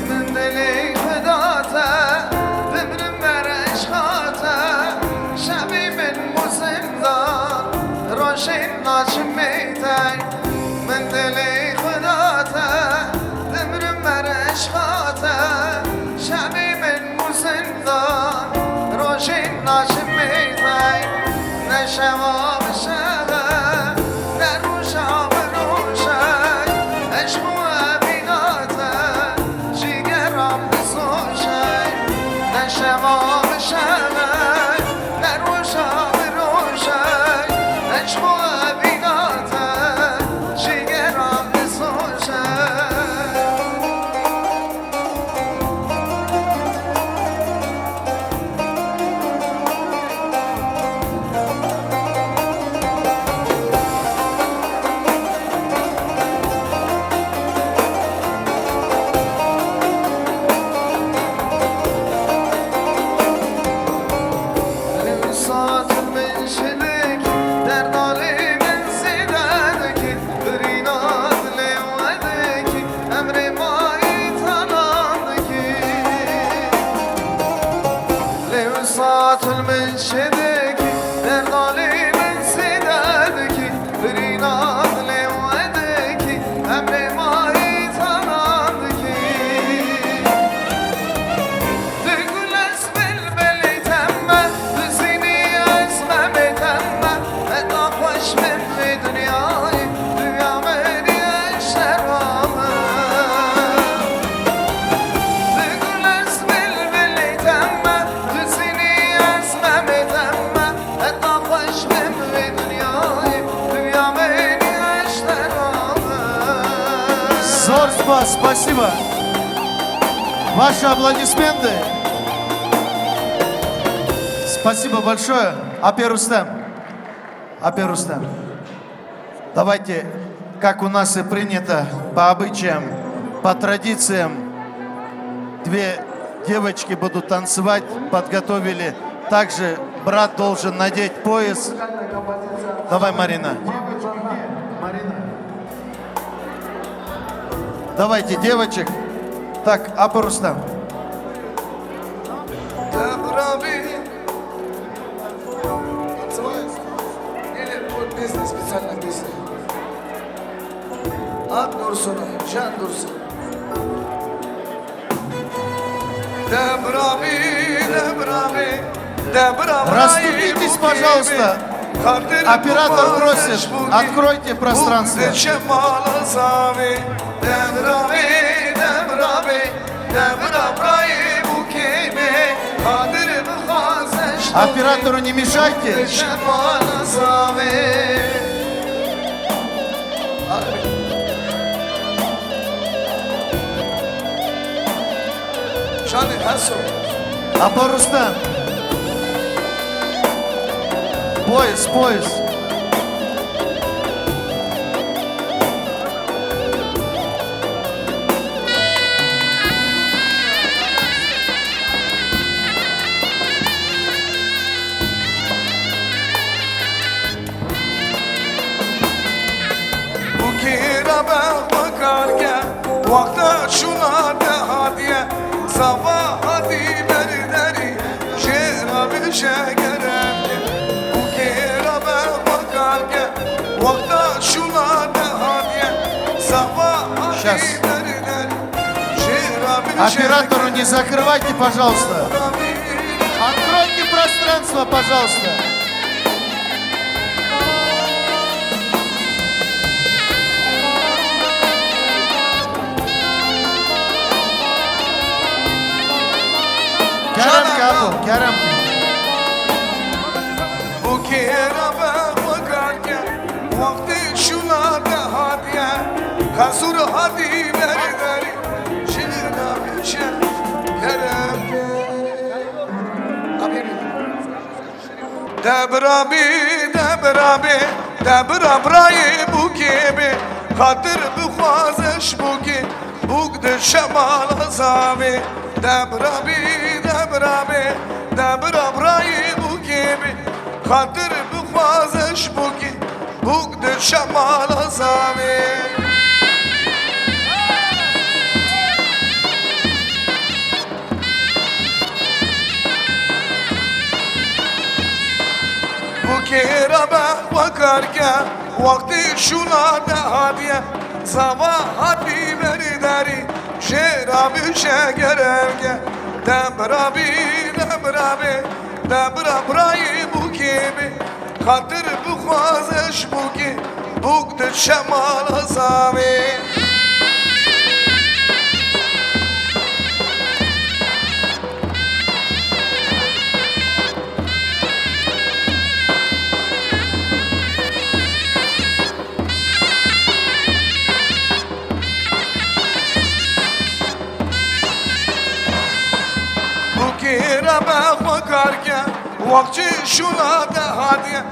Min dilê xwe da te, bimrim ber eşqa te, şevê min bû zindan, rojên naçimê te. Min dilê xwe da te, bimrim ber eşqa te, şevê min bû zindan, rojên naçimê te. Ne şeva bi şev e, ne roja bi roj e, eşq û evîna te, jigeran disoje. Ne şeva bi şev e, ne roja bi roj e, eşq û evîna te, jigeran disoje. Lewsa tu min şidik, derda lê min zêde dikî, birîna dilê we dikî, emrê mayî talan dikî. Lewsa tu min şidik, derda lê min zêde dikî, birîna dilê we dikî, emrê mayî talan dikî. Tu gul ez bilbilê te me, tu zînî ez memê te me, heta xweş bim vê dinyayê, tu ya min î eştera min. Tu gul ez bilbilê te me, tu zînî ez memê te me, heta xweş bim vê dinyayê, tu ya min î eştera min. Zor spas, спасибо. Ваши аплодисменты. Спасибо большое. Apê Rustem. Apê Rustem. Давайте, как у нас и принято, по обычаям, по традициям, две девочки будут танцевать, подготовили. Также брат должен надеть пояс. Давай, Марина. Давайте девочек. Так, Абурустан. Танцеваем. Или под песню, специально песню. At Dursun, Can Dursun. Debrabî, debrabî, debrabî. Расступитесь, пожалуйста. Оператор просит, откройте пространство. Debrabî, debrabî. Оператору не мешайте. Абурустан. Пояс, пояс. Bûkê rabe xwe kar ke, wexta şûna te hatiye, zava hatî ber derî, jê re bêje gerem ke. Bûkê rabe xwe kar ke, wexta şûna te hatiye, zava hatî ber derî, jê re bêje gerem ke. Оператору не закрывайте, пожалуйста. Откройте пространство, пожалуйста. Kerem ke, Apo, kerem ke. Bûkê rabe xwe kar ke, wextê şûna te hatiye, xezûr hatî ber derî, jê re bêje gerem ke. Debrabî, debrabî, debra birayê bûkê bê, xatir bixwaze ji bûkê, bûk diçe mala zavê. Debrabî, debrabî, debra birayê bûkê bê, xatir bixwaze ji bûkê, bûk diçe mala zavê. Bûkê rabe xwe kar ke, wextê şûna te hatiye, zava hatî ber derî, jê re bêje gerem ke. Debrabî, debrabî, debra birayê bûkê bê, xatir bixwaze ji bûkê, bûk diçe mala zavê. Bûkê rabe xwe kar ke, wextê şûna te hatiye,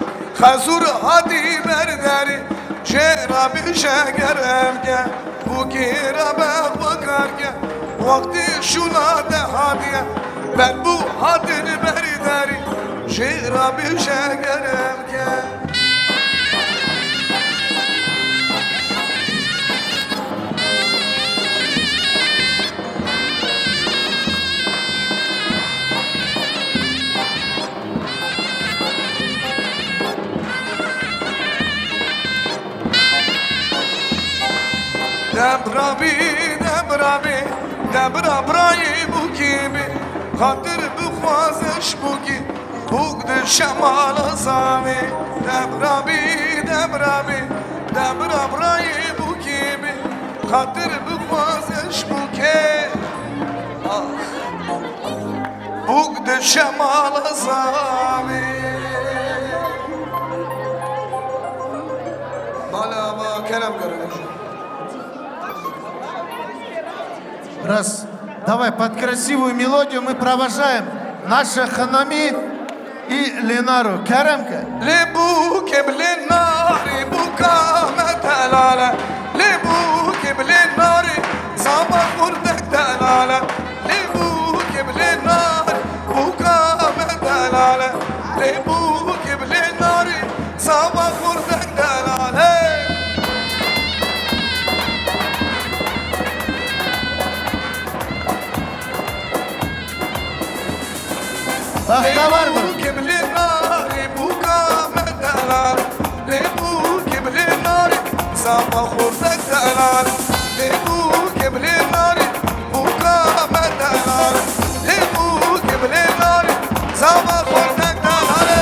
xezûr hatî ber derî, jê re bêje gerem ke. Bûkê rabe xwe kar ke, wextê şûna te hatiye, ber bû hatin ber derî, jê re bêje gerem ke. Debrabî, debrabî, debra birayê bûkê bê, xatir bixwaze ji bûkê, bûk diçe mala zavê. Debrabî, debrabî, debra birayê bûkê bê, xatir bixwaze ji bûkê. Ah. Bûk diçe mala zavê. Mala ma kerem kerem. Раз, давай под красивую мелодию мы провожаем наши Ханами и Ленару. Керем ke. Lê bûkê bi lê narê bûka me Bextewer bin. Lê bû kim lê narê bûka me derar. Lê bû kim lê narê zava xortek derar. Lê bû kim lê narê bûka me derar. Lê bû kim lê narê zava xortek derar.